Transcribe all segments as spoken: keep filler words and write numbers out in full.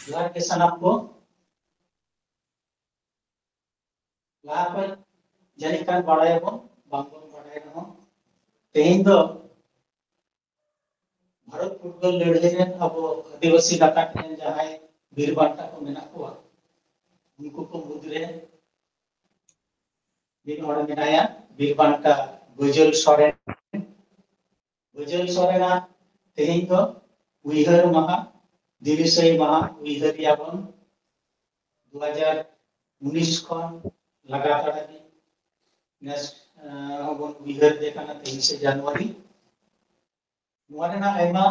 ᱡᱚᱦᱟᱨ ᱜᱮ ᱥᱟᱱᱟᱢ ᱠᱚ᱾ ᱞᱟᱦᱟ ᱠᱷᱚᱱ ᱡᱟᱹᱱᱤᱡ ᱠᱷᱟᱱ ᱵᱟᱲᱟᱭᱟᱵᱚᱱ, ᱵᱟᱝᱵᱚᱱ ᱵᱟᱲᱟᱭ ᱨᱮᱦᱚᱸ, ᱛᱮᱦᱮᱧ ᱫᱚ ᱵᱷᱟᱨᱚᱛ ᱯᱷᱩᱨᱜᱟᱹᱞ ᱞᱟᱹᱲᱦᱟᱹᱭ ᱨᱮᱱ ᱟᱵᱚ ᱟᱹᱫᱤᱵᱟᱹᱥᱤ ᱜᱟᱛᱟᱠ ᱨᱮᱱ ᱡᱟᱦᱟᱸᱭ ᱵᱤᱨ ᱵᱟᱱᱴᱟ ᱠᱚ ᱢᱮᱱᱟᱜ ᱠᱚᱣᱟ, ᱩᱱᱠᱩ ᱠᱚ ᱢᱩᱫᱽᱨᱮ ᱢᱤᱫ ᱦᱚᱲ ᱢᱮᱱᱟᱭᱟ, ᱵᱤᱨ ᱵᱟᱱᱴᱟ ᱵᱟᱹᱡᱟᱹᱞ ᱥᱚᱨᱮᱱ᱾ ᱵᱟᱹᱡᱟᱹᱞ ᱥᱚᱨᱮᱱᱟᱜ ᱛᱮᱦᱮᱧ ᱫᱚ ᱩᱭᱦᱟᱹᱨ ᱢᱟᱦᱟ, ᱫᱤᱱᱤᱥᱟᱹᱭ ᱢᱟᱦᱟ ᱩᱭᱦᱟᱹᱨ ᱮᱭᱟᱵᱚᱱ᱾ ᱫᱩ ᱦᱟᱡᱟᱨ ᱩᱱᱤᱥ ᱠᱷᱚᱱ ᱞᱟᱜᱟᱛᱟᱨ ᱜᱮ ᱱᱮᱥ, ᱟᱸ, ᱦᱚᱸᱵᱚᱱ ᱩᱭᱦᱟᱹᱨ ᱮᱫ ᱠᱟᱱᱟ ᱛᱮᱭᱤᱥᱮ ᱡᱟᱱᱩᱣᱟᱨᱤ᱾ ᱱᱚᱣᱟ ᱨᱮᱱᱟᱜ ᱟᱭᱢᱟ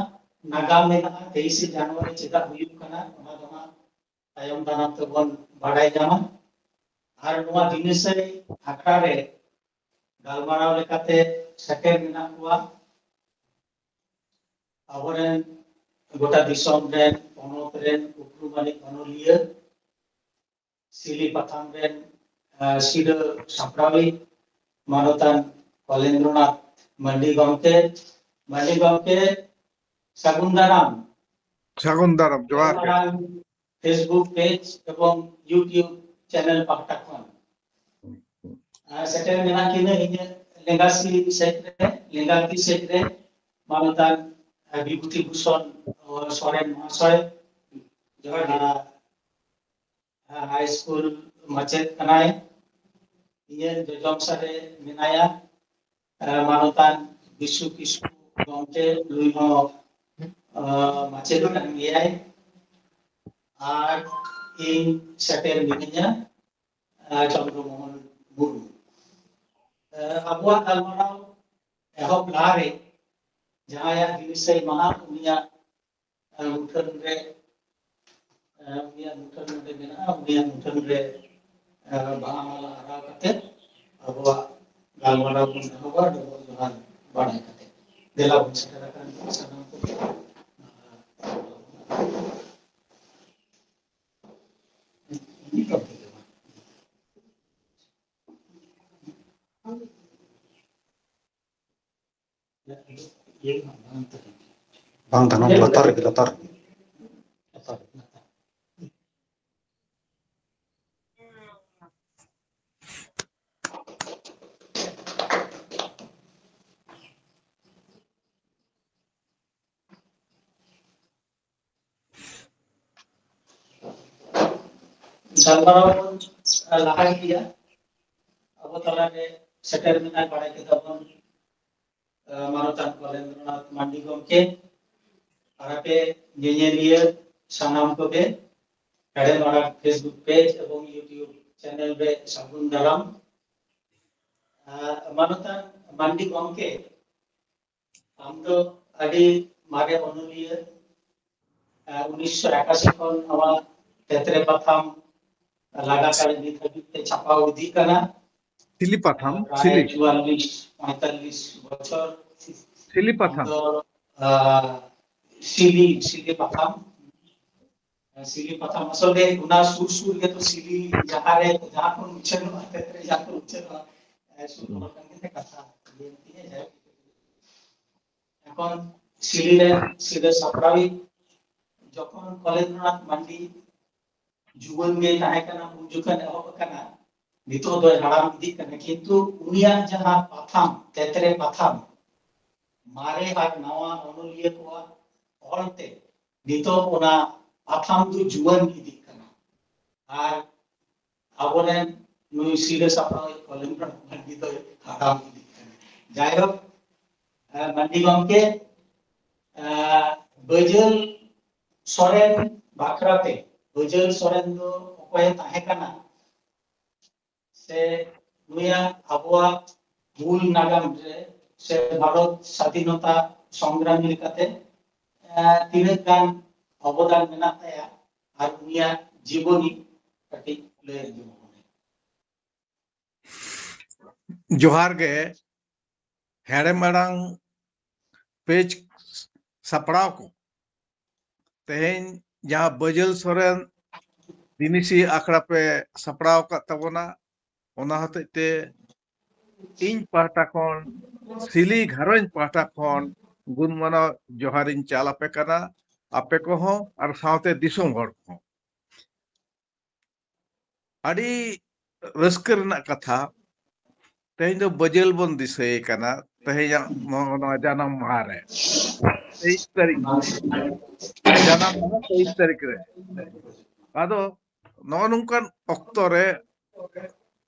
ᱱᱟᱜᱟᱢ ᱢᱮᱱᱟᱜᱼᱟ᱾ ᱛᱮᱭᱤᱥᱮ ᱡᱟᱱᱩᱣᱟᱨᱤ ᱪᱮᱫᱟᱜ ᱦᱩᱭᱩᱜ ᱠᱟᱱᱟ, ᱚᱱᱟ ᱫᱚ ᱦᱟᱸᱜ ᱛᱟᱭᱚᱢ ᱫᱟᱨᱟᱢ ᱛᱮᱵᱚᱱ ᱵᱟᱲᱟᱭ ᱧᱟᱢᱟ᱾ ᱟᱨ ᱱᱚᱣᱟ ᱫᱤᱱᱤᱥᱟᱹᱭ ᱟᱠᱷᱲᱟ ᱨᱮ ᱜᱟᱞᱢᱟᱨᱟᱣ ᱞᱮᱠᱟᱛᱮ ᱥᱮᱴᱮᱨ ᱢᱮᱱᱟᱜ ᱠᱚᱣᱟ ᱟᱵᱚᱨᱮᱱ ᱜᱚᱴᱟ ᱫᱤᱥᱚᱢ ᱨᱮᱱ, ᱯᱚᱱᱚᱛ ᱨᱮᱱ ᱩᱯᱨᱩᱢ ᱟᱹᱱᱤᱡ ᱚᱱᱚᱞᱤᱭᱟᱹ, ᱥᱤᱞᱤ ᱯᱟᱛᱷᱟᱢ ᱨᱮᱱ, ᱟᱸ, ᱥᱤᱨᱟᱹ ᱥᱟᱯᱲᱟᱣᱤᱡ ᱢᱟᱱᱚᱛᱟᱱ ᱠᱚᱞᱮᱱᱫᱨᱚᱱᱟᱛᱷ ᱢᱟᱱᱰᱤ ᱜᱚᱢᱠᱮ᱾ ᱢᱟᱱᱰᱤ ᱜᱚᱢᱠᱮ, ᱥᱟᱹᱜᱩᱱ ᱫᱟᱨᱟᱢ᱾ ᱥᱟᱹᱜᱩᱱ ᱫᱟᱨᱟᱢ, ᱡᱚᱦᱟᱨ ᱜᱮ᱾ ᱟᱨ Facebook page ᱮᱵᱚᱝ YouTube channel ᱯᱟᱦᱴᱟ ᱠᱷᱚᱱ᱾ ᱟᱨ ᱥᱮᱴᱮᱨ ᱢᱮᱱᱟᱜ ᱠᱤᱱᱟᱹ ᱤᱧᱟᱹᱜ ᱞᱮᱸᱜᱟ ᱥᱮᱫ ᱨᱮ, ᱞᱮᱸᱜᱟ ᱛᱤ ᱥᱮᱫ ᱨᱮ ᱢᱟᱱᱚᱛᱟᱱ ᱵᱤᱵᱷᱩᱛᱤ ᱵᱷᱩᱥᱚᱱ ᱥᱚᱨᱮᱱ ᱢᱚᱦᱟᱥᱚᱭ, ᱡᱚᱦᱟᱨ ᱜᱮ᱾ ᱦᱟᱭ ᱥᱠᱩᱞ ᱢᱟᱪᱮᱫ ᱠᱟᱱᱟᱭ᱾ ᱤᱧᱟᱹᱜ ᱡᱚᱡᱚᱢ ᱥᱮᱫ ᱨᱮ ᱢᱮᱱᱟᱭᱟ, ᱟᱨ ᱢᱟᱱᱚᱛᱟᱱ ᱵᱤᱥᱩ ᱠᱤᱥᱠᱩ ᱜᱚᱢᱠᱮ, ᱱᱩᱭ ᱦᱚᱸ, ᱟᱨ, ᱢᱟᱪᱮᱫ ᱠᱟᱱ ᱜᱮᱭᱟᱭ᱾ ᱟᱨ ᱤᱧ ᱥᱮᱴᱮᱨ ᱢᱤᱱᱟᱹᱧᱟ, ᱟᱨ, ᱪᱚᱱᱫᱨᱚ ᱢᱳᱦᱚᱱ ᱢᱩᱨᱢᱩ᱾ ᱟᱨ ᱟᱵᱚᱣᱟᱜ ᱜᱟᱞᱢᱟᱨᱟᱣ ᱮᱦᱚᱵ ᱞᱟᱦᱟᱨᱮ ᱡᱟᱦᱟᱸᱭᱟᱜ ᱫᱤᱱᱤᱥᱟᱹᱭ ᱢᱟᱦᱟ, ᱩᱱᱤᱭᱟᱜ ᱟᱨ ᱢᱩᱴᱷᱟᱹᱱ ᱨᱮ, ᱟᱨ ᱩᱱᱤᱭᱟᱜ ᱢᱩᱴᱷᱟᱹᱱ ᱱᱚᱰᱮ ᱢᱮᱱᱟᱜᱼᱟ, ᱩᱱᱤᱭᱟᱜ ᱢᱩᱴᱷᱟᱹᱱ ᱨᱮ, ᱟᱨ ᱵᱟᱦᱟ ᱢᱟᱞᱟ ᱟᱨᱟᱣ ᱠᱟᱛᱮ ᱟᱵᱚᱣᱟᱜ ᱜᱟᱞᱢᱟᱨᱟᱣ ᱵᱚᱱ ᱮᱦᱚᱵᱟ, ᱰᱚᱵᱚᱜ ᱡᱚᱦᱟᱨ ᱵᱟᱲᱟᱭ ᱠᱟᱛᱮ᱾ ᱫᱮᱞᱟ ᱵᱚᱱ ᱥᱮᱴᱮᱨ ᱟᱠᱟᱱ ᱥᱟᱱᱟᱢ ᱠᱚ᱾ ᱵᱟᱝ ᱛᱟᱦᱮᱱᱟ, ᱞᱟᱛᱟᱨ ᱨᱮᱜᱮ, ᱞᱟᱛᱟᱨ ᱨᱮᱜᱮ᱾ ᱜᱟᱞᱢᱟᱨᱟᱣ ᱵᱚᱱ ᱞᱟᱦᱟ ᱤᱫᱤᱭᱟ᱾ ᱟᱵᱚ ᱛᱟᱞᱟᱨᱮ ᱥᱮᱴᱮᱨ ᱢᱮᱱᱟᱭ, ᱵᱟᱲᱟᱭ ᱠᱮᱫᱟ ᱵᱚᱱ, ᱢᱟᱱᱚᱛᱟᱱ ᱠᱚᱞᱮᱱᱫᱨᱚᱱᱟᱛᱷ ᱢᱟᱱᱰᱤ ᱜᱚᱢᱠᱮ᱾ ᱟᱨ ᱟᱯᱮ ᱧᱮᱧᱮᱞᱤᱭᱟᱹ ᱥᱟᱱᱟᱢ ᱠᱚᱜᱮ ᱦᱮᱲᱮᱢ ᱟᱲᱟᱝ Facebook page ᱮᱵᱚᱝ YouTube channel ᱨᱮ ᱥᱟᱹᱜᱩᱱ ᱫᱟᱨᱟᱢ᱾ ᱟᱨ ᱢᱟᱱᱚᱛᱟᱱ ᱢᱟᱱᱰᱤ ᱜᱚᱢᱠᱮ, ᱟᱢ ᱫᱚ ᱟᱹᱰᱤ ᱢᱟᱨᱮ ᱚᱱᱚᱞᱤᱭᱟᱹ᱾ ᱟᱨ ᱩᱱᱤᱥᱥᱚ ᱮᱠᱟᱥᱤ ᱠᱷᱚᱱ ᱱᱚᱣᱟ ᱛᱮᱛᱨᱮ ᱯᱟᱛᱷᱟᱢ ᱞᱟᱜᱟᱛᱟᱨ ᱱᱤᱛ ᱦᱟᱹᱵᱤᱡ ᱛᱮ ᱪᱷᱟᱯᱟᱣ ᱤᱫᱤᱜ ᱠᱟᱱᱟ᱾ ᱥᱤᱞᱤ ᱯᱟᱛᱷᱟᱢ, ᱯᱨᱟᱭ ᱥᱤᱞᱤ, ᱪᱩᱣᱟᱞᱞᱤᱥ ᱯᱚᱸᱭᱛᱟᱞᱞᱤᱥ ᱵᱚᱪᱷᱚᱨ ᱥᱤᱞᱤ ᱟᱢ ᱯᱟᱛᱷᱟᱢ᱾ ᱫᱚ, ᱟᱸ, ᱥᱤᱞᱤ, ᱥᱤᱞᱤ ᱯᱟᱛᱷᱟᱢ᱾ ᱥᱤᱞᱤ ᱯᱟᱛᱷᱟᱢ ᱟᱥᱚᱞ ᱨᱮ ᱚᱱᱟ ᱥᱩᱨ ᱥᱩᱨ ᱜᱮᱛᱚ ᱥᱤᱞᱤ, ᱡᱟᱦᱟᱸ ᱨᱮ, ᱡᱟᱦᱟᱸ ᱠᱷᱚᱱ ᱩᱪᱷᱟᱹᱱᱚᱜᱼᱟ, ᱛᱮᱛᱨᱮ ᱡᱟᱦᱟᱸ ᱠᱷᱚᱱ ᱩᱪᱷᱟᱹᱱᱚᱜᱼᱟ, ᱥᱩᱨ ᱠᱚ ᱠᱟᱱ ᱜᱮ ᱠᱟᱛᱷᱟ ᱞᱟᱹᱭ ᱛᱤᱧᱟᱹ, ᱡᱟᱭᱦᱳᱠ᱾ ᱮᱠᱷᱚᱱ ᱥᱤᱞᱤ ᱨᱮ ᱥᱤᱞᱟᱹ ᱥᱟᱯᱲᱟᱣᱤᱡ ᱡᱚᱠᱷᱚᱱ ᱠᱚᱞᱮᱱᱫᱨᱚᱱᱟᱛᱷ ᱢᱟᱱᱰᱤ ᱡᱩᱣᱟᱹᱱ ᱜᱮᱭ ᱛᱟᱦᱮᱸ ᱠᱟᱱᱟ, ᱩᱱ ᱡᱚᱠᱷᱚᱱ ᱮᱦᱚᱵ ᱟᱠᱟᱱᱟ, ᱱᱤᱛᱚᱜ ᱫᱚᱭ ᱦᱟᱲᱟᱢ ᱤᱫᱤᱜ ᱠᱟᱱᱟ, ᱠᱤᱱᱛᱩ ᱩᱱᱤᱭᱟᱜ ᱡᱟᱦᱟᱸ ᱯᱟᱛᱷᱟᱢ, ᱛᱮᱛᱨᱮ ᱯᱟᱛᱷᱟᱢ, ᱢᱟᱨᱮ ᱟᱨ ᱱᱟᱣᱟ ᱚᱱᱚᱞᱤᱭᱟᱹ ᱠᱚᱣᱟᱜ ᱚᱞᱛᱮ ᱱᱤᱛᱚᱜ ᱚᱱᱟ ᱯᱟᱛᱷᱟᱢ ᱫᱚ ᱡᱩᱣᱟᱹᱱ ᱤᱫᱤᱜ ᱠᱟᱱᱟ᱾ ᱟᱨ ᱟᱵᱚᱨᱮᱱ ᱱᱩᱭ ᱥᱤᱞᱟᱹ ᱥᱟᱯᱲᱟᱣᱤᱡ ᱠᱚᱞᱮᱱᱫᱨᱚᱱᱟᱛᱷ ᱢᱟᱱᱰᱤ ᱫᱚᱭ ᱦᱟᱲᱟᱢ ᱤᱫᱤᱜ ᱠᱟᱱᱟ᱾ ᱡᱟᱭᱦᱳᱠ, ᱟᱸ, ᱢᱟᱱᱰᱤ ᱜᱚᱢᱠᱮ, ᱟᱸ, ᱵᱟᱹᱡᱟᱹᱞ ᱥᱚᱨᱮᱱ ᱵᱟᱠᱷᱨᱟᱛᱮ, ᱵᱟᱹᱡᱟᱹᱞ ᱥᱚᱨᱮᱱ ᱫᱚ ᱚᱠᱚᱭᱮ ᱛᱟᱦᱮᱸ ᱠᱟᱱᱟ, ᱥᱮ ᱱᱩᱭᱟᱜ ᱟᱵᱚᱣᱟᱜ ᱢᱩᱞ ᱱᱟᱜᱟᱢ ᱨᱮ ᱥᱮ ᱵᱷᱟᱨᱚᱛ ᱥᱟᱫᱷᱤᱱᱚᱛᱟ ᱥᱚᱝᱜᱨᱟᱢᱤ ᱞᱮᱠᱟᱛᱮ, ᱟᱸ, ᱛᱤᱱᱟᱹᱜ ᱜᱟᱱ ᱚᱵᱚᱫᱟᱱ ᱢᱮᱱᱟᱜ ᱛᱟᱭᱟ ᱟᱨ ᱩᱱᱤᱭᱟᱜ ᱡᱤᱵᱚᱱᱤ ᱠᱟᱹᱴᱤᱡ ᱞᱟᱹᱭ ᱟᱸᱡᱚᱢ ᱟᱵᱚᱱ ᱢᱮ᱾ ᱡᱚᱦᱟᱨ ᱜᱮ᱾ ᱦᱮᱲᱮᱢ ᱟᱲᱟᱝ page ᱥᱟᱯᱲᱟᱣ ᱠᱚ, ᱛᱮᱦᱮᱧ ᱡᱟᱦᱟᱸ ᱵᱟᱹᱡᱟᱹᱞ ᱥᱚᱨᱮᱱ ᱫᱤᱱᱤᱥᱤ ᱟᱠᱷᱲᱟ ᱯᱮ ᱥᱟᱯᱲᱟᱣ ᱟᱠᱟᱫ ᱛᱟᱵᱚᱱᱟ, ᱚᱱᱟ ᱦᱚᱛᱮᱡ ᱛᱮ ᱤᱧ ᱯᱟᱦᱴᱟ ᱠᱷᱚᱱ, ᱥᱤᱞᱤ ᱜᱷᱟᱨᱚᱸᱡᱽ ᱯᱟᱦᱴᱟ ᱠᱷᱚᱱ ᱜᱩᱱ ᱢᱟᱱᱟᱣ ᱡᱚᱦᱟᱨᱤᱧ ᱪᱟᱞ ᱟᱯᱮ ᱠᱟᱱᱟ, ᱟᱯᱮ ᱠᱚᱦᱚᱸ ᱟᱨ ᱥᱟᱶᱛᱮ ᱫᱤᱥᱚᱢ ᱦᱚᱲ ᱠᱚᱦᱚᱸ᱾ ᱟᱹᱰᱤ ᱨᱟᱹᱥᱠᱟᱹ ᱨᱮᱱᱟᱜ ᱠᱟᱛᱷᱟ, ᱛᱮᱦᱮᱧ ᱫᱚ ᱵᱟᱹᱡᱟᱹᱞ ᱵᱚᱱ ᱫᱤᱥᱟᱹᱭᱮ ᱠᱟᱱᱟ, ᱛᱮᱦᱮᱧᱟᱜ ᱱᱚᱣᱟ, ᱱᱚᱣᱟ ᱡᱟᱱᱟᱢ ᱢᱟᱦᱟ ᱨᱮ, ᱛᱮᱭᱤᱥ ᱛᱟᱹᱨᱤᱠᱷ, ᱡᱟᱱᱟᱢ ᱢᱟᱦᱟ ᱛᱮᱭᱤᱥ ᱛᱟᱹᱨᱤᱠᱷ ᱨᱮ᱾ ᱟᱫᱚ ᱱᱚᱜᱼᱚ ᱱᱚᱝᱠᱟᱱ ᱚᱠᱛᱚ ᱨᱮ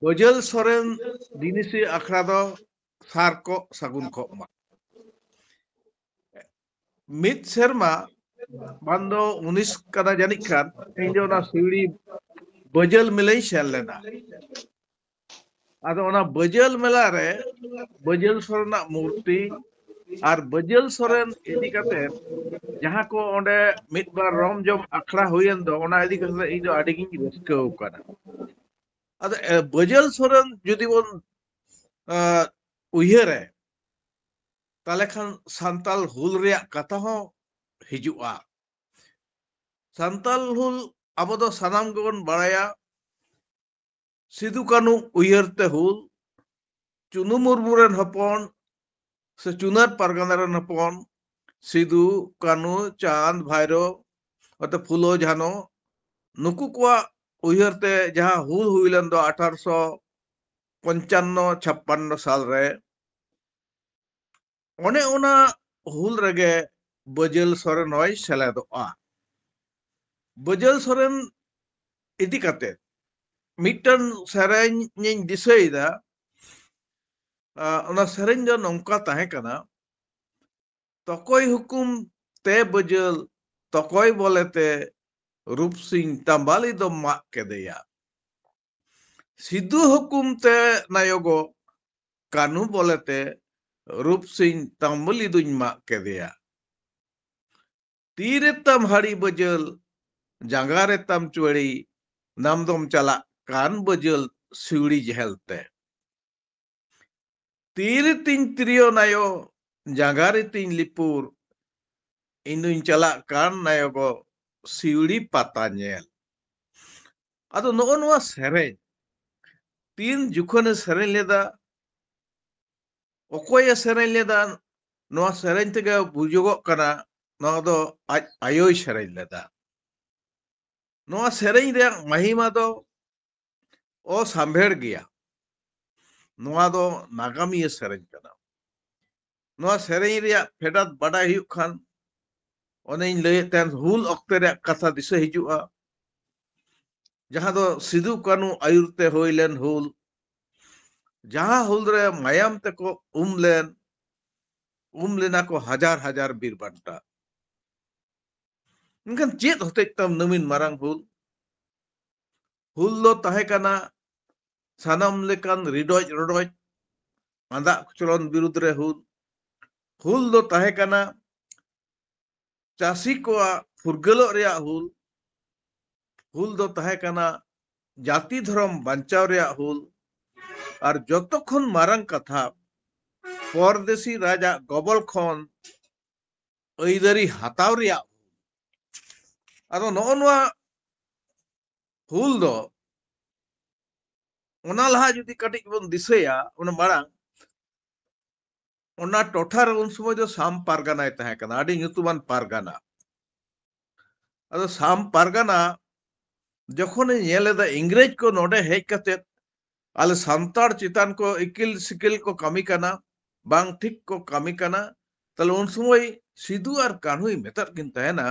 ᱵᱟᱹᱡᱟᱹᱞ ᱥᱚᱨᱮᱱ ᱫᱤᱱᱤᱥᱤ ᱟᱠᱷᱲᱟ ᱫᱚ ᱥᱟᱨ ᱠᱚᱜ ᱥᱟᱹᱜᱩᱱ ᱠᱚᱜ ᱢᱟ᱾ ᱢᱤᱫ ᱥᱮᱨᱢᱟ ᱵᱟᱝ ᱫᱚ ᱩᱱᱤᱥ ᱠᱟᱱᱟ ᱡᱟᱹᱱᱤᱡ ᱠᱷᱟᱱ, ᱤᱧ ᱫᱚ ᱚᱱᱟ ᱥᱤᱣᱲᱤ ᱵᱟᱹᱡᱟᱹᱞ ᱢᱮᱞᱟᱧ ᱥᱮᱱ ᱞᱮᱱᱟ᱾ ᱟᱫᱚ ᱚᱱᱟ ᱵᱟᱹᱡᱟᱹᱞ ᱢᱮᱞᱟ ᱨᱮ ᱵᱟᱹᱡᱟᱹᱞ ᱥᱚᱨᱮᱱᱟᱜ ᱢᱩᱨᱛᱤ ᱟᱨ ᱵᱟᱹᱡᱟᱹᱞ ᱥᱚᱨᱮᱱ ᱤᱫᱤ ᱠᱟᱛᱮ ᱡᱟᱦᱟᱸ ᱠᱚ ᱚᱸᱰᱮ ᱢᱤᱫ ᱵᱟᱨ ᱨᱚᱢ ᱡᱚᱢ ᱟᱠᱷᱲᱟ ᱦᱩᱭᱮᱱ ᱫᱚ, ᱚᱱᱟ ᱤᱫᱤ ᱠᱟᱛᱮ ᱤᱧ ᱫᱚ ᱟᱹᱰᱤ ᱜᱤᱧ ᱨᱟᱹᱥᱠᱟᱹ ᱟᱠᱟᱱᱟ᱾ ᱟᱫᱚ, ᱮ, ᱵᱟᱹᱡᱟᱹᱞ ᱥᱚᱨᱮᱱ ᱡᱩᱫᱤ ᱵᱚᱱ, ᱮ, ᱩᱭᱦᱟᱹᱨᱮ, ᱛᱟᱦᱞᱮ ᱠᱷᱟᱱ ᱥᱟᱱᱛᱟᱞ ᱦᱩᱞ ᱨᱮᱭᱟᱜ ᱠᱟᱛᱷᱟ ᱦᱚᱸ ᱦᱤᱡᱩᱜᱼᱟ᱾ ᱥᱟᱱᱛᱟᱞ ᱦᱩᱞ ᱟᱵᱚ ᱫᱚ ᱥᱟᱱᱟᱢ ᱜᱮᱵᱚᱱ ᱵᱟᱲᱟᱭᱟ, ᱥᱤᱫᱩ ᱠᱟᱹᱱᱩ ᱩᱭᱦᱟᱹᱨ ᱛᱮ ᱦᱩᱞ, ᱪᱩᱱᱩ ᱢᱩᱨᱢᱩ ᱨᱮᱱ ᱦᱚᱯᱚᱱ ᱥᱮ ᱪᱩᱱᱟᱹᱨ ᱯᱟᱨᱜᱟᱱᱟ ᱨᱮᱱ ᱦᱚᱯᱚᱱ, ᱥᱤᱫᱩ, ᱠᱟᱹᱱᱩ, ᱪᱟᱸᱫᱽ, ᱵᱷᱟᱭᱨᱳ, ᱚᱛᱮ ᱯᱷᱩᱞᱳ, ᱡᱷᱟᱱᱳ, ᱱᱩᱠᱩ ᱠᱚᱣᱟᱜ ᱩᱭᱦᱟᱹᱨ ᱛᱮ ᱡᱟᱦᱟᱸ ᱦᱩᱞ ᱦᱩᱭ ᱞᱮᱱ ᱫᱚ ᱟᱴᱷᱟᱨᱚᱥᱚ ᱯᱚᱧᱪᱟᱱᱱᱚ ᱪᱷᱟᱯᱯᱟᱱᱱᱚ ᱥᱟᱞ ᱨᱮ, ᱚᱱᱮ ᱚᱱᱟ ᱦᱩᱞ ᱨᱮᱜᱮ ᱵᱟᱹᱡᱟᱹᱞ ᱥᱚᱨᱮᱱ ᱦᱚᱸᱭ ᱥᱮᱞᱮᱫᱚᱜᱼᱟ᱾ ᱵᱟᱹᱡᱟᱹᱞ ᱥᱚᱨᱮᱱ ᱤᱫᱤ ᱠᱟᱛᱮ ᱢᱤᱫᱴᱟᱝ ᱥᱮᱨᱮᱧ ᱤᱧ ᱫᱤᱥᱟᱹᱭᱮᱫᱟ᱾ ᱟ, ᱚᱱᱟ ᱥᱮᱨᱮᱧ ᱫᱚ ᱱᱚᱝᱠᱟ ᱛᱟᱦᱮᱸ ᱠᱟᱱᱟ, ᱛᱚᱠᱚᱭ ᱦᱩᱠᱩᱢ ᱛᱮ ᱵᱟᱹᱡᱟᱹᱞ, ᱛᱚᱠᱚᱭ ᱵᱚᱞᱮᱛᱮ ᱨᱩᱯᱥᱤᱝ ᱛᱟᱢᱵᱟᱞᱤ ᱫᱚᱢ ᱢᱟᱜ ᱠᱮᱫᱮᱭᱟ᱾ ᱥᱤᱫᱩ ᱦᱩᱠᱩᱢ ᱛᱮ ᱱᱟᱭᱚᱜᱚ, ᱠᱟᱹᱱᱩ ᱵᱚᱞᱮᱛᱮ ᱨᱩᱯᱥᱤᱝ ᱛᱟᱢᱵᱟᱞᱤ ᱫᱩᱧ ᱢᱟᱜ ᱠᱮᱫᱮᱭᱟ᱾ ᱛᱤ ᱨᱮ ᱛᱟᱢ ᱦᱟᱹᱲᱤ ᱵᱟᱹᱡᱟᱹᱞ, ᱡᱟᱸᱜᱟ ᱨᱮ ᱛᱟᱢ ᱪᱩᱣᱟᱹᱲᱤ, ᱱᱟᱢ ᱫᱚᱢ ᱪᱟᱞᱟᱜ ᱠᱟᱱ ᱵᱟᱹᱡᱟᱹᱞ ᱥᱤᱣᱲᱤ ᱡᱮᱦᱮᱞ ᱛᱮ᱾ ᱛᱤ ᱨᱮ ᱛᱤᱧ ᱛᱤᱨᱭᱳ ᱱᱟᱭᱳ, ᱡᱟᱸᱜᱟ ᱨᱮ ᱛᱤᱧ ᱞᱤᱯᱩᱨ, ᱤᱧ ᱫᱩᱧ ᱪᱟᱞᱟᱜ ᱠᱟᱱ ᱱᱟᱭᱚᱜᱚ ᱥᱤᱣᱲᱤ ᱯᱟᱛᱟ ᱧᱮᱞ᱾ ᱟᱫᱚ ᱱᱚᱜᱼᱚ ᱱᱚᱣᱟ ᱥᱮᱨᱮᱧ ᱛᱤᱱ ᱡᱚᱠᱷᱚᱱᱮ ᱥᱮᱨᱮᱧ ᱞᱮᱫᱟ, ᱚᱠᱚᱭᱮ ᱥᱮᱨᱮᱧ ᱞᱮᱫᱟ, ᱱᱚᱣᱟ ᱥᱮᱨᱮᱧ ᱛᱮᱜᱮ ᱵᱩᱡᱩᱜᱚᱜ ᱠᱟᱱᱟ ᱱᱚᱣᱟ ᱫᱚ ᱟᱡ ᱟᱭᱳᱭ ᱥᱮᱨᱮᱧ ᱞᱮᱫᱟ᱾ ᱱᱚᱣᱟ ᱥᱮᱨᱮᱧ ᱨᱮᱭᱟᱜ ᱢᱟᱦᱤᱢᱟ ᱫᱚ ᱚᱥᱟᱢᱵᱷᱮᱲ ᱜᱮᱭᱟ᱾ ᱱᱚᱣᱟ ᱫᱚ ᱱᱟᱜᱟᱢᱤᱭᱟᱹ ᱥᱮᱨᱮᱧ ᱠᱟᱱᱟ᱾ ᱱᱚᱣᱟ ᱥᱮᱨᱮᱧ ᱨᱮᱭᱟᱜ ᱯᱷᱮᱰᱟᱛ ᱵᱟᱰᱟᱭ ᱦᱩᱭᱩᱜ ᱠᱷᱟᱱ, ᱚᱱᱮᱧ ᱞᱟᱹᱭᱮᱫ ᱛᱟᱦᱮᱸᱱ, ᱦᱩᱞ ᱚᱠᱛᱮ ᱨᱮᱭᱟᱜ ᱠᱟᱛᱷᱟ ᱫᱤᱥᱟᱹ ᱦᱤᱡᱩᱜᱼᱟ᱾ ᱡᱟᱦᱟᱸ ᱫᱚ ᱥᱤᱫᱩ ᱠᱟᱹᱱᱩ ᱟᱹᱭᱩᱨ ᱛᱮ ᱦᱩᱭ ᱞᱮᱱ ᱦᱩᱞ, ᱡᱟᱦᱟᱸ ᱦᱩᱞ ᱨᱮ ᱢᱟᱭᱟᱢ ᱛᱮᱠᱚ ᱩᱢ ᱞᱮᱱ, ᱩᱢ ᱞᱮᱱᱟ ᱠᱚ ᱦᱟᱡᱟᱨ ᱦᱟᱡᱟᱨ ᱵᱤᱨ ᱵᱟᱱᱴᱟ᱾ ᱢᱮᱱᱠᱷᱟᱱ ᱪᱮᱫ ᱦᱚᱛᱮᱡ ᱛᱮ ᱱᱩᱢᱤᱱ ᱢᱟᱨᱟᱝ ᱦᱩᱞ? ᱦᱩᱞ ᱫᱚ ᱛᱟᱦᱮᱸ ᱠᱟᱱᱟ ᱥᱟᱱᱟᱢ ᱞᱮᱠᱟᱱ ᱨᱤᱰᱚᱡ ᱨᱚᱰᱚᱡ, ᱟᱸᱫᱟᱜ ᱠᱚᱪᱞᱚᱱ ᱵᱤᱨᱩᱫᱽ ᱨᱮ ᱦᱩᱞ᱾ ᱦᱩᱞ ᱫᱚ ᱛᱟᱦᱮᱸ ᱠᱟᱱᱟ ᱪᱟᱹᱥᱤ ᱠᱚᱣᱟᱜ ᱯᱷᱩᱨᱜᱟᱹᱞᱚᱜ ᱨᱮᱭᱟᱜ ᱦᱩᱞ᱾ ᱦᱩᱞ ᱫᱚ ᱛᱟᱦᱮᱸ ᱠᱟᱱᱟ ᱡᱟᱹᱛᱤ ᱫᱷᱚᱨᱚᱢ ᱵᱟᱧᱪᱟᱣ ᱨᱮᱭᱟᱜ ᱦᱩᱞ᱾ ᱟᱨ ᱡᱚᱛᱚ ᱠᱷᱚᱱ ᱢᱟᱨᱟᱝ ᱠᱟᱛᱷᱟ, ᱯᱚᱨᱫᱮᱥᱤ ᱨᱟᱡᱟᱜ ᱜᱚᱵᱚᱞ ᱠᱷᱚᱱ ᱟᱹᱭᱫᱟᱹᱨᱤ ᱦᱟᱛᱟᱣ ᱨᱮᱭᱟᱜ ᱦᱩᱞ᱾ ᱟᱫᱚ ᱱᱚᱜᱼᱚ ᱱᱚᱣᱟ ᱦᱩᱞ ᱫᱚ, ᱚᱱᱟ ᱞᱟᱦᱟ ᱡᱩᱫᱤ ᱠᱟᱹᱴᱤᱡ ᱵᱚᱱ ᱫᱤᱥᱟᱹᱭᱟ, ᱚᱱᱟ ᱢᱟᱲᱟᱝ ᱚᱱᱟ ᱴᱚᱴᱷᱟ ᱨᱮ ᱩᱱ ᱥᱚᱢᱚᱭ ᱫᱚ ᱥᱟᱢ ᱯᱟᱨᱜᱟᱱᱟᱭ ᱛᱟᱦᱮᱸ ᱠᱟᱱᱟ, ᱟᱹᱰᱤ ᱧᱩᱛᱩᱢᱟᱱ ᱯᱟᱨᱜᱟᱱᱟ᱾ ᱟᱫᱚ ᱥᱟᱢ ᱯᱟᱨᱜᱟᱱᱟ ᱡᱚᱠᱷᱚᱱᱮ ᱧᱮᱞ ᱮᱫᱟ ᱤᱝᱨᱮᱡᱽ ᱠᱚ ᱱᱚᱰᱮ ᱦᱮᱡ ᱠᱟᱛᱮ ᱟᱞᱮ ᱥᱟᱱᱛᱟᱲ ᱪᱮᱛᱟᱱ ᱠᱚ ᱤᱠᱤᱞ ᱥᱤᱠᱤᱞ ᱠᱚ ᱠᱟᱹᱢᱤ ᱠᱟᱱᱟ, ᱵᱟᱝ ᱴᱷᱤᱠ ᱠᱚ ᱠᱟᱹᱢᱤ ᱠᱟᱱᱟ, ᱛᱟᱦᱞᱮ ᱩᱱ ᱥᱚᱢᱚᱭ ᱥᱤᱫᱩ ᱟᱨ ᱠᱟᱹᱱᱦᱩᱭ ᱢᱮᱛᱟᱫ ᱠᱤᱱ ᱛᱟᱦᱮᱱᱟ,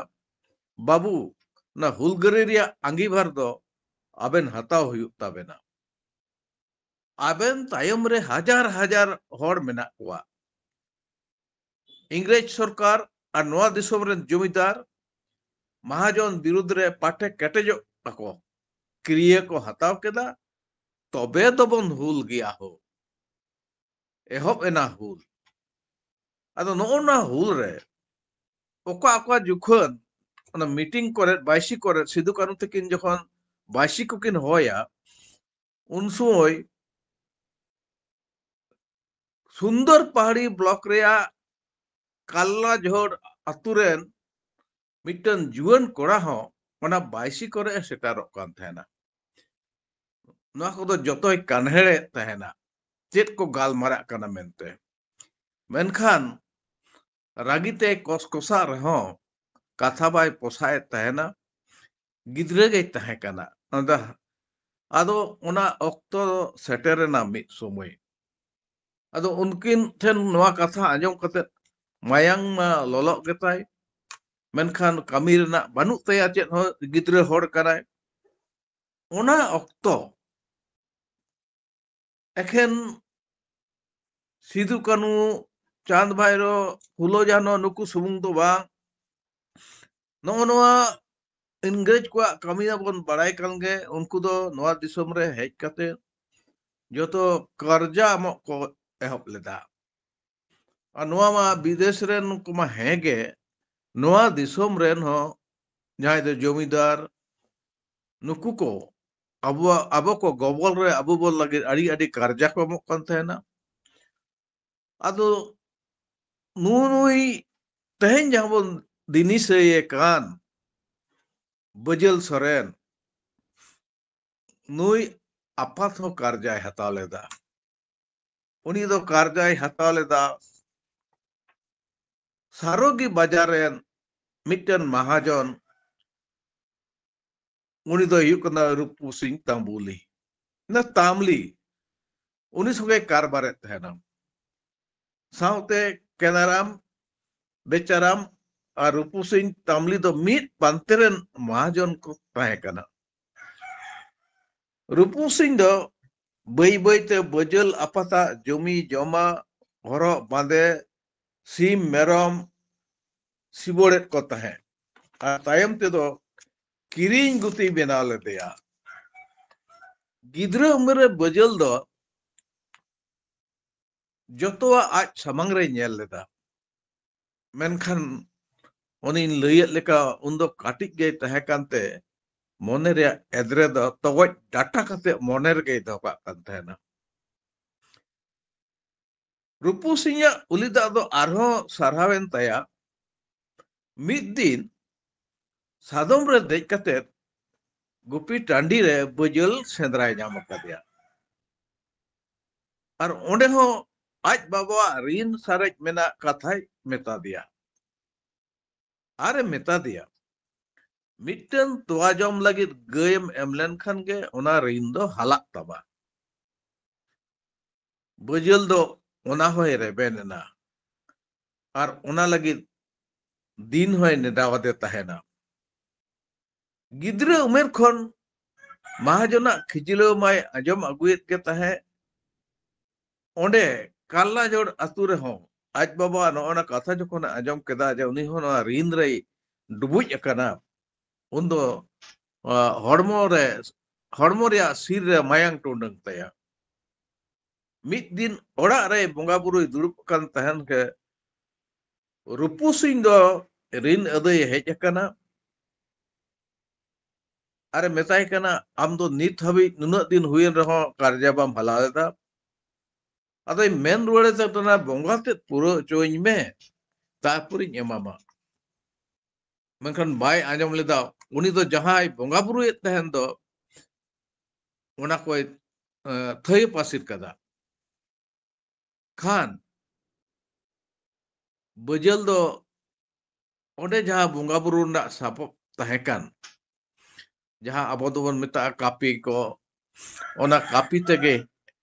"ᱵᱟᱹᱵᱩ, ᱚᱱᱟ ᱦᱩᱞᱜᱟᱹᱨᱤ ᱨᱮᱭᱟᱜ ᱟᱸᱜᱤᱵᱷᱟᱨ ᱫᱚ ᱟᱵᱮᱱ ᱦᱟᱛᱟᱣ ᱦᱩᱭᱩᱜ ᱛᱟᱵᱮᱱᱟ᱾ ᱟᱵᱮᱱ ᱛᱟᱭᱚᱢ ᱨᱮ ᱦᱟᱡᱟᱨ ᱦᱟᱡᱟᱨ ᱦᱚᱲ ᱢᱮᱱᱟᱜ ᱠᱚᱣᱟ᱾ ᱤᱝᱨᱮᱡᱽ ᱥᱚᱨᱠᱟᱨ ᱟᱨ ᱱᱚᱣᱟ ᱫᱤᱥᱚᱢ ᱨᱮᱱ ᱡᱚᱢᱤᱫᱟᱨ ᱢᱟᱦᱟᱡᱚᱱ ᱵᱤᱨᱩᱫᱽ ᱨᱮ ᱯᱟᱴᱷᱮ ᱠᱮᱴᱮᱡᱚᱜ ᱛᱟᱠᱚ, ᱠᱤᱨᱤᱭᱟᱹ ᱠᱚ ᱦᱟᱛᱟᱣ ᱠᱮᱫᱟ, ᱛᱚᱵᱮ ᱫᱚᱵᱚᱱ ᱦᱩᱞ ᱜᱮᱭᱟ ᱦᱳ᱾" ᱮᱦᱚᱵ ᱮᱱᱟ ᱦᱩᱞ᱾ ᱟᱫᱚ ᱱᱚᱜᱼᱚ ᱱᱚᱣᱟ ᱦᱩᱞ ᱨᱮ ᱚᱠᱟ ᱚᱠᱟ ᱡᱚᱠᱷᱚᱱ ᱚᱱᱟ ᱢᱤᱴᱤᱝ ᱠᱚᱨᱮ, ᱵᱟᱭᱥᱤ ᱠᱚᱨᱮ ᱥᱤᱫᱩ ᱠᱟᱹᱱᱦᱩ ᱛᱟᱹᱠᱤᱱ ᱡᱚᱠᱷᱚᱱ ᱵᱟᱭᱥᱤ ᱠᱚᱠᱤᱱ ᱦᱚᱦᱚᱭᱟ, ᱩᱱ ᱥᱚᱢᱚᱭ ᱥᱩᱱᱫᱚᱨ ᱯᱟᱦᱟᱲᱤ ᱵᱞᱚᱠ ᱨᱮᱭᱟᱜ ᱠᱟᱞᱞᱟ ᱡᱷᱳᱲ ᱟᱛᱳ ᱨᱮᱱ ᱢᱤᱫᱴᱟᱝ ᱡᱩᱣᱟᱹᱱ ᱠᱚᱲᱟ ᱦᱚᱸ ᱚᱱᱟ ᱵᱟᱭᱥᱤ ᱠᱚᱨᱮ ᱮ ᱥᱮᱴᱮᱨᱚᱜ ᱠᱟᱱ ᱛᱟᱦᱮᱱᱟ᱾ ᱱᱚᱣᱟ ᱠᱚᱫᱚ ᱡᱚᱛᱚᱭ ᱠᱟᱱᱦᱮᱲᱮᱫ ᱛᱟᱦᱮᱱᱟ, ᱪᱮᱫ ᱠᱚ ᱜᱟᱞᱢᱟᱨᱟᱜ ᱠᱟᱱᱟ ᱢᱮᱱᱛᱮ᱾ ᱢᱮᱱᱠᱷᱟᱱ ᱨᱟᱹᱜᱤ ᱛᱮ ᱠᱚᱥᱠᱚᱥᱟᱜ ᱨᱮᱦᱚᱸ ᱠᱟᱛᱷᱟ ᱵᱟᱭ ᱯᱚᱥᱟᱭᱮᱫ ᱛᱟᱦᱮᱱᱟ᱾ ᱜᱤᱫᱽᱨᱟᱹ ᱜᱮᱭ ᱛᱟᱦᱮᱸ ᱠᱟᱱᱟ᱾ ᱟᱫᱚ, ᱟᱫᱚ ᱚᱱᱟ ᱚᱠᱛᱚ ᱥᱮᱴᱮᱨᱮᱱᱟ ᱢᱤᱫ ᱥᱚᱢᱚᱭ᱾ ᱟᱫᱚ ᱩᱱᱠᱤᱱ ᱴᱷᱮᱱ ᱱᱚᱣᱟ ᱠᱟᱛᱷᱟ ᱟᱸᱡᱚᱢ ᱠᱟᱛᱮ ᱢᱟᱭᱟᱝ ᱢᱟ ᱞᱚᱞᱚᱜ ᱜᱮᱛᱟᱭ, ᱢᱮᱱᱠᱷᱟᱱ ᱠᱟᱹᱢᱤ ᱨᱮᱱᱟᱜ ᱵᱟᱹᱱᱩᱜ ᱛᱟᱭᱟ ᱪᱮᱫ ᱦᱚᱸ, ᱜᱤᱫᱽᱨᱟᱹ ᱦᱚᱲ ᱠᱟᱱᱟᱭ᱾ ᱚᱱᱟ ᱚᱠᱛᱚ ᱮᱠᱷᱮᱱ ᱥᱤᱫᱩ ᱠᱟᱹᱱᱩ, ᱪᱟᱸᱫᱽ ᱵᱷᱟᱭᱨᱳ, ᱯᱷᱩᱞᱳ ᱡᱷᱟᱱᱳ ᱱᱩᱠᱩ ᱥᱩᱢᱩᱝ ᱫᱚ ᱵᱟᱝ, ᱱᱚᱜᱼᱚ ᱱᱚᱣᱟ ᱤᱝᱨᱮᱡᱽ ᱠᱚᱣᱟᱜ ᱠᱟᱹᱢᱤ ᱢᱟᱵᱚᱱ ᱵᱟᱲᱟᱭ ᱠᱟᱱ ᱜᱮ᱾ ᱩᱱᱠᱩ ᱫᱚ ᱱᱚᱣᱟ ᱫᱤᱥᱚᱢ ᱨᱮ ᱦᱮᱡ ᱠᱟᱛᱮ ᱡᱚᱛᱚ ᱠᱟᱨᱡᱟ ᱮᱢᱚᱜ ᱠᱚ ᱮᱦᱚᱵ ᱞᱮᱫᱟ᱾ ᱟᱨ ᱱᱚᱣᱟ ᱢᱟ ᱵᱤᱫᱮᱥ ᱨᱮᱱ ᱠᱚᱢᱟ ᱦᱮᱸ ᱜᱮ, ᱱᱚᱣᱟ ᱫᱤᱥᱚᱢ ᱨᱮᱱ ᱦᱚᱸ ᱡᱟᱦᱟᱸᱭ ᱫᱚ ᱡᱚᱢᱤᱫᱟᱨ, ᱱᱩᱠᱩ ᱠᱚ ᱟᱵᱚᱣᱟᱜ, ᱟᱵᱚ ᱠᱚ ᱜᱚᱵᱚᱞ ᱨᱮ ᱟᱵᱚ ᱵᱚᱱ ᱞᱟᱹᱜᱤᱫ ᱟᱹᱰᱤ ᱟᱹᱰᱤ ᱠᱟᱨᱡᱟ ᱠᱚ ᱮᱢᱚᱜ ᱠᱟᱱ ᱛᱟᱦᱮᱱᱟ᱾ ᱟᱫᱚ ᱱᱩᱭ ᱛᱮᱦᱮᱧ ᱡᱟᱦᱟᱸ ᱵᱚᱱ ᱫᱤᱱᱤᱥᱟᱹᱭᱮ ᱠᱟᱱ ᱵᱟᱹᱡᱟᱹᱞ ᱥᱚᱨᱮᱱ, ᱱᱩᱭ ᱟᱯᱟᱛ ᱦᱚᱸ ᱠᱟᱨᱡᱟᱭ ᱦᱟᱛᱟᱣ ᱞᱮᱫᱟ᱾ ᱩᱱᱤ ᱫᱚ ᱠᱟᱨᱡᱟᱭ ᱦᱟᱛᱟᱣ ᱞᱮᱫᱟ ᱥᱟᱨᱚᱜᱤ ᱵᱟᱡᱟᱨ ᱨᱮᱱ ᱢᱤᱫᱴᱮᱱ ᱢᱟᱦᱟᱡᱚᱱ, ᱩᱱᱤ ᱫᱚᱭ ᱦᱩᱭᱩᱜ ᱠᱟᱱᱟ ᱨᱩᱯᱩ ᱥᱤᱝ ᱛᱟᱢᱵᱩᱞᱤ, ᱱᱟ ᱛᱟᱢᱞᱤ, ᱩᱱᱤ ᱥᱚᱸᱜᱮ ᱠᱟᱨᱵᱟᱨᱮᱫ ᱛᱟᱦᱮᱱᱟ᱾ ᱥᱟᱶᱛᱮ ᱠᱮᱱᱟᱨᱟᱢ, ᱵᱮᱪᱟᱨᱟᱢ ᱟᱨ ᱨᱩᱯᱩ ᱥᱤᱝ ᱛᱟᱢᱞᱤ ᱫᱚ ᱢᱤᱫ ᱯᱟᱱᱛᱮ ᱨᱮᱱ ᱢᱟᱦᱟᱡᱚᱱ ᱠᱚ ᱛᱟᱦᱮᱸ ᱠᱟᱱᱟ᱾ ᱨᱩᱯᱩ ᱥᱤᱝ ᱫᱚ ᱵᱟᱹᱭ ᱵᱟᱹᱭᱛᱮ ᱵᱟᱹᱡᱟᱹᱞ ᱟᱯᱟᱛᱟᱜ ᱡᱚᱢᱤ ᱡᱚᱢᱟ, ᱦᱚᱨᱚᱜ ᱵᱟᱸᱫᱮ, ᱥᱤᱢ ᱢᱮᱨᱚᱢ ᱥᱤᱵᱚᱲᱮᱫ ᱠᱚ ᱛᱟᱦᱮᱸᱫ᱾ ᱟᱨ ᱛᱟᱭᱚᱢ ᱛᱮᱫᱚ ᱠᱤᱨᱤᱧ ᱜᱩᱛᱤ ᱵᱮᱱᱟᱣ ᱞᱮᱫᱮᱭᱟ᱾ ᱜᱤᱫᱽᱨᱟᱹ ᱩᱢᱮᱨ ᱨᱮ ᱵᱟᱹᱡᱟᱹᱞ ᱫᱚ ᱡᱚᱛᱚᱣᱟᱜ ᱟᱡ ᱥᱟᱢᱟᱝ ᱨᱮᱭ ᱧᱮᱞ ᱞᱮᱫᱟ᱾ ᱢᱮᱱᱠᱷᱟᱱ ᱚᱱᱮᱧ ᱞᱟᱹᱭᱮᱫ ᱞᱮᱠᱟ, ᱩᱱᱫᱚ ᱠᱟᱹᱴᱤᱡ ᱜᱮᱭ ᱛᱟᱦᱮᱸ ᱠᱟᱱᱛᱮ ᱢᱚᱱᱮ ᱨᱮᱭᱟᱜ ᱮᱫᱽᱨᱮ ᱫᱚ ᱛᱚᱜᱚᱡ ᱰᱟᱴᱟ ᱠᱟᱛᱮ ᱢᱚᱱᱮ ᱨᱮᱜᱮᱭ ᱫᱚᱦᱚ ᱠᱟᱜ ᱠᱟᱱ ᱛᱟᱦᱮᱱᱟ᱾ ᱨᱩᱯᱩ ᱥᱤᱧᱟᱜ ᱩᱞᱤ ᱫᱟᱜ ᱫᱚ ᱟᱨᱦᱚᱸ ᱥᱟᱨᱦᱟᱣᱮᱱ ᱛᱟᱭᱟ᱾ ᱢᱤᱫ ᱫᱤᱱ ᱥᱟᱫᱚᱢ ᱨᱮ ᱫᱮᱡ ᱠᱟᱛᱮ ᱜᱩᱯᱤ ᱴᱟᱺᱰᱤ ᱨᱮ ᱵᱟᱹᱡᱟᱹᱞ ᱥᱮᱸᱫᱽᱨᱟᱭ ᱧᱟᱢ ᱟᱠᱟᱫᱮᱭᱟ᱾ ᱟᱨ ᱚᱸᱰᱮ ᱦᱚᱸ ᱟᱡ ᱵᱟᱵᱟᱣᱟᱜ ᱨᱤᱱ ᱥᱟᱨᱮᱡ ᱢᱮᱱᱟᱜ ᱠᱟᱛᱷᱟᱭ ᱢᱮᱛᱟ ᱫᱮᱭᱟ᱾ ᱟᱨᱮ ᱢᱮᱛᱟ ᱫᱮᱭᱟ, "ᱢᱤᱫᱴᱟᱝ ᱛᱚᱣᱟ ᱡᱚᱢ ᱞᱟᱹᱜᱤᱫ ᱜᱟᱹᱭᱮᱢ ᱮᱢ ᱞᱮᱱᱠᱷᱟᱱ ᱜᱮ ᱚᱱᱟ ᱨᱤᱱ ᱫᱚ ᱦᱟᱞᱟᱜ ᱛᱟᱢᱟ᱾" ᱵᱟᱹᱡᱟᱹᱞ ᱫᱚ ᱚᱱᱟ ᱦᱚᱸᱭ ᱨᱮᱵᱮᱱ ᱮᱱᱟ ᱟᱨ ᱚᱱᱟ ᱞᱟᱹᱜᱤᱫ ᱫᱤᱱ ᱦᱚᱸᱭ ᱱᱮᱰᱟᱣᱟᱫᱮ ᱛᱟᱦᱮᱱᱟ᱾ ᱜᱤᱫᱽᱨᱟᱹ ᱩᱢᱮᱨ ᱠᱷᱚᱱ ᱢᱟᱦᱟᱡᱚᱱᱟᱜ ᱠᱷᱤᱡᱞᱟᱹᱣ ᱢᱟᱭ ᱟᱸᱡᱚᱢ ᱟᱹᱜᱩᱭᱮᱫ ᱜᱮ ᱛᱟᱦᱮᱸᱫ᱾ ᱚᱸᱰᱮ ᱠᱟᱞᱞᱟᱡᱚᱲ ᱟᱹᱛᱩ ᱨᱮᱦᱚᱸ ᱟᱡ ᱵᱟᱵᱟ ᱱᱚᱜᱼᱚ ᱱᱟ ᱠᱟᱛᱷᱟ ᱡᱚᱠᱷᱚᱱᱮ ᱟᱸᱡᱚᱢ ᱠᱮᱫᱟ ᱡᱮ ᱩᱱᱤ ᱦᱚᱸ ᱱᱚᱣᱟ ᱨᱤᱱ ᱨᱮᱭ ᱰᱩᱵᱩᱡ ᱟᱠᱟᱱᱟ, ᱩᱱᱫᱚ, ᱟ, ᱦᱚᱲᱢᱚ ᱨᱮ, ᱦᱚᱲᱢᱚ ᱨᱮᱭᱟᱜ ᱥᱤᱨ ᱨᱮ ᱢᱟᱭᱟᱝ ᱴᱩᱰᱟᱹᱝ ᱛᱟᱭᱟ᱾ ᱢᱤᱫ ᱫᱤᱱ ᱚᱲᱟᱜ ᱨᱮ ᱵᱚᱸᱜᱟ ᱵᱩᱨᱩᱭ ᱫᱩᱲᱩᱵ ᱟᱠᱟᱱ ᱛᱟᱦᱮᱱ ᱜᱮ, ᱨᱩᱯᱩ ᱥᱤᱝ ᱫᱚ ᱨᱤᱱ ᱟᱹᱫᱟᱹᱭᱮ ᱦᱮᱡ ᱟᱠᱟᱱᱟ᱾ ᱟᱨᱮ ᱢᱮᱛᱟᱭ ᱠᱟᱱᱟ, "ᱟᱢ ᱫᱚ ᱱᱤᱛ ᱦᱟᱹᱵᱤᱡ ᱱᱩᱱᱟᱹᱜ ᱫᱤᱱ ᱦᱩᱭᱮᱱ ᱨᱮᱦᱚᱸ ᱠᱟᱨᱡᱟ ᱵᱟᱢ ᱦᱟᱞᱟ ᱞᱮᱫᱟ?" ᱟᱫᱚᱭ ᱢᱮᱱ ᱨᱩᱣᱟᱹᱲᱮ ᱛᱟᱦᱮᱸ ᱠᱟᱱᱟ, "ᱵᱚᱸᱜᱟ ᱛᱮᱫ ᱯᱩᱨᱟᱹ ᱦᱚᱪᱚᱣᱟᱹᱧ ᱢᱮ, ᱛᱟᱨᱯᱚᱨᱤᱧ ᱮᱢᱟᱢᱟ᱾" ᱢᱮᱱᱠᱷᱟᱱ ᱵᱟᱭ ᱟᱸᱡᱚᱢ ᱞᱮᱫᱟ᱾ ᱩᱱᱤ ᱫᱚ ᱡᱟᱦᱟᱸᱭ ᱵᱚᱸᱜᱟ ᱵᱩᱨᱩᱭᱮᱫ ᱛᱟᱦᱮᱱ ᱫᱚ, ᱚᱱᱟ ᱠᱚᱭ, ᱮ, ᱛᱷᱟᱹᱭ ᱯᱟᱹᱥᱤᱨ ᱠᱟᱫᱟ᱾ ᱠᱷᱟᱱ ᱵᱟᱹᱡᱟᱹᱞ ᱫᱚ ᱚᱸᱰᱮ ᱡᱟᱦᱟᱸ ᱵᱚᱸᱜᱟ ᱵᱩᱨᱩ ᱨᱮᱱᱟᱜ ᱥᱟᱯᱟᱵ ᱛᱟᱦᱮᱸ ᱠᱟᱱ, ᱡᱟᱦᱟᱸ ᱟᱵᱚ ᱫᱚᱵᱚᱱ ᱢᱮᱛᱟᱜᱼᱟ ᱠᱟᱹᱯᱤ ᱠᱚ, ᱚᱱᱟ ᱠᱟᱹᱯᱤ ᱛᱮᱜᱮ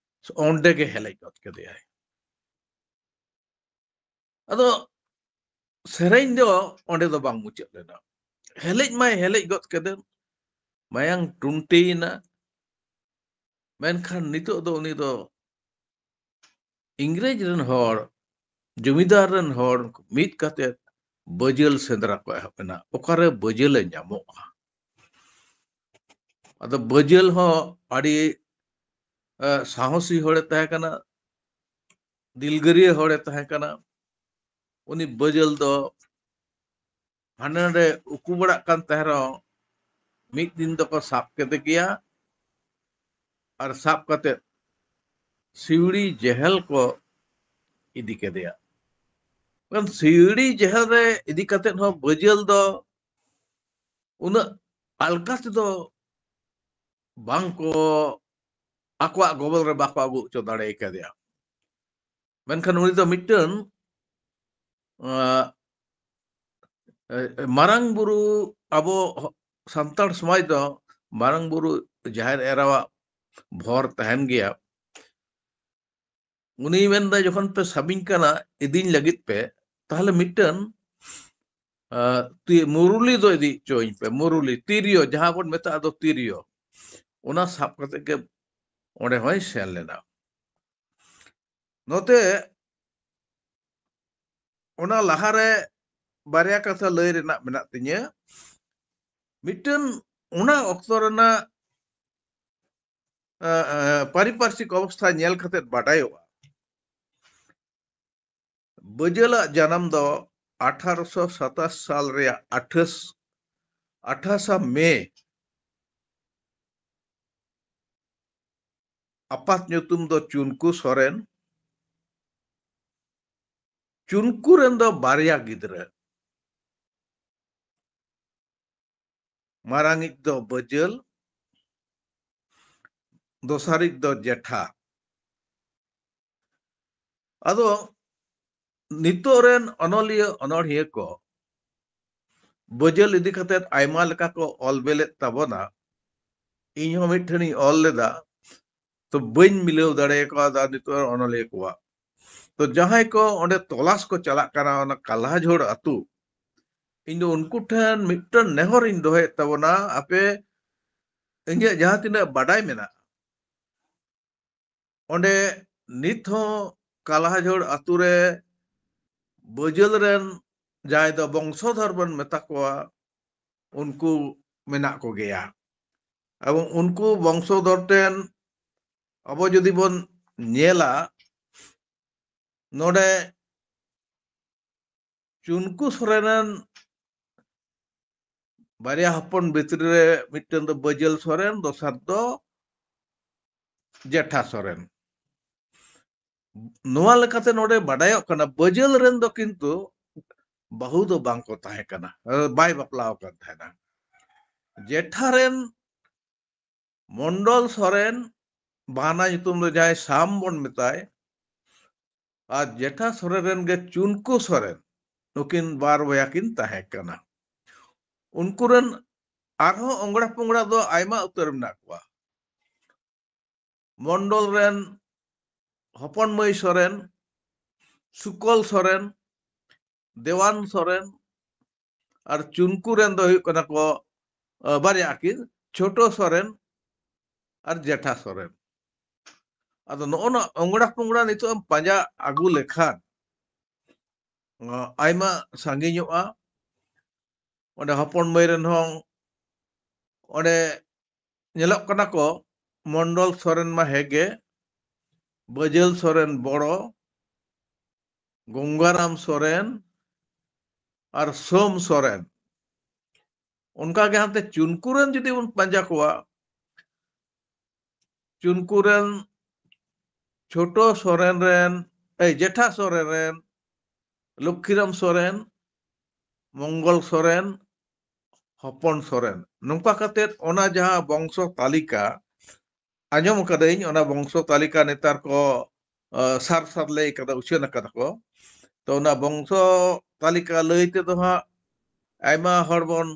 ᱚᱸᱰᱮ ᱜᱮ ᱦᱮᱞᱮᱡ ᱜᱚᱫ ᱠᱮᱫᱮᱭᱟᱭ᱾ ᱟᱫᱚ ᱥᱮᱨᱮᱧ ᱫᱚ ᱚᱸᱰᱮ ᱫᱚ ᱵᱟᱝ ᱢᱩᱪᱟᱹᱫ ᱞᱮᱱᱟ᱾ ᱦᱮᱞᱮᱡ ᱢᱟᱭ ᱦᱮᱞᱮᱡ ᱜᱚᱫ ᱠᱮᱫᱮ, ᱢᱟᱭᱟᱝ ᱴᱩᱱᱴᱤᱭᱮᱱᱟ᱾ ᱢᱮᱱᱠᱷᱟᱱ ᱱᱤᱛᱚᱜ ᱫᱚ ᱩᱱᱤ ᱫᱚ ᱤᱝᱨᱮᱡᱽ ᱨᱮᱱ ᱦᱚᱲ, ᱡᱚᱢᱤᱫᱟᱨ ᱨᱮᱱ ᱦᱚᱲ ᱢᱤᱫ ᱠᱟᱛᱮ ᱵᱟᱹᱡᱟᱹᱞ ᱥᱮᱸᱫᱽᱨᱟ ᱠᱚ ᱮᱦᱚᱵ ᱮᱱᱟ᱾ ᱚᱠᱟᱨᱮ ᱵᱟᱹᱡᱟᱹᱞᱮ ᱧᱟᱢᱚᱜᱼᱟ? ᱟᱫᱚ ᱵᱟᱹᱡᱟᱹᱞ ᱦᱚᱸ ᱟᱹᱰᱤ, ᱮ, ᱥᱟᱦᱚᱥᱤ ᱦᱚᱲᱮ ᱛᱟᱦᱮᱸ ᱠᱟᱱᱟ, ᱫᱤᱞᱜᱟᱹᱨᱤᱭᱟᱹ ᱦᱚᱲᱮ ᱛᱟᱦᱮᱸ ᱠᱟᱱᱟ᱾ ᱩᱱᱤ ᱵᱟᱹᱡᱟᱹᱞ ᱫᱚ ᱦᱟᱸᱰᱮ ᱱᱟᱰᱮ ᱩᱠᱩ ᱵᱟᱲᱟᱜ ᱠᱟᱱ ᱛᱟᱦᱮᱸ ᱨᱮᱦᱚᱸ, ᱢᱤᱫ ᱫᱤᱱ ᱫᱚᱠᱚ ᱥᱟᱵ ᱠᱮᱫᱮ ᱜᱮᱭᱟ᱾ ᱟᱨ ᱥᱟᱵ ᱠᱟᱛᱮ ᱥᱤᱣᱲᱤ ᱡᱮᱦᱮᱞ ᱠᱚ ᱤᱫᱤ ᱠᱮᱫᱮᱭᱟ᱾ ᱢᱮᱱᱠᱷᱟᱱ ᱥᱤᱣᱲᱤ ᱡᱮᱦᱮᱞ ᱨᱮ ᱤᱫᱤ ᱠᱟᱛᱮ ᱦᱚᱸ ᱵᱟᱹᱡᱟᱹᱞ ᱫᱚ ᱩᱱᱟᱹᱜ ᱟᱞᱜᱟ ᱛᱮᱫᱚ ᱵᱟᱝ ᱠᱚ, ᱟᱠᱚᱣᱟᱜ ᱜᱚᱵᱚᱞ ᱨᱮ ᱵᱟᱠᱚ ᱟᱹᱜᱩ ᱦᱚᱪᱚ ᱫᱟᱲᱮ ᱠᱟᱫᱮᱭᱟ᱾ ᱢᱮᱱᱠᱷᱟᱱ ᱩᱱᱤ ᱫᱚ ᱢᱤᱫᱴᱟᱹᱝ, ᱟᱸ, ᱮ, ᱢᱟᱨᱟᱝ ᱵᱩᱨᱩ, ᱟᱵᱚ ᱥᱟᱱᱛᱟᱲ ᱥᱚᱢᱟᱡᱽ ᱫᱚ ᱢᱟᱨᱟᱝ ᱵᱩᱨᱩ ᱡᱟᱦᱮᱨ ᱮᱨᱟᱣᱟᱜ ᱵᱷᱚᱨ ᱛᱟᱦᱮᱱ ᱜᱮᱭᱟ᱾ ᱩᱱᱤᱭ ᱢᱮᱱᱫᱟ, "ᱡᱚᱠᱷᱚᱱ ᱯᱮ ᱥᱟᱵᱤᱧ ᱠᱟᱱᱟ ᱤᱫᱤᱧ ᱞᱟᱹᱜᱤᱫ ᱯᱮ, ᱛᱟᱦᱞᱮ ᱢᱤᱫᱴᱟᱹᱝ, ᱟᱸ, ᱛᱤ-, ᱢᱩᱨᱩᱞᱤ ᱫᱚ ᱤᱫᱤ ᱦᱚᱪᱚᱣᱟᱹᱧ ᱯᱮ, ᱢᱩᱨᱩᱞᱤ, ᱛᱤᱨᱭᱳ, ᱡᱟᱦᱟᱸ ᱵᱚᱱ ᱢᱮᱛᱟᱜ ᱫᱚ ᱛᱤᱨᱭᱳ, ᱚᱱᱟ ᱥᱟᱵ ᱠᱟᱛᱮ ᱜᱮ ᱚᱸᱰᱮ ᱦᱚᱸᱭ ᱥᱮᱱ ᱞᱮᱱᱟ᱾ ᱱᱚᱛᱮ ᱚᱱᱟ ᱞᱟᱦᱟᱨᱮ ᱵᱟᱨᱭᱟ ᱠᱟᱛᱷᱟ ᱞᱟᱹᱭ ᱨᱮᱱᱟᱜ ᱢᱮᱱᱟᱜ ᱛᱤᱧᱟᱹ᱾ ᱢᱤᱫᱴᱟᱝ, ᱚᱱᱟ ᱚᱠᱛᱚ ᱨᱮᱱᱟᱜ, ᱮ, ᱮ, ᱯᱟᱨᱤᱯᱟᱨᱥᱤᱠ ᱚᱵᱚᱥᱛᱷᱟ ᱧᱮᱞ ᱠᱟᱛᱮ ᱵᱟᱰᱟᱭᱚᱜᱼᱟ, ᱵᱟᱹᱡᱟᱹᱞᱟᱜ ᱡᱟᱱᱟᱢ ᱫᱚ ᱟᱴᱷᱟᱨᱚᱥᱚ ᱥᱟᱛᱟᱥ ᱥᱟᱞ ᱨᱮᱭᱟᱜ ᱟᱴᱷᱟᱥ, ᱟᱴᱷᱟᱥᱟ ᱢᱮ᱾ ᱟᱯᱟᱛ ᱧᱩᱛᱩᱢ ᱫᱚ ᱪᱩᱱᱠᱩ ᱥᱚᱨᱮᱱ᱾ ᱪᱩᱱᱠᱩ ᱨᱮᱱ ᱫᱚ ᱵᱟᱨᱭᱟ ᱜᱤᱫᱽᱨᱟᱹ, ᱢᱟᱨᱟᱝᱤᱡ ᱫᱚ ᱵᱟᱹᱡᱟᱹᱞ, ᱫᱚᱥᱟᱨᱤᱡ ᱫᱚ ᱡᱮᱴᱷᱟ᱾ ᱟᱫᱚ ᱱᱤᱛᱚᱜ ᱨᱮᱱ ᱚᱱᱚᱞᱤᱭᱟᱹ ᱚᱱᱚᱬᱦᱤᱭᱟᱹ ᱠᱚ ᱵᱟᱹᱡᱟᱹᱞ ᱤᱫᱤ ᱠᱟᱛᱮ ᱟᱭᱢᱟ ᱞᱮᱠᱟ ᱠᱚ ᱚᱞ ᱵᱮᱞᱮᱫ ᱛᱟᱵᱚᱱᱟ᱾ ᱤᱧ ᱦᱚᱸ ᱢᱤᱫ ᱴᱷᱮᱱᱤᱧ ᱚᱞ ᱞᱮᱫᱟ, ᱛᱚ ᱵᱟᱹᱧ ᱢᱤᱞᱟᱹᱣ ᱫᱟᱲᱮ ᱠᱟᱣᱫᱟ ᱱᱤᱛᱚᱜ ᱨᱮᱱ ᱚᱱᱚᱞᱤᱭᱟᱹ ᱠᱚᱣᱟᱜ᱾ ᱛᱚ ᱡᱟᱦᱟᱸᱭ ᱠᱚ ᱚᱸᱰᱮ ᱛᱚᱞᱟᱥ ᱠᱚ ᱪᱟᱞᱟᱜ ᱠᱟᱱᱟ ᱚᱱᱟ ᱠᱟᱞᱦᱟᱡᱷᱳᱲ ᱟᱹᱛᱩ, ᱤᱧ ᱫᱚ ᱩᱱᱠᱩ ᱴᱷᱮᱱ ᱢᱤᱫᱴᱟᱝ ᱱᱮᱦᱚᱨ ᱤᱧ ᱫᱚᱦᱚᱭᱮᱫ ᱛᱟᱵᱚᱱᱟ, ᱟᱯᱮ ᱤᱧᱟᱹᱜ ᱡᱟᱦᱟᱸ ᱛᱤᱱᱟᱹᱜ ᱵᱟᱰᱟᱭ ᱢᱮᱱᱟᱜᱼᱟ, ᱚᱸᱰᱮ ᱱᱤᱛ ᱦᱚᱸ ᱠᱟᱞᱦᱟᱡᱷᱳᱲ ᱟᱹᱛᱩ ᱨᱮ ᱵᱟᱹᱡᱟᱹᱞ ᱨᱮᱱ ᱡᱟᱦᱟᱸᱭ ᱫᱚ ᱵᱚᱝᱥᱚᱫᱷᱚᱨ ᱵᱚᱱ ᱢᱮᱛᱟ ᱠᱚᱣᱟ, ᱩᱱᱠᱩ ᱢᱮᱱᱟᱜ ᱠᱚᱜᱮᱭᱟ᱾ ᱮᱵᱚᱝ ᱩᱱᱠᱩ ᱵᱚᱝᱥᱚᱫᱷᱚᱨ ᱴᱷᱮᱱ ᱟᱵᱚ ᱡᱩᱫᱤ ᱵᱚᱱ ᱧᱮᱞᱟ, ᱱᱚᱰᱮ ᱪᱩᱱᱠᱩ ᱥᱚᱨᱮᱱ ᱨᱮᱱ ᱵᱟᱨᱭᱟ ᱦᱚᱯᱚᱱ ᱵᱷᱤᱛᱨᱤ ᱨᱮ ᱢᱤᱫᱴᱟᱝ ᱫᱚ ᱵᱟᱹᱡᱟᱹᱞ ᱥᱚᱨᱮᱱ, ᱫᱚᱥᱟᱨ ᱫᱚ ᱡᱮᱴᱷᱟ ᱥᱚᱨᱮᱱ᱾ ᱱᱚᱣᱟ ᱞᱮᱠᱟᱛᱮ ᱱᱚᱰᱮ ᱵᱟᱰᱟᱭᱚᱜ ᱠᱟᱱᱟ, ᱵᱟᱹᱡᱟᱹᱞ ᱨᱮᱱ ᱫᱚ ᱠᱤᱱᱛᱩ ᱵᱟᱹᱦᱩ ᱫᱚ ᱵᱟᱝ ᱠᱚ ᱛᱟᱦᱮᱸ ᱠᱟᱱᱟ, ᱵᱟᱭ ᱵᱟᱯᱞᱟ ᱟᱠᱟᱱ ᱛᱟᱦᱮᱱᱟ᱾ ᱡᱮᱴᱷᱟ ᱨᱮᱱ ᱢᱚᱱᱰᱚᱞ ᱥᱚᱨᱮᱱ, ᱵᱟᱱᱟ ᱧᱩᱛᱩᱢ ᱫᱚ ᱡᱟᱦᱟᱸᱭ ᱥᱟᱢ ᱵᱚᱱ ᱢᱮᱛᱟᱭ, ᱟᱨ ᱡᱮᱴᱷᱟ ᱥᱚᱨᱮᱱ ᱨᱮᱱ ᱜᱮ ᱪᱩᱱᱠᱩ ᱥᱚᱨᱮᱱ, ᱱᱩᱠᱤᱱ ᱵᱟᱨ ᱵᱚᱭᱦᱟ ᱠᱤᱱ ᱛᱟᱦᱮᱸ ᱠᱟᱱᱟ᱾ ᱩᱱᱠᱩ ᱨᱮᱱ ᱟᱨᱦᱚᱸ ᱚᱝᱲᱟ ᱯᱚᱝᱲᱟ ᱫᱚ ᱟᱭᱢᱟ ᱩᱛᱟᱹᱨ ᱢᱮᱱᱟᱜ ᱠᱚᱣᱟ᱾ ᱢᱚᱱᱰᱚᱞ ᱨᱮᱱ ᱦᱚᱯᱚᱱ ᱢᱟᱹᱭ ᱥᱚᱨᱮᱱ, ᱥᱩᱠᱚᱞ ᱥᱚᱨᱮᱱ, ᱫᱮᱣᱟᱱ ᱥᱚᱨᱮᱱ, ᱟᱨ ᱪᱩᱱᱠᱩ ᱨᱮᱱ ᱫᱚ ᱦᱩᱭᱩᱜ ᱠᱟᱱᱟ ᱠᱚ, ᱟ, ᱵᱟᱨᱭᱟ ᱟᱹᱠᱤᱱ, ᱪᱷᱳᱴᱳ ᱥᱚᱨᱮᱱ ᱟᱨ ᱡᱮᱴᱷᱟ ᱥᱚᱨᱮᱱ᱾ ᱟᱫᱚ ᱱᱚᱜᱼᱚ ᱱᱚᱣᱟ ᱚᱝᱲᱟ ᱯᱚᱝᱲᱟ ᱱᱤᱛᱚᱜ ᱮᱢ ᱯᱟᱸᱡᱟ ᱟᱹᱜᱩ ᱞᱮᱠᱷᱟᱱ, ᱟᱭᱢᱟ ᱥᱟᱺᱜᱤᱧᱚᱜᱼᱟ᱾ ᱚᱸᱰᱮ ᱦᱚᱯᱚᱱ ᱢᱟᱹᱭ ᱨᱮᱱ ᱦᱚᱸ ᱚᱸᱰᱮ ᱧᱮᱞᱚᱜ ᱠᱟᱱᱟ ᱠᱚ, ᱢᱚᱱᱰᱚᱞ ᱥᱚᱨᱮᱱ ᱢᱟ ᱦᱮᱸᱜᱮ, ᱵᱟᱹᱡᱟᱹᱞ ᱥᱚᱨᱮᱱ ᱵᱚᱲᱚ, ᱜᱚᱝᱜᱟᱨᱟᱢ ᱥᱚᱨᱮᱱ ᱟᱨ ᱥᱳᱢ ᱥᱚᱨᱮᱱ᱾ ᱚᱱᱠᱟ ᱜᱮ ᱦᱟᱱᱛᱮ ᱪᱩᱱᱠᱩ ᱨᱮᱱ ᱡᱩᱫᱤ ᱵᱚᱱ ᱯᱟᱸᱡᱟ ᱠᱚᱣᱟ, ᱪᱩᱱᱠᱩ ᱨᱮᱱ ᱪᱷᱳᱴᱳ ᱥᱚᱨᱮᱱ ᱨᱮᱱ, ᱮᱭ, ᱡᱮᱴᱷᱟ ᱥᱚᱨᱮᱱ ᱨᱮᱱ ᱞᱚᱠᱠᱷᱤᱨᱟᱢ ᱥᱚᱨᱮᱱ, ᱢᱚᱝᱜᱚᱞ ᱥᱚᱨᱮᱱ, ᱦᱚᱯᱚᱱ ᱥᱚᱨᱮᱱ, ᱱᱚᱝᱠᱟ ᱠᱟᱛᱮᱫ ᱚᱱᱟ ᱡᱟᱦᱟᱸ ᱵᱚᱝᱥᱚ ᱛᱟᱹᱞᱤᱠᱟ, ᱟᱸᱡᱚᱢ ᱠᱟᱹᱫᱟᱹᱧ, ᱚᱱᱟ ᱵᱚᱝᱥᱚ ᱛᱟᱹᱞᱤᱠᱟ ᱱᱮᱛᱟᱨ ᱠᱚ, ᱟ, ᱥᱟᱨ ᱥᱟᱨ ᱞᱟᱹᱭ ᱠᱟᱫᱟ, ᱩᱪᱷᱟᱹᱱ ᱟᱠᱟᱫᱟ ᱠᱚ᱾ ᱛᱚ, ᱚᱱᱟ ᱵᱚᱝᱥᱚ ᱛᱟᱹᱞᱤᱠᱟ ᱞᱟᱹᱭ ᱛᱮᱫᱚ ᱦᱟᱸᱜ ᱟᱭᱢᱟ ᱦᱚᱲ ᱵᱚᱱ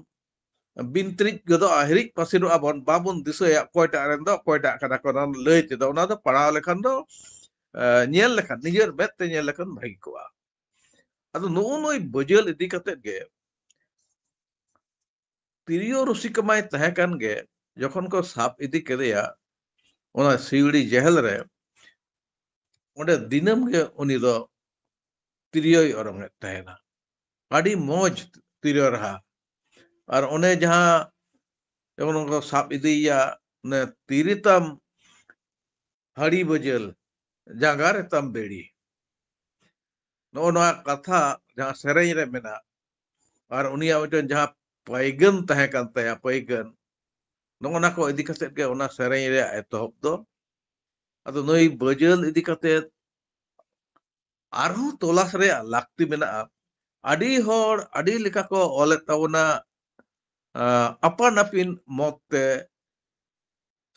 ᱵᱤᱱᱛᱨᱤᱡ ᱜᱚᱫᱚᱜᱼᱟ, ᱦᱤᱨᱤᱡ ᱯᱟᱹᱥᱤᱨᱚᱜᱼᱟ ᱵᱚᱱ, ᱵᱟᱵᱚᱱ ᱫᱤᱥᱟᱹᱭᱟ ᱚᱠᱚᱭᱴᱟᱜ ᱨᱮᱱ ᱫᱚ ᱚᱠᱚᱭᱴᱟᱜ ᱠᱟᱱᱟ ᱠᱚ᱾ ᱚᱱᱟ ᱞᱟᱹᱭ ᱛᱮᱫᱚ, ᱚᱱᱟ ᱫᱚ ᱯᱟᱲᱦᱟᱣ ᱞᱮᱠᱷᱟᱱ ᱫᱚ, ᱮ, ᱧᱮᱞ ᱞᱮᱠᱷᱟᱱ, ᱱᱤᱡᱮᱨ ᱢᱮᱫ ᱛᱮ ᱧᱮᱞ ᱞᱮᱠᱷᱟᱱ ᱵᱷᱟᱹᱜᱤ ᱠᱚᱜᱼᱟ᱾ ᱟᱫᱚ ᱱᱩᱜᱼᱩ ᱱᱩᱭ ᱵᱟᱹᱡᱟᱹᱞ ᱤᱫᱤ ᱠᱟᱛᱮᱫ ᱜᱮ ᱛᱤᱨᱭᱳ ᱨᱩᱥᱤᱠᱟ ᱢᱟᱭ ᱛᱟᱦᱮᱸ ᱠᱟᱱ ᱜᱮ, ᱡᱚᱠᱷᱚᱱ ᱠᱚ ᱥᱟᱵ ᱤᱫᱤ ᱠᱮᱫᱮᱭᱟ ᱚᱱᱟ ᱥᱤᱣᱲᱤ ᱡᱮᱦᱮᱞ ᱨᱮ, ᱚᱸᱰᱮ ᱫᱤᱱᱟᱹᱢ ᱜᱮ ᱩᱱᱤ ᱫᱚ ᱛᱤᱨᱭᱳᱭ ᱚᱨᱚᱝ ᱮᱫ ᱛᱟᱦᱮᱱᱟ᱾ ᱟᱹᱰᱤ ᱢᱚᱡᱽ ᱛᱤᱨᱭᱳ ᱨᱟᱦᱟ᱾ ᱟᱨ ᱚᱱᱮ ᱡᱟᱦᱟᱸ ᱡᱮᱢᱚᱱ ᱠᱚ ᱥᱟᱵ ᱤᱫᱤᱭᱮᱭᱟ, ᱚᱱᱮ ᱛᱤᱨᱮ ᱛᱟᱢ ᱦᱟᱹᱲᱤ ᱵᱟᱹᱡᱟᱹᱞ, ᱡᱟᱸᱜᱟ ᱨᱮ ᱛᱟᱢ ᱵᱮᱲᱤ᱾ ᱱᱚᱜᱼᱚ ᱱᱚᱣᱟ ᱠᱟᱛᱷᱟ ᱡᱟᱦᱟᱸ ᱥᱮᱨᱮᱧ ᱨᱮ ᱢᱮᱱᱟᱜ, ᱟᱨ ᱩᱱᱤᱭᱟᱜ ᱢᱤᱫᱴᱮᱱ ᱡᱟᱦᱟᱸ ᱯᱟᱹᱭᱜᱟᱹᱱ ᱛᱟᱦᱮᱸ ᱠᱟᱱ ᱛᱟᱭᱟ, ᱯᱟᱹᱭᱜᱟᱹᱱ, ᱱᱚᱜᱼᱚ ᱱᱟ ᱠᱚ ᱤᱫᱤ ᱠᱟᱛᱮᱫ ᱜᱮ ᱚᱱᱟ ᱥᱮᱨᱮᱧ ᱨᱮᱭᱟᱜ ᱮᱛᱚᱦᱚᱵ ᱫᱚ᱾ ᱟᱫᱚ ᱱᱩᱭ ᱵᱟᱹᱡᱟᱹᱞ ᱤᱫᱤ ᱠᱟᱛᱮᱫ ᱟᱨᱦᱚᱸ ᱛᱚᱞᱟᱥ ᱨᱮᱭᱟᱜ ᱞᱟᱹᱠᱛᱤ ᱢᱮᱱᱟᱜᱼᱟ᱾ ᱟᱹᱰᱤ ᱦᱚᱲ ᱟᱹᱰᱤ ᱞᱮᱠᱟ ᱠᱚ ᱚᱞᱮᱫ ᱛᱟᱵᱚᱱᱟ, ᱟᱸ, ᱟᱯᱟᱱ ᱟᱹᱯᱤᱱ ᱢᱚᱛ ᱛᱮ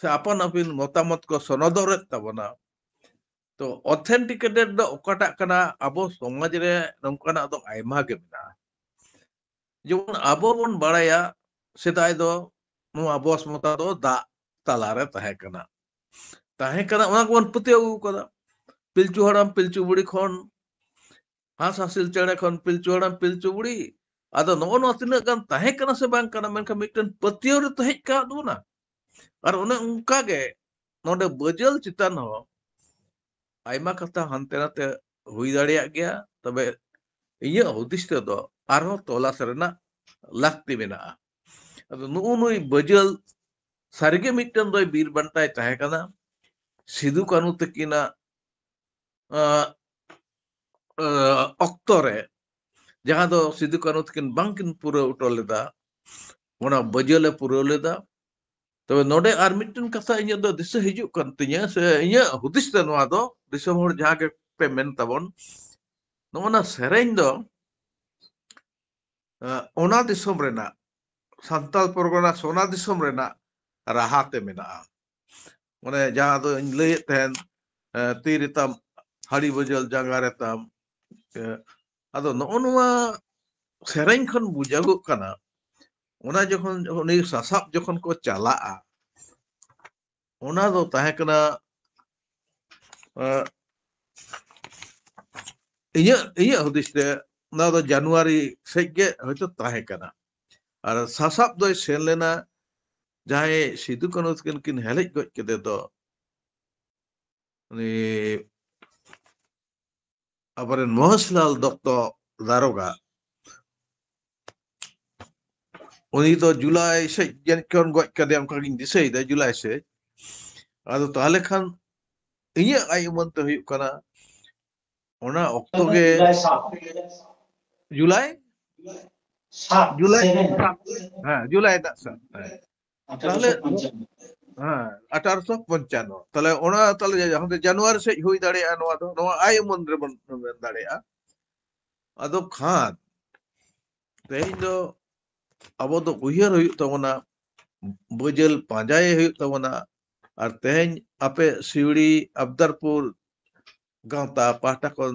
ᱥᱮ ᱟᱯᱟᱱ ᱟᱹᱯᱤᱱ ᱢᱚᱛᱟᱢᱚᱛ ᱠᱚ ᱥᱚᱱᱚᱫᱚᱨᱮᱫ ᱛᱟᱵᱚᱱᱟ᱾ ᱛᱚ, authenticated ᱫᱚ ᱚᱠᱟᱴᱟᱜ ᱠᱟᱱᱟ? ᱟᱵᱚ ᱥᱚᱢᱟᱡᱽ ᱨᱮ ᱱᱚᱝᱠᱟᱱᱟᱜ ᱫᱚ ᱟᱭᱢᱟ ᱜᱮ ᱢᱮᱱᱟᱜᱼᱟ᱾ ᱡᱮᱢᱚᱱ ᱟᱵᱚ ᱵᱚᱱ ᱵᱟᱲᱟᱭᱟ, ᱥᱮᱫᱟᱭ ᱫᱚ ᱱᱚᱣᱟ ᱵᱚᱥᱢᱚᱛᱟ ᱫᱚ ᱫᱟᱜ ᱛᱟᱞᱟᱨᱮ ᱛᱟᱦᱮᱸ ᱠᱟᱱᱟ, ᱛᱟᱦᱮᱸ ᱠᱟᱱᱟ, ᱚᱱᱟ ᱠᱚᱵᱚᱱ ᱯᱟᱹᱛᱭᱟᱹᱣ ᱟᱹᱜᱩ ᱠᱟᱫᱟ᱾ ᱯᱤᱞᱪᱩ ᱦᱟᱲᱟᱢ ᱯᱤᱞᱪᱩ ᱵᱩᱲᱦᱤ ᱠᱷᱚᱱ, ᱦᱟᱸᱥ ᱦᱟᱸᱥᱤᱞ ᱪᱮᱬᱮ ᱠᱷᱚᱱ ᱯᱤᱞᱪᱩ ᱦᱟᱲᱟᱢ ᱯᱤᱞᱪᱩ ᱵᱩᱲᱦᱤ᱾ ᱟᱫᱚ ᱱᱚᱜᱼᱚ ᱱᱚᱣᱟ ᱛᱤᱱᱟᱹᱜ ᱜᱟᱱ ᱛᱟᱦᱮᱸ ᱠᱟᱱᱟ ᱥᱮ ᱵᱟᱝ ᱠᱟᱱᱟ, ᱢᱮᱱᱠᱷᱟᱱ ᱢᱤᱫᱴᱮᱱ ᱯᱟᱹᱛᱭᱟᱹᱣ ᱨᱮ ᱛᱟᱦᱮᱸ ᱠᱟᱫ ᱵᱚᱱᱟ᱾ ᱟᱨ ᱚᱱᱮ ᱚᱱᱠᱟ ᱜᱮ ᱱᱚᱰᱮ ᱵᱟᱹᱡᱟᱹᱞ ᱪᱮᱛᱟᱱ ᱦᱚᱸ ᱟᱭᱢᱟ ᱠᱟᱛᱷᱟ ᱦᱟᱱᱛᱮ ᱱᱟᱛᱮ ᱦᱩᱭ ᱫᱟᱲᱮᱭᱟᱜ ᱜᱮᱭᱟ᱾ ᱛᱚᱵᱮ ᱤᱧᱟᱹᱜ ᱦᱩᱫᱤᱥ ᱛᱮᱫᱚ ᱟᱨᱦᱚᱸ ᱛᱚᱞᱟᱥ ᱨᱮᱱᱟᱜ ᱞᱟᱹᱠᱛᱤ ᱢᱮᱱᱟᱜᱼᱟ᱾ ᱟᱫᱚ ᱱᱩᱜᱼᱩ ᱱᱩᱭ ᱵᱟᱹᱡᱟᱹᱞ ᱥᱟᱹᱨᱤᱜᱮ ᱢᱤᱫᱴᱮᱱ ᱫᱚᱭ ᱵᱤᱨ ᱵᱟᱱᱴᱟᱭ ᱛᱟᱦᱮᱸ ᱠᱟᱱᱟ᱾ ᱥᱤᱫᱩ ᱠᱟᱹᱱᱦᱩ ᱛᱟᱹᱠᱤᱱᱟᱜ, ᱟᱸ, ᱟᱸ, ᱚᱠᱛᱚ ᱨᱮ, ᱡᱟᱦᱟᱸ ᱫᱚ ᱥᱤᱫᱩ ᱠᱟᱹᱱᱦᱩ ᱛᱟᱹᱠᱤᱱ ᱵᱟᱝᱠᱤᱱ ᱯᱩᱨᱟᱹᱣ ᱦᱚᱴᱚ ᱞᱮᱫᱟ, ᱚᱱᱟ ᱵᱟᱹᱡᱟᱹᱞᱮ ᱯᱩᱨᱟᱹᱣ ᱞᱮᱫᱟ᱾ ᱛᱚᱵᱮ ᱱᱚᱰᱮ ᱟᱨ ᱢᱤᱫᱴᱮᱱ ᱠᱟᱛᱷᱟ ᱤᱧᱟᱹᱜ ᱫᱚ ᱫᱤᱥᱟᱹ ᱦᱤᱡᱩᱜ ᱠᱟᱱ ᱛᱤᱧᱟᱹ, ᱥᱮ ᱤᱧᱟᱹᱜ ᱦᱩᱫᱤᱥ ᱛᱮ ᱱᱚᱣᱟ ᱫᱚ, ᱫᱤᱥᱚᱢ ᱦᱚᱲ ᱡᱟᱦᱟᱸ ᱜᱮᱯᱮ ᱢᱮᱱ ᱛᱟᱵᱚᱱ, ᱱᱚᱜᱼᱚ ᱱᱟ ᱥᱮᱨᱮᱧ ᱫᱚ, ᱮᱸ, ᱚᱱᱟ ᱫᱤᱥᱚᱢ ᱨᱮᱱᱟᱜ, ᱥᱟᱱᱛᱟᱲ ᱯᱚᱨᱜᱚᱱᱟ ᱥᱚᱱᱟ ᱫᱤᱥᱚᱢ ᱨᱮᱱᱟᱜ ᱨᱟᱦᱟ ᱛᱮ ᱢᱮᱱᱟᱜᱼᱟ᱾ ᱚᱱᱮ ᱡᱟᱦᱟᱸ ᱫᱚᱧ ᱞᱟᱹᱭᱮᱫ ᱛᱟᱦᱮᱸᱱ, ᱮᱸ, ᱛᱤ ᱨᱮᱛᱟᱢ ᱦᱟᱹᱲᱤ ᱵᱟᱹᱡᱟᱹᱞ, ᱡᱟᱸᱜᱟ ᱨᱮᱛᱟᱢ, ᱮᱸ, ᱟᱫᱚ ᱱᱚᱜᱼᱚ ᱱᱚᱣᱟ ᱥᱮᱨᱮᱧ ᱠᱷᱚᱱ ᱵᱩᱡᱷᱟᱹᱜᱚᱜ ᱠᱟᱱᱟ, ᱚᱱᱟ ᱡᱚᱠᱷᱚᱱ ᱩᱱᱤ ᱥᱟᱥᱟᱵ ᱡᱚᱠᱷᱚᱱ ᱠᱚ ᱪᱟᱞᱟᱜᱼᱟ, ᱚᱱᱟ ᱫᱚ ᱛᱟᱦᱮᱸ ᱠᱟᱱᱟ, ᱮᱸ, ᱤᱧᱟᱹᱜ, ᱤᱧᱟᱹᱜ ᱦᱩᱫᱤᱥ ᱛᱮ ᱚᱱᱟ ᱫᱚ ᱡᱟᱱᱩᱣᱟᱨᱤ ᱥᱮᱡ ᱜᱮ ᱦᱚᱭᱛᱳ ᱛᱟᱦᱮᱸ ᱠᱟᱱᱟ᱾ ᱟᱨ ᱥᱟᱥᱟᱵ ᱫᱚᱭ ᱥᱮᱱ ᱞᱮᱱᱟ, ᱡᱟᱦᱟᱸᱭ ᱥᱤᱫᱩ ᱠᱟᱹᱱᱦᱩ ᱛᱟᱹᱠᱤᱱ ᱠᱤᱱ ᱦᱮᱞᱮᱡ ᱜᱚᱡ ᱠᱮᱫᱮ ᱫᱚ, ᱩᱱᱤ ᱟᱵᱚᱨᱮᱱ ᱢᱚᱦᱮᱥᱞᱟᱞ ᱫᱚᱛᱛᱚ ᱫᱟᱨᱚᱜᱟ, ᱩᱱᱤ ᱫᱚ ᱡᱩᱞᱟᱭ ᱥᱮᱡ ᱡᱟᱹᱱᱤᱡ ᱠᱷᱟᱱ ᱜᱚᱡ ᱠᱟᱫᱮᱭᱟ, ᱚᱱᱠᱟ ᱜᱤᱧ ᱫᱤᱥᱟᱹᱭᱮᱫᱟ, ᱡᱩᱞᱟᱭ ᱥᱮᱡ᱾ ᱟᱫᱚ ᱛᱟᱦᱞᱮ ᱠᱷᱟᱱ ᱤᱧᱟᱹᱜ ᱟᱭ ᱩᱢᱟᱹᱱ ᱛᱮ ᱦᱩᱭᱩᱜ ᱠᱟᱱᱟ, ᱚᱱᱟ ᱚᱠᱛᱚ ᱜᱮ ᱡᱩᱞᱟᱭ ᱥᱟᱛ᱾ ᱡᱩᱞᱟᱭ? ᱥᱟᱛ, ᱡᱩᱞᱟᱭ ᱥᱮᱵᱷᱮᱱ᱾ ᱦᱮᱸ, ᱡᱩᱞᱟᱭ ᱨᱮᱱᱟᱜ ᱥᱟᱛ, ᱦᱮᱸ᱾ ᱛᱟᱦᱞᱮ ᱟᱴᱷᱟᱨᱚᱥᱚ ᱯᱚᱧᱪᱟᱱᱱᱚ᱾ ᱦᱮᱸ, ᱟᱴᱷᱟᱨᱚᱥᱚ ᱯᱚᱧᱪᱟᱱᱱᱚ᱾ ᱛᱟᱦᱞᱮ ᱚᱱᱟ, ᱛᱟᱦᱞᱮ ᱡᱟᱦᱟᱸ ᱫᱚ ᱡᱟᱱᱩᱣᱟᱨᱤ ᱥᱮᱡ ᱦᱩᱭ ᱫᱟᱲᱮᱭᱟᱜᱼᱟ ᱱᱚᱣᱟ ᱫᱚ, ᱱᱚᱣᱟ ᱟᱭ ᱩᱢᱟᱹᱱ ᱨᱮᱵᱚᱱ ᱢᱮᱱ ᱫᱟᱲᱮᱭᱟᱜᱼᱟ᱾ ᱟᱫᱚ ᱠᱷᱟᱱ ᱛᱮᱦᱮᱧ ᱫᱚ ᱟᱵᱚ ᱫᱚ ᱩᱭᱦᱟᱹᱨ ᱦᱩᱭᱩᱜ ᱛᱟᱵᱚᱱᱟ, ᱵᱟᱹᱡᱟᱹᱞ ᱯᱟᱸᱡᱟᱭᱮ ᱦᱩᱭᱩᱜ ᱛᱟᱵᱚᱱᱟ᱾ ᱟᱨ ᱛᱮᱦᱮᱧ ᱟᱯᱮ ᱥᱤᱣᱲᱤ ᱟᱵᱫᱟᱨᱯᱩᱨ ᱜᱟᱶᱛᱟ ᱯᱟᱦᱴᱟ ᱠᱷᱚᱱ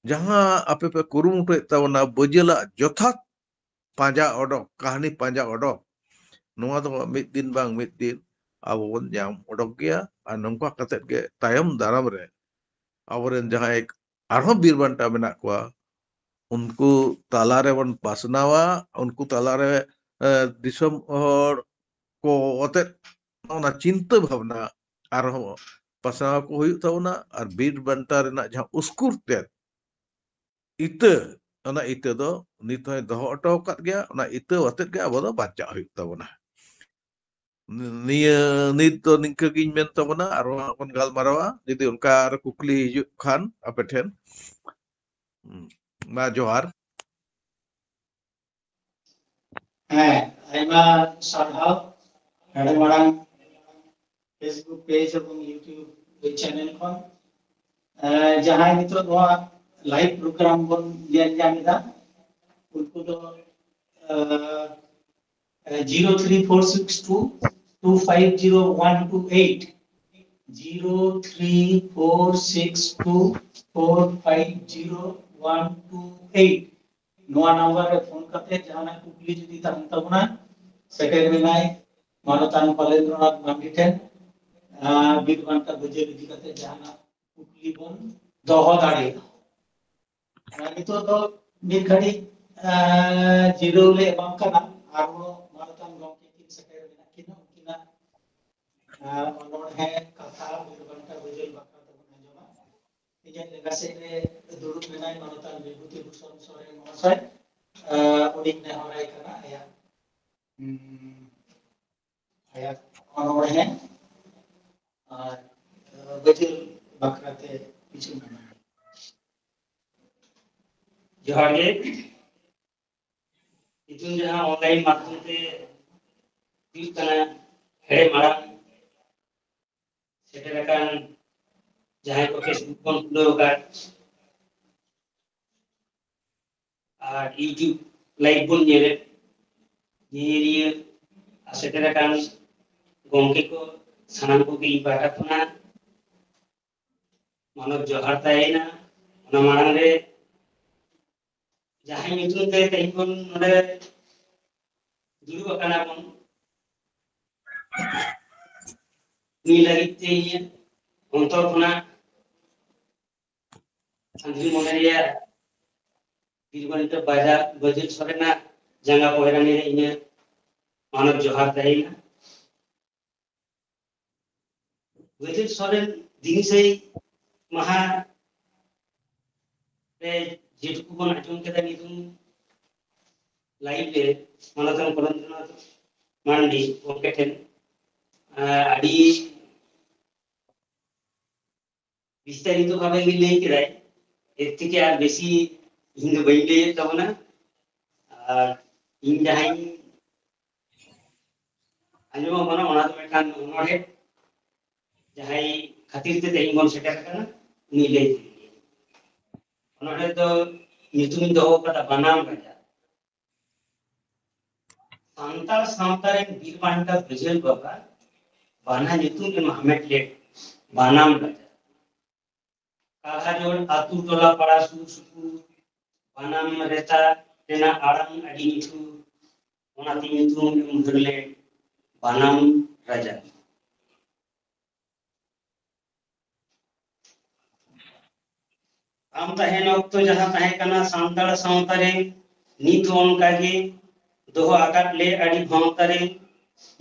ᱡᱟᱦᱟᱸ ᱟᱯᱮ ᱯᱮ ᱠᱩᱨᱩᱢᱩᱴᱩᱭᱮᱫ ᱛᱟᱵᱚᱱᱟ ᱵᱟᱹᱡᱟᱹᱞᱟᱜ ᱡᱚᱛᱷᱟᱛ ᱯᱟᱸᱡᱟ ᱚᱰᱚᱠ, ᱠᱟᱹᱦᱱᱤ ᱯᱟᱸᱡᱟ ᱚᱰᱚᱠ, ᱱᱚᱣᱟ ᱫᱚ ᱢᱤᱫ ᱫᱤᱱ ᱵᱟᱝ ᱢᱤᱫ ᱫᱤᱱ ᱟᱵᱚ ᱵᱚᱱ ᱧᱟᱢ ᱚᱰᱚᱠ ᱜᱮᱭᱟ᱾ ᱟᱨ ᱱᱚᱝᱠᱟ ᱠᱟᱛᱮᱫ ᱜᱮ ᱛᱟᱭᱚᱢ ᱫᱟᱨᱟᱢ ᱨᱮ ᱟᱵᱚᱨᱮᱱ ᱡᱟᱦᱟᱸᱭ ᱟᱨᱦᱚᱸ ᱵᱤᱨ ᱵᱟᱱᱴᱟ ᱢᱮᱱᱟᱜ ᱠᱚᱣᱟ, ᱩᱱᱠᱩ ᱛᱟᱞᱟ ᱨᱮᱵᱚᱱ ᱯᱟᱥᱱᱟᱣᱟ, ᱩᱱᱠᱩ ᱛᱟᱞᱟᱨᱮ, ᱮ, ᱫᱤᱥᱚᱢ ᱦᱚᱲ ᱠᱚ ᱟᱛᱮᱫ ᱚᱱᱟ ᱪᱤᱱᱛᱟᱹ ᱵᱷᱟᱵᱽᱱᱟ ᱟᱨᱦᱚᱸ ᱯᱟᱥᱱᱟᱣ ᱠᱚ ᱦᱩᱭᱩᱜ ᱛᱟᱵᱚᱱᱟ᱾ ᱟᱨ ᱵᱤᱨ ᱵᱟᱱᱴᱟ ᱨᱮᱱᱟᱜ ᱡᱟᱦᱟᱸ ᱩᱥᱠᱩᱨ ᱛᱮᱫ ᱤᱛᱟᱹ, ᱚᱱᱟ ᱤᱛᱟᱹ ᱫᱚ ᱱᱤᱛ ᱦᱚᱸᱭ ᱫᱚᱦᱚ ᱦᱚᱴᱚ ᱟᱠᱟᱫ ᱜᱮᱭᱟ, ᱚᱱᱟ ᱤᱛᱟᱹ ᱟᱛᱮᱫ ᱜᱮ ᱟᱵᱚ ᱫᱚ ᱵᱟᱧᱪᱟᱜ ᱦᱩᱭᱩᱜ ᱛᱟᱵᱚᱱᱟ᱾ ᱱᱤᱭᱟᱹ ᱱᱤᱛ ᱫᱚ ᱱᱤᱝᱠᱟᱹ ᱜᱤᱧ ᱢᱮᱱ ᱛᱟᱵᱚᱱᱟ, ᱟᱨᱦᱚᱸ ᱦᱟᱸᱜ ᱵᱚᱱ ᱜᱟᱞᱢᱟᱨᱟᱣᱟ᱾ ᱡᱩᱫᱤ ᱚᱱᱠᱟ ᱟᱨ ᱠᱩᱠᱞᱤ ᱦᱤᱡᱩᱜ ᱠᱷᱟᱱ ᱟᱯᱮ ᱴᱷᱮᱱ, ᱦᱩᱸ, ᱢᱟ ᱡᱚᱦᱟᱨ᱾ ᱦᱮᱸ, ᱟᱭᱢᱟ ᱥᱟᱨᱦᱟᱣ᱾ ᱱᱚᱰᱮ ᱢᱟᱲᱟᱝ Facebook page ᱮᱵᱚᱝ YouTube channel ᱠᱷᱚᱱ, ᱮ, ᱡᱟᱦᱟᱸᱭ ᱱᱤᱛᱚᱜ ᱱᱚᱣᱟ live program ᱵᱚᱱ ᱧᱮᱞ ᱧᱟᱢ ᱮᱫᱟ, ᱩᱱᱠᱩ ᱫᱚ, ᱮ, ᱮ, zero three four six two two five zero one two eight, zero three four six two four five zero one two eight, ᱱᱚᱣᱟ ᱱᱟᱢᱵᱟᱨ ᱨᱮ ᱯᱷᱳᱱ ᱠᱟᱛᱮ ᱡᱟᱦᱟᱱᱟᱜ ᱠᱩᱠᱞᱤ ᱡᱩᱫᱤ ᱛᱟᱦᱮᱱ ᱛᱟᱵᱚᱱᱟ, ᱥᱮᱴᱮᱨ ᱢᱮᱱᱟᱭ ᱢᱟᱱᱚᱛᱟᱱ ᱯᱚᱞᱮᱱᱫᱨᱚᱱᱟᱛᱷ ᱢᱟᱱᱰᱤ ᱴᱷᱮᱱ, ᱟᱨ ᱵᱤᱨ ᱵᱟᱱᱴᱟ ᱵᱟᱹᱡᱟᱹᱞ ᱤᱫᱤ ᱠᱟᱛᱮ ᱡᱟᱦᱟᱱᱟᱜ ᱠᱩᱠᱞᱤ ᱵᱚᱱ ᱫᱚᱦᱚ ᱫᱟᱲᱮᱭᱟᱜᱼᱟ᱾ ᱟᱨ ᱱᱤᱛᱚᱜ ᱫᱚ ᱢᱤᱫ ᱜᱷᱟᱹᱲᱤᱡ, ᱟᱨ, ᱡᱤᱨᱟᱹᱣ ᱞᱮ ᱮᱢᱟᱢ ᱠᱟᱱᱟ᱾ ᱟᱨᱦᱚᱸ ᱢᱟᱱᱚᱛᱟᱱ ᱜᱚᱢᱠᱮ ᱠᱤᱱ ᱥᱮᱴᱮᱨ ᱢᱮᱱᱟᱜ ᱠᱤᱱᱟ, ᱩᱱᱠᱤᱱᱟᱜ, ᱟᱨ, ᱚᱱᱚᱬᱦᱮ ᱠᱟᱛᱷᱟ ᱵᱤᱨ ᱵᱟᱱᱴᱟ ᱵᱟᱹᱡᱟᱹᱞ ᱵᱟᱠᱷᱨᱟ ᱛᱮᱵᱚᱱ ᱟᱸᱡᱚᱢᱟ᱾ ᱤᱧᱟᱹᱜ ᱞᱮᱸᱜᱟ ᱥᱮᱫ ᱨᱮ ᱫᱩᱲᱩᱵ ᱢᱮᱱᱟᱭ ᱢᱟᱱᱚᱛᱟᱱ ᱵᱤᱵᱷᱩᱛᱤ ᱵᱷᱩᱥᱚᱱ ᱥᱚᱨᱮᱱ ᱢᱚᱦᱟᱥᱚᱭ᱾ ᱟᱨ, ᱩᱱᱤᱧ ᱱᱮᱦᱚᱨᱟᱭ ᱠᱟᱱᱟ ᱟᱭᱟᱜ, ᱩᱢ, ᱟᱭᱟᱜ ᱚᱱᱚᱬᱦᱮ ᱟᱨ, ᱟᱨ ᱵᱟᱹᱡᱟᱹᱞ ᱵᱟᱠᱷᱨᱟ ᱛᱮ ᱠᱤᱪᱷᱩ ᱢᱮᱱᱟ᱾ ᱡᱚᱦᱟᱨ ᱜᱮ᱾ ᱱᱤᱛᱚᱝ ᱡᱟᱦᱟᱸ online ᱢᱟᱫᱽᱫᱷᱚᱢ ᱛᱮ ᱦᱩᱭᱩᱜ ᱠᱟᱱᱟ, ᱦᱮᱲᱮ ᱢᱟᱲᱟᱝ ᱥᱮᱴᱮᱨ ᱟᱠᱟᱱ ᱡᱟᱦᱟᱸᱭ ᱠᱚ Facebook ᱵᱚᱱ ᱠᱷᱩᱞᱟᱹᱣ ᱟᱠᱟᱫ ᱟᱨ YouTube live ᱵᱚᱱ ᱧᱮᱞᱮᱫ, ᱧᱮᱧᱮᱞᱤᱭᱟᱹ ᱟᱨ ᱥᱮᱴᱮᱨ ᱟᱠᱟᱱ ᱜᱚᱢᱠᱮ ᱠᱚ, ᱥᱟᱱᱟᱢ ᱠᱚᱜᱮ ᱤᱧ ᱯᱟᱦᱴᱟ ᱠᱷᱚᱱᱟᱜ ᱢᱟᱱᱚᱛ ᱡᱚᱦᱟᱨ ᱛᱟᱦᱮᱸᱭᱮᱱᱟ᱾ ᱚᱱᱟ ᱢᱟᱲᱟᱝ ᱨᱮ ᱡᱟᱦᱟᱸᱭ ᱧᱩᱛᱩᱢ ᱛᱮ ᱛᱮᱦᱮᱧ ᱵᱚᱱ ᱱᱚᱰᱮ ᱫᱩᱲᱩᱵ ᱟᱠᱟᱱᱟ ᱵᱚᱱ, ᱩᱱᱤ ᱞᱟᱹᱜᱤᱫ ᱛᱮ ᱤᱧᱟᱹᱜ ᱚᱱᱛᱚᱨ ᱠᱷᱚᱱᱟᱜ ᱟᱸᱫᱷᱨᱤ ᱢᱚᱱᱮ ᱨᱮᱭᱟᱜ ᱵᱤᱨ ᱵᱟᱱᱴᱟ ᱵᱟᱡᱟᱨ ᱵᱟᱹᱡᱟᱹᱞ ᱥᱚᱨᱮᱱᱟᱜ ᱡᱟᱸᱜᱟ ᱯᱚᱭᱨᱟᱱᱤ ᱨᱮ ᱤᱧᱟᱹᱜ ᱢᱟᱱᱚᱛ ᱡᱚᱦᱟᱨ ᱛᱟᱦᱮᱸᱭᱮᱱᱟ᱾ ᱵᱟᱹᱡᱩᱱ ᱥᱚᱨᱮᱱ ᱫᱤᱱᱤᱥᱟᱹᱭ ᱢᱟᱦᱟ ᱨᱮ ᱡᱮᱴᱩᱠᱩ ᱵᱚᱱ ᱟᱸᱡᱚᱢ ᱠᱮᱫᱟ ᱧᱩᱛᱩᱢ ᱞᱟᱭᱤᱵᱷ ᱨᱮ ᱢᱟᱱᱚᱛᱟᱱ ᱠᱚᱨᱮᱱᱫᱨᱚᱱᱟᱛᱷ ᱢᱟᱱᱰᱤ ᱜᱚᱢᱠᱮ ᱴᱷᱮᱱ, ᱟᱹᱰᱤ ᱵᱤᱥᱛᱟᱨᱤᱛᱚ ᱵᱷᱟᱵᱮ ᱜᱮ ᱞᱟᱹᱭ ᱠᱮᱫᱟᱭ᱾ ᱮᱨ ᱛᱷᱮᱠᱮ ᱟᱨ ᱵᱮᱥᱤ ᱤᱧ ᱫᱚ ᱵᱟᱹᱧ ᱞᱟᱹᱭᱮᱫ ᱛᱟᱵᱚᱱᱟ᱾ ᱟᱨ ᱤᱧ ᱡᱟᱦᱟᱸᱧ ᱟᱸᱡᱚᱢ ᱟᱵᱚᱱᱟ, ᱚᱱᱟ ᱫᱚ ᱢᱤᱫᱴᱟᱝ ᱚᱱᱚᱬᱦᱮ, ᱡᱟᱦᱟᱸᱭ ᱠᱷᱟᱹᱛᱤᱨ ᱛᱮ ᱛᱮᱦᱮᱧ ᱵᱚᱱ ᱥᱮᱴᱮᱨ ᱟᱠᱟᱱᱟ, ᱩᱱᱤ ᱞᱟᱹᱭ ᱛᱮᱜᱮ᱾ ᱚᱱᱚᱬᱦᱮ ᱫᱚ ᱧᱩᱛᱩᱢ ᱤᱧ ᱫᱚᱦᱚ ᱟᱠᱟᱫᱟ ᱵᱟᱱᱟᱢ ᱨᱟᱡᱟ᱾ ᱥᱟᱱᱛᱟᱲ ᱥᱟᱶᱛᱟ ᱨᱮᱱ ᱵᱤᱨ ᱵᱟᱱᱴᱟ ᱵᱟᱹᱡᱟᱹᱞ ᱵᱟᱵᱟ ᱵᱟᱱᱟ ᱧᱩᱛᱩᱢ ᱮᱢ ᱦᱟᱢᱮᱴ ᱞᱮᱫ ᱵᱟᱱᱟᱢ ᱨᱟᱡᱟ᱾ ᱠᱟᱞᱦᱟᱡᱳᱲ ᱟᱹᱛᱩ ᱴᱚᱞᱟ ᱯᱟᱲᱟ ᱥᱩᱨ ᱥᱩᱯᱩᱨ ᱵᱟᱱᱟᱢ ᱨᱮᱛᱟ ᱨᱮᱱᱟᱜ ᱟᱲᱟᱝ ᱟᱹᱰᱤ ᱱᱤᱴᱷᱩᱨ, ᱚᱱᱟᱛᱮ ᱧᱩᱛᱩᱢ ᱮᱢ ᱦᱩᱭ ᱞᱮᱫ ᱵᱟᱱᱟᱢ ᱨᱟᱡᱟ᱾ ᱟᱢ ᱛᱟᱦᱮᱱ ᱚᱠᱛᱚ ᱡᱟᱦᱟᱸ ᱛᱟᱦᱮᱸ ᱠᱟᱱᱟ ᱥᱟᱱᱛᱟᱲ ᱥᱟᱶᱛᱟ ᱨᱮ, ᱱᱤᱛ ᱦᱚᱸ ᱚᱱᱠᱟ ᱜᱮ ᱫᱚᱦᱚ ᱟᱠᱟᱫ ᱞᱮ ᱟᱹᱰᱤ ᱵᱷᱟᱶᱛᱟ ᱨᱮ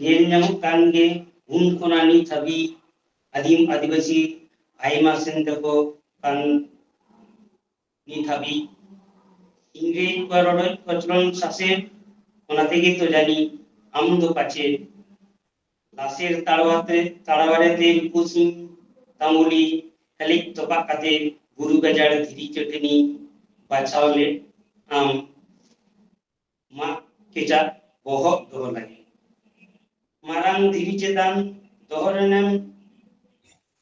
ᱧᱮᱞ ᱧᱟᱢᱚᱜ ᱠᱟᱱ ᱜᱮ᱾ ᱩᱱ ᱠᱷᱚᱱᱟᱜ ᱱᱤᱛ ᱦᱟᱹᱵᱤᱡ ᱟᱹᱫᱤᱢ ᱟᱹᱫᱤᱵᱟᱹᱥᱤ ᱟᱭᱢᱟ ᱥᱮᱱ ᱛᱮᱠᱚ ᱠᱟᱱ ᱱᱤᱛ ᱦᱟᱹᱵᱤᱡ ᱤᱝᱨᱮᱡᱽ ᱠᱚᱣᱟᱜ ᱨᱚᱰᱚᱡ ᱠᱚᱪᱞᱚᱱ ᱥᱟᱥᱮᱛ, ᱚᱱᱟ ᱛᱮᱜᱮ ᱛᱚ ᱡᱟᱹᱱᱤᱡ ᱟᱢ ᱫᱚ ᱯᱟᱪᱮ ᱞᱟᱥᱮᱨ ᱛᱟᱲᱣᱟᱛᱮ, ᱛᱟᱲᱣᱟᱨᱮ ᱛᱮ ᱨᱩᱯᱩ ᱥᱤᱝ ᱛᱟᱢᱩᱞᱤ ᱠᱷᱟᱹᱞᱤᱡ ᱛᱚᱯᱟᱜ ᱠᱟᱛᱮ ᱵᱩᱨᱩ ᱜᱟᱡᱟᱲ ᱫᱷᱤᱨᱤ ᱪᱟᱹᱴᱟᱹᱱᱤ ᱵᱟᱪᱷᱟᱣ ᱞᱮᱫ ᱟᱢ ᱢᱟᱜ ᱠᱮᱪᱟᱜ ᱵᱚᱦᱚᱜ ᱫᱚᱦᱚ ᱞᱟᱹᱜᱤᱫ᱾ ᱢᱟᱨᱟᱝ ᱫᱷᱤᱨᱤ ᱪᱮᱛᱟᱱ ᱫᱚᱦᱚ ᱨᱮᱱᱮᱢ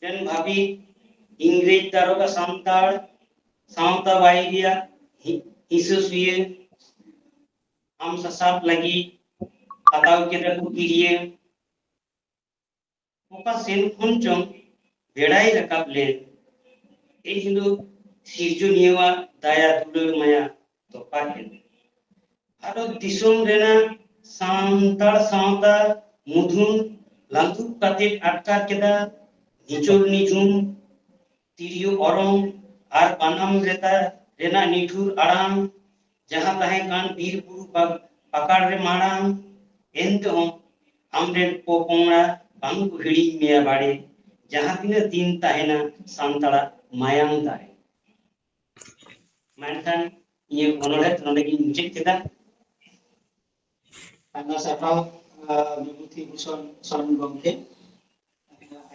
ᱨᱮᱱ ᱵᱷᱟᱹᱵᱤ ᱤᱝᱨᱮᱡᱽ ᱫᱟᱨᱚᱜᱟ ᱥᱟᱱᱛᱟᱲ ᱥᱟᱶᱛᱟ ᱵᱟᱭᱨᱤᱭᱟᱜ ᱦᱤ-, ᱦᱤᱥᱟᱹ ᱥᱩᱭᱟᱹ ᱟᱢ ᱥᱟᱥᱟᱵ ᱞᱟᱹᱜᱤᱫ ᱦᱟᱛᱟᱣ ᱠᱮᱫᱟ ᱠᱚ ᱠᱤᱨᱤᱭᱟᱹ᱾ ᱚᱠᱟ ᱥᱮᱱ ᱠᱷᱚᱱ ᱪᱚᱝ ᱵᱮᱲᱟᱭ ᱨᱟᱠᱟᱵ ᱞᱮᱱ, ᱮᱱ ᱦᱤᱞᱳᱜ ᱥᱤᱨᱡᱚᱱᱤᱭᱟᱹᱣᱟᱜ ᱫᱟᱭᱟ ᱫᱩᱞᱟᱹᱲ ᱢᱟᱭᱟ ᱛᱚᱯᱟᱜ ᱮᱱ᱾ ᱵᱷᱟᱨᱚᱛ ᱫᱤᱥᱚᱢ ᱨᱮᱱᱟᱜ ᱥᱟᱱᱛᱟᱲ ᱥᱟᱶᱛᱟ ᱢᱩᱫᱷᱩᱱ ᱞᱟᱹᱫᱩᱵ ᱠᱟᱛᱮ ᱟᱴᱠᱟᱨ ᱠᱮᱫᱟ ᱱᱤᱪᱚᱞ ᱱᱤᱡᱷᱩᱢ ᱛᱤᱨᱭᱳ ᱚᱨᱚᱝ ᱟᱨ ᱵᱟᱱᱟᱢ ᱨᱮᱛᱟ ᱨᱮᱱᱟᱜ ᱱᱤᱴᱷᱩᱨ ᱟᱲᱟᱝ, ᱡᱟᱦᱟᱸ ᱛᱟᱦᱮᱸ ᱠᱟᱱ ᱵᱤᱨ ᱵᱩᱨᱩ ᱯᱟ-, ᱯᱟᱠᱟᱲ ᱨᱮ ᱢᱟᱲᱟᱝ᱾ ᱮᱱᱛᱮᱦᱚᱸ ᱟᱢᱨᱮᱱ ᱯᱚᱯᱚᱝᱲᱟ ᱵᱟᱝ ᱠᱚ ᱦᱤᱲᱤᱧ ᱢᱮᱭᱟ ᱵᱟᱲᱮ᱾ ᱡᱟᱦᱟᱸ ᱛᱤᱱᱟᱹᱜ ᱫᱤᱱ ᱛᱟᱦᱮᱱᱟ ᱥᱟᱱᱛᱟᱲᱟᱜ ᱢᱟᱭᱟᱢ ᱫᱟᱨᱮ᱾ ᱢᱮᱱᱠᱷᱟᱱ ᱤᱧᱟᱹᱜ ᱚᱱᱚᱬᱦᱮ ᱱᱚᱰᱮ ᱜᱤᱧ ᱢᱩᱪᱟᱹᱫ ᱠᱮᱫᱟ᱾ ᱟᱭᱢᱟ ᱥᱟᱨᱦᱟᱣ, ᱟᱸ, ᱵᱤᱵᱷᱩᱛᱤ ᱵᱷᱩᱥᱚᱱ ᱥᱚᱨᱮᱱ ᱜᱚᱢᱠᱮ᱾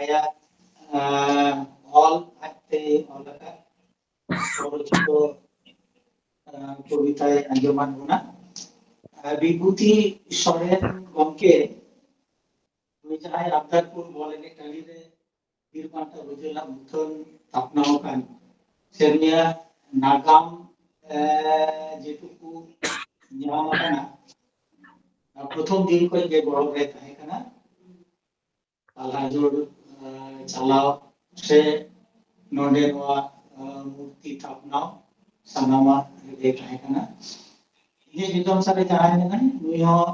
ᱟᱭᱟᱜ, ᱟᱸ, ᱚᱞ ᱟᱡᱛᱮ ᱚᱞ ᱟᱠᱟᱫ ᱨᱚᱪᱤᱛᱚ, ᱟᱸ, ᱠᱚᱵᱤᱛᱟᱭ ᱟᱸᱡᱚᱢᱟᱫ ᱵᱚᱱᱟ᱾ ᱟᱨ ᱵᱤᱵᱷᱩᱛᱤ ᱥᱚᱨᱮᱱ ᱜᱚᱢᱠᱮ ᱩᱱᱤ ᱡᱟᱦᱟᱸᱭ ᱟᱵᱫᱟᱨᱯᱩᱨ ᱵᱚᱞ ᱮᱱᱮᱡ ᱴᱟᱺᱰᱤ ᱨᱮ ᱵᱤᱨ ᱵᱟᱱᱴᱟ ᱵᱟᱹᱡᱟᱹᱞᱟᱜ ᱢᱩᱴᱷᱟᱹᱱ ᱛᱷᱟᱯᱱᱟ ᱟᱠᱟᱱ ᱥᱮ ᱩᱱᱤᱭᱟᱜ ᱱᱟᱜᱟᱢ, ᱮ, ᱡᱮᱴᱩᱠᱩ ᱧᱟᱢ ᱟᱠᱟᱱᱟ, ᱯᱨᱚᱛᱷᱚᱢ ᱫᱤᱱ ᱠᱷᱚᱱ ᱜᱮ ᱜᱚᱲᱚ ᱨᱮ ᱛᱟᱦᱮᱸ ᱠᱟᱱᱟ᱾ ᱯᱟᱞᱦᱟ ᱡᱳᱲ, ᱮ, ᱪᱟᱞᱟᱣ ᱥᱮ ᱱᱚᱰᱮ ᱱᱚᱣᱟ, ᱮ, ᱢᱩᱨᱛᱤ ᱛᱷᱟᱯᱱᱟ ᱥᱟᱱᱟᱢᱟᱜ ᱨᱮᱜᱮ ᱛᱟᱦᱮᱸ ᱠᱟᱱᱟ᱾ ᱤᱧᱟᱹᱜ ᱧᱩᱛᱩᱢ ᱥᱟᱨᱮ ᱡᱟᱦᱟᱸᱭ ᱢᱮᱱᱟᱭ, ᱱᱩᱭ ᱦᱚᱸ,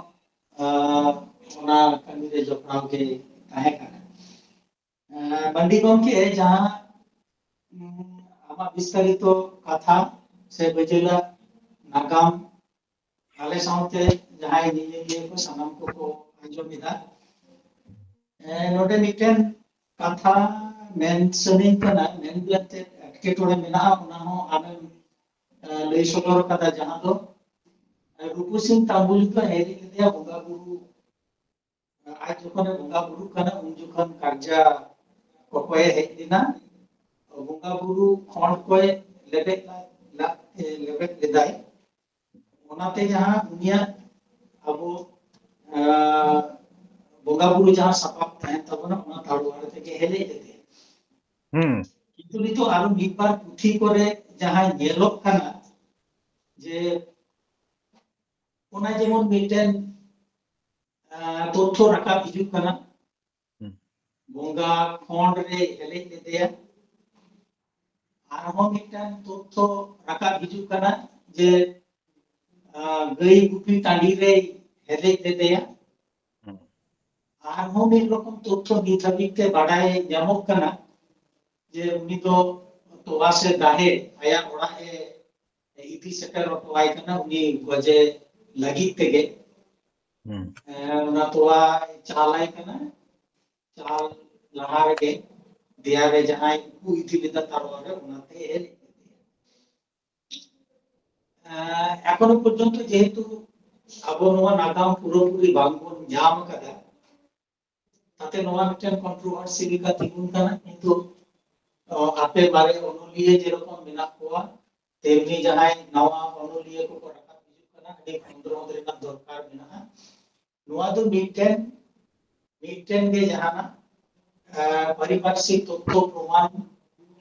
ᱮ, ᱚᱱᱟ ᱠᱟᱹᱢᱤ ᱨᱮ ᱡᱚᱯᱲᱟᱣ ᱜᱮ ᱛᱟᱦᱮᱸ ᱠᱟᱱᱟ᱾ ᱮ, ᱵᱟᱱᱰᱤ ᱜᱚᱢᱠᱮ, ᱡᱟᱦᱟᱸ, ᱩᱢ, ᱟᱢᱟᱜ ᱵᱤᱥᱛᱟᱨᱤᱛᱚ ᱠᱟᱛᱷᱟ ᱥᱮ ᱵᱟᱹᱡᱟᱹᱞᱟᱜ ᱱᱟᱜᱟᱢ ᱟᱞᱮ ᱥᱟᱶᱛᱮ ᱡᱟᱦᱟᱸᱭ ᱧᱮᱧᱮᱞᱤᱭᱟᱹ ᱠᱚ ᱥᱟᱱᱟᱢ ᱠᱚᱠᱚ ᱟᱸᱡᱚᱢ ᱮᱫᱟ᱾ ᱮ, ᱱᱚᱰᱮ ᱢᱤᱫᱴᱮᱱ ᱠᱟᱛᱷᱟ ᱢᱮᱱ ᱥᱟᱱᱟᱧ ᱠᱟᱱᱟ, ᱢᱮᱱ ᱞᱮᱱᱛᱮ ᱮᱴᱠᱮᱴᱚᱬᱮ ᱢᱮᱱᱟᱜᱼᱟ, ᱚᱱᱟ ᱦᱚᱸ ᱟᱢᱮᱢ, ᱮ, ᱞᱟᱹᱭ ᱥᱚᱫᱚᱨ ᱠᱟᱫᱟ, ᱡᱟᱦᱟᱸ ᱫᱚ, ᱮ, ᱨᱩᱯᱩ ᱥᱤᱝ ᱛᱟᱢᱵᱩᱞᱤ ᱫᱚ ᱦᱮᱡ ᱞᱮᱫᱮᱭᱟ ᱵᱚᱸᱜᱟ ᱵᱩᱨᱩ, ᱟᱡ ᱡᱚᱠᱷᱚᱱᱮ ᱵᱚᱸᱜᱟ ᱵᱩᱨᱩᱜ ᱠᱟᱱᱟ, ᱩᱱ ᱡᱚᱠᱷᱚᱱ ᱠᱟᱨᱡᱟ ᱠᱚᱠᱚᱭᱮ ᱦᱮᱡ ᱞᱮᱱᱟ, ᱵᱚᱸᱜᱟ ᱵᱩᱨᱩ ᱠᱷᱚᱸᱰ ᱠᱚᱭ ᱞᱮᱵᱮᱫ ᱞᱟ-, ᱞᱟ-, ᱞᱮᱵᱮᱫ ᱞᱮᱫᱟᱭ᱾ ᱚᱱᱟᱛᱮ ᱡᱟᱦᱟᱸ ᱩᱱᱤᱭᱟᱜ ᱟᱵᱚ, ᱟᱸ, ᱵᱚᱸᱜᱟ ᱵᱩᱨᱩ ᱡᱟᱦᱟᱸ ᱥᱟᱯᱟᱵ ᱛᱟᱦᱮᱱ ᱛᱟᱵᱚᱱᱟ, ᱚᱱᱟ ᱛᱟᱲᱣᱟᱨ ᱛᱮᱜᱮ ᱦᱮᱞᱮᱡ ᱞᱮᱫᱮᱭᱟ᱾ ᱦᱩᱸ ᱠᱤᱱᱛᱩ ᱱᱤᱛᱚᱜ ᱟᱨᱚ ᱢᱤᱫ ᱵᱟᱨ ᱯᱩᱛᱷᱤ ᱠᱚᱨᱮ ᱡᱟᱦᱟᱸ ᱧᱮᱞᱚᱜ ᱠᱟᱱᱟ, ᱡᱮ ᱚᱱᱟ ᱡᱮᱢᱚᱱ ᱢᱤᱫᱴᱮᱱ, ᱟᱸ, ᱛᱚᱛᱛᱷᱚ ᱨᱟᱠᱟᱵ ᱦᱤᱡᱩᱜ ᱠᱟᱱᱟ, ᱦᱩᱸ ᱵᱚᱸᱜᱟ ᱠᱷᱚᱸᱰ ᱨᱮ ᱦᱮᱞᱮᱡ ᱞᱮᱫᱮᱭᱟ᱾ ᱟᱨᱦᱚᱸ ᱢᱤᱫᱴᱟᱝ ᱛᱚᱛᱛᱷᱚ ᱨᱟᱠᱟᱵ ᱦᱤᱡᱩᱜ ᱠᱟᱱᱟ ᱡᱮ, ᱟᱸ, ᱜᱟᱹᱭ ᱜᱩᱯᱤ ᱴᱟᱺᱰᱤ ᱨᱮᱭ ᱦᱮᱞᱮᱡ ᱞᱮᱫᱮᱭᱟ᱾ ᱦᱩᱸ ᱟᱨᱦᱚᱸ ᱢᱤᱫ ᱨᱚᱠᱚᱢ ᱛᱚᱛᱛᱷᱚ ᱱᱤᱛ ᱦᱟᱹᱵᱤᱡ ᱛᱮ ᱵᱟᱰᱟᱭ ᱧᱟᱢᱚᱜ ᱠᱟᱱᱟ ᱡᱮ ᱩᱱᱤ ᱫᱚ ᱛᱚᱣᱟ ᱥᱮ ᱫᱟᱦᱮ ᱟᱭᱟᱜ ᱚᱲᱟᱜ ᱮ ᱤᱫᱤ ᱥᱮᱴᱮᱨ ᱦᱚᱴᱚᱣᱟᱭ ᱠᱟᱱᱟ ᱩᱱᱤ ᱜᱚᱡᱮ ᱞᱟᱹᱜᱤᱫ ᱛᱮᱜᱮ᱾ ᱦᱩᱸ ᱮ, ᱚᱱᱟ ᱛᱚᱣᱟ ᱪᱟᱞᱟᱭ ᱠᱟᱱᱟ᱾ ᱪᱟᱞ ᱞᱟᱦᱟ ᱨᱮᱜᱮ ᱫᱮᱭᱟ ᱨᱮ ᱡᱟᱦᱟᱸᱭ ᱩᱠᱩ ᱤᱫᱤ ᱞᱮᱫᱟ ᱛᱟᱨᱣᱟ ᱨᱮ, ᱚᱱᱟᱛᱮ ᱦᱮᱡ ᱞᱮᱱᱟ᱾ ᱮᱠᱷᱚᱱᱳ ᱯᱚᱨᱡᱚᱱᱛᱚ ᱡᱮᱦᱮᱛᱩ ᱟᱵᱚ ᱱᱚᱣᱟ ᱱᱟᱜᱟᱢ ᱯᱩᱨᱟᱹᱯᱩᱨᱤ ᱵᱟᱝᱵᱚᱱ ᱧᱟᱢ ᱟᱠᱟᱫᱟ, ᱛᱟᱛᱮ ᱱᱚᱣᱟ ᱢᱤᱫᱴᱮᱱ ᱠᱚᱱᱴᱨᱳᱵᱷᱟᱨᱥᱤ ᱞᱮᱠᱟ ᱛᱤᱸᱜᱩᱱ ᱠᱟᱱᱟ᱾ ᱠᱤᱱᱛᱩ ᱟᱯᱮ ᱢᱟᱨᱮ ᱚᱱᱚᱞᱤᱭᱟᱹ ᱡᱮᱨᱚᱠᱚᱢ ᱢᱮᱱᱟᱜ ᱠᱚᱣᱟ, ᱛᱮᱢᱱᱤ ᱡᱟᱦᱟᱸᱭ ᱱᱟᱣᱟ ᱚᱱᱚᱞᱤᱭᱟᱹ ᱠᱚᱠᱚ ᱨᱟᱠᱟᱵ ᱦᱤᱡᱩᱜ ᱠᱟᱱᱟ, ᱟᱹᱰᱤ ᱠᱷᱚᱸᱫᱽᱨᱚᱸᱫᱽ ᱨᱮᱱᱟᱜ ᱫᱚᱨᱠᱟᱨ ᱢᱮᱱᱟᱜᱼᱟ᱾ ᱱᱚᱣᱟ ᱫᱚ ᱢᱤᱫᱴᱮᱱ ᱢᱤᱫᱴᱮᱱ ᱜᱮ ᱡᱟᱦᱟᱱᱟᱜ ᱯᱟᱨᱤᱯᱟᱨᱥᱤᱠ ᱛᱚᱛᱛᱷᱚ ᱯᱨᱚᱢᱟᱱ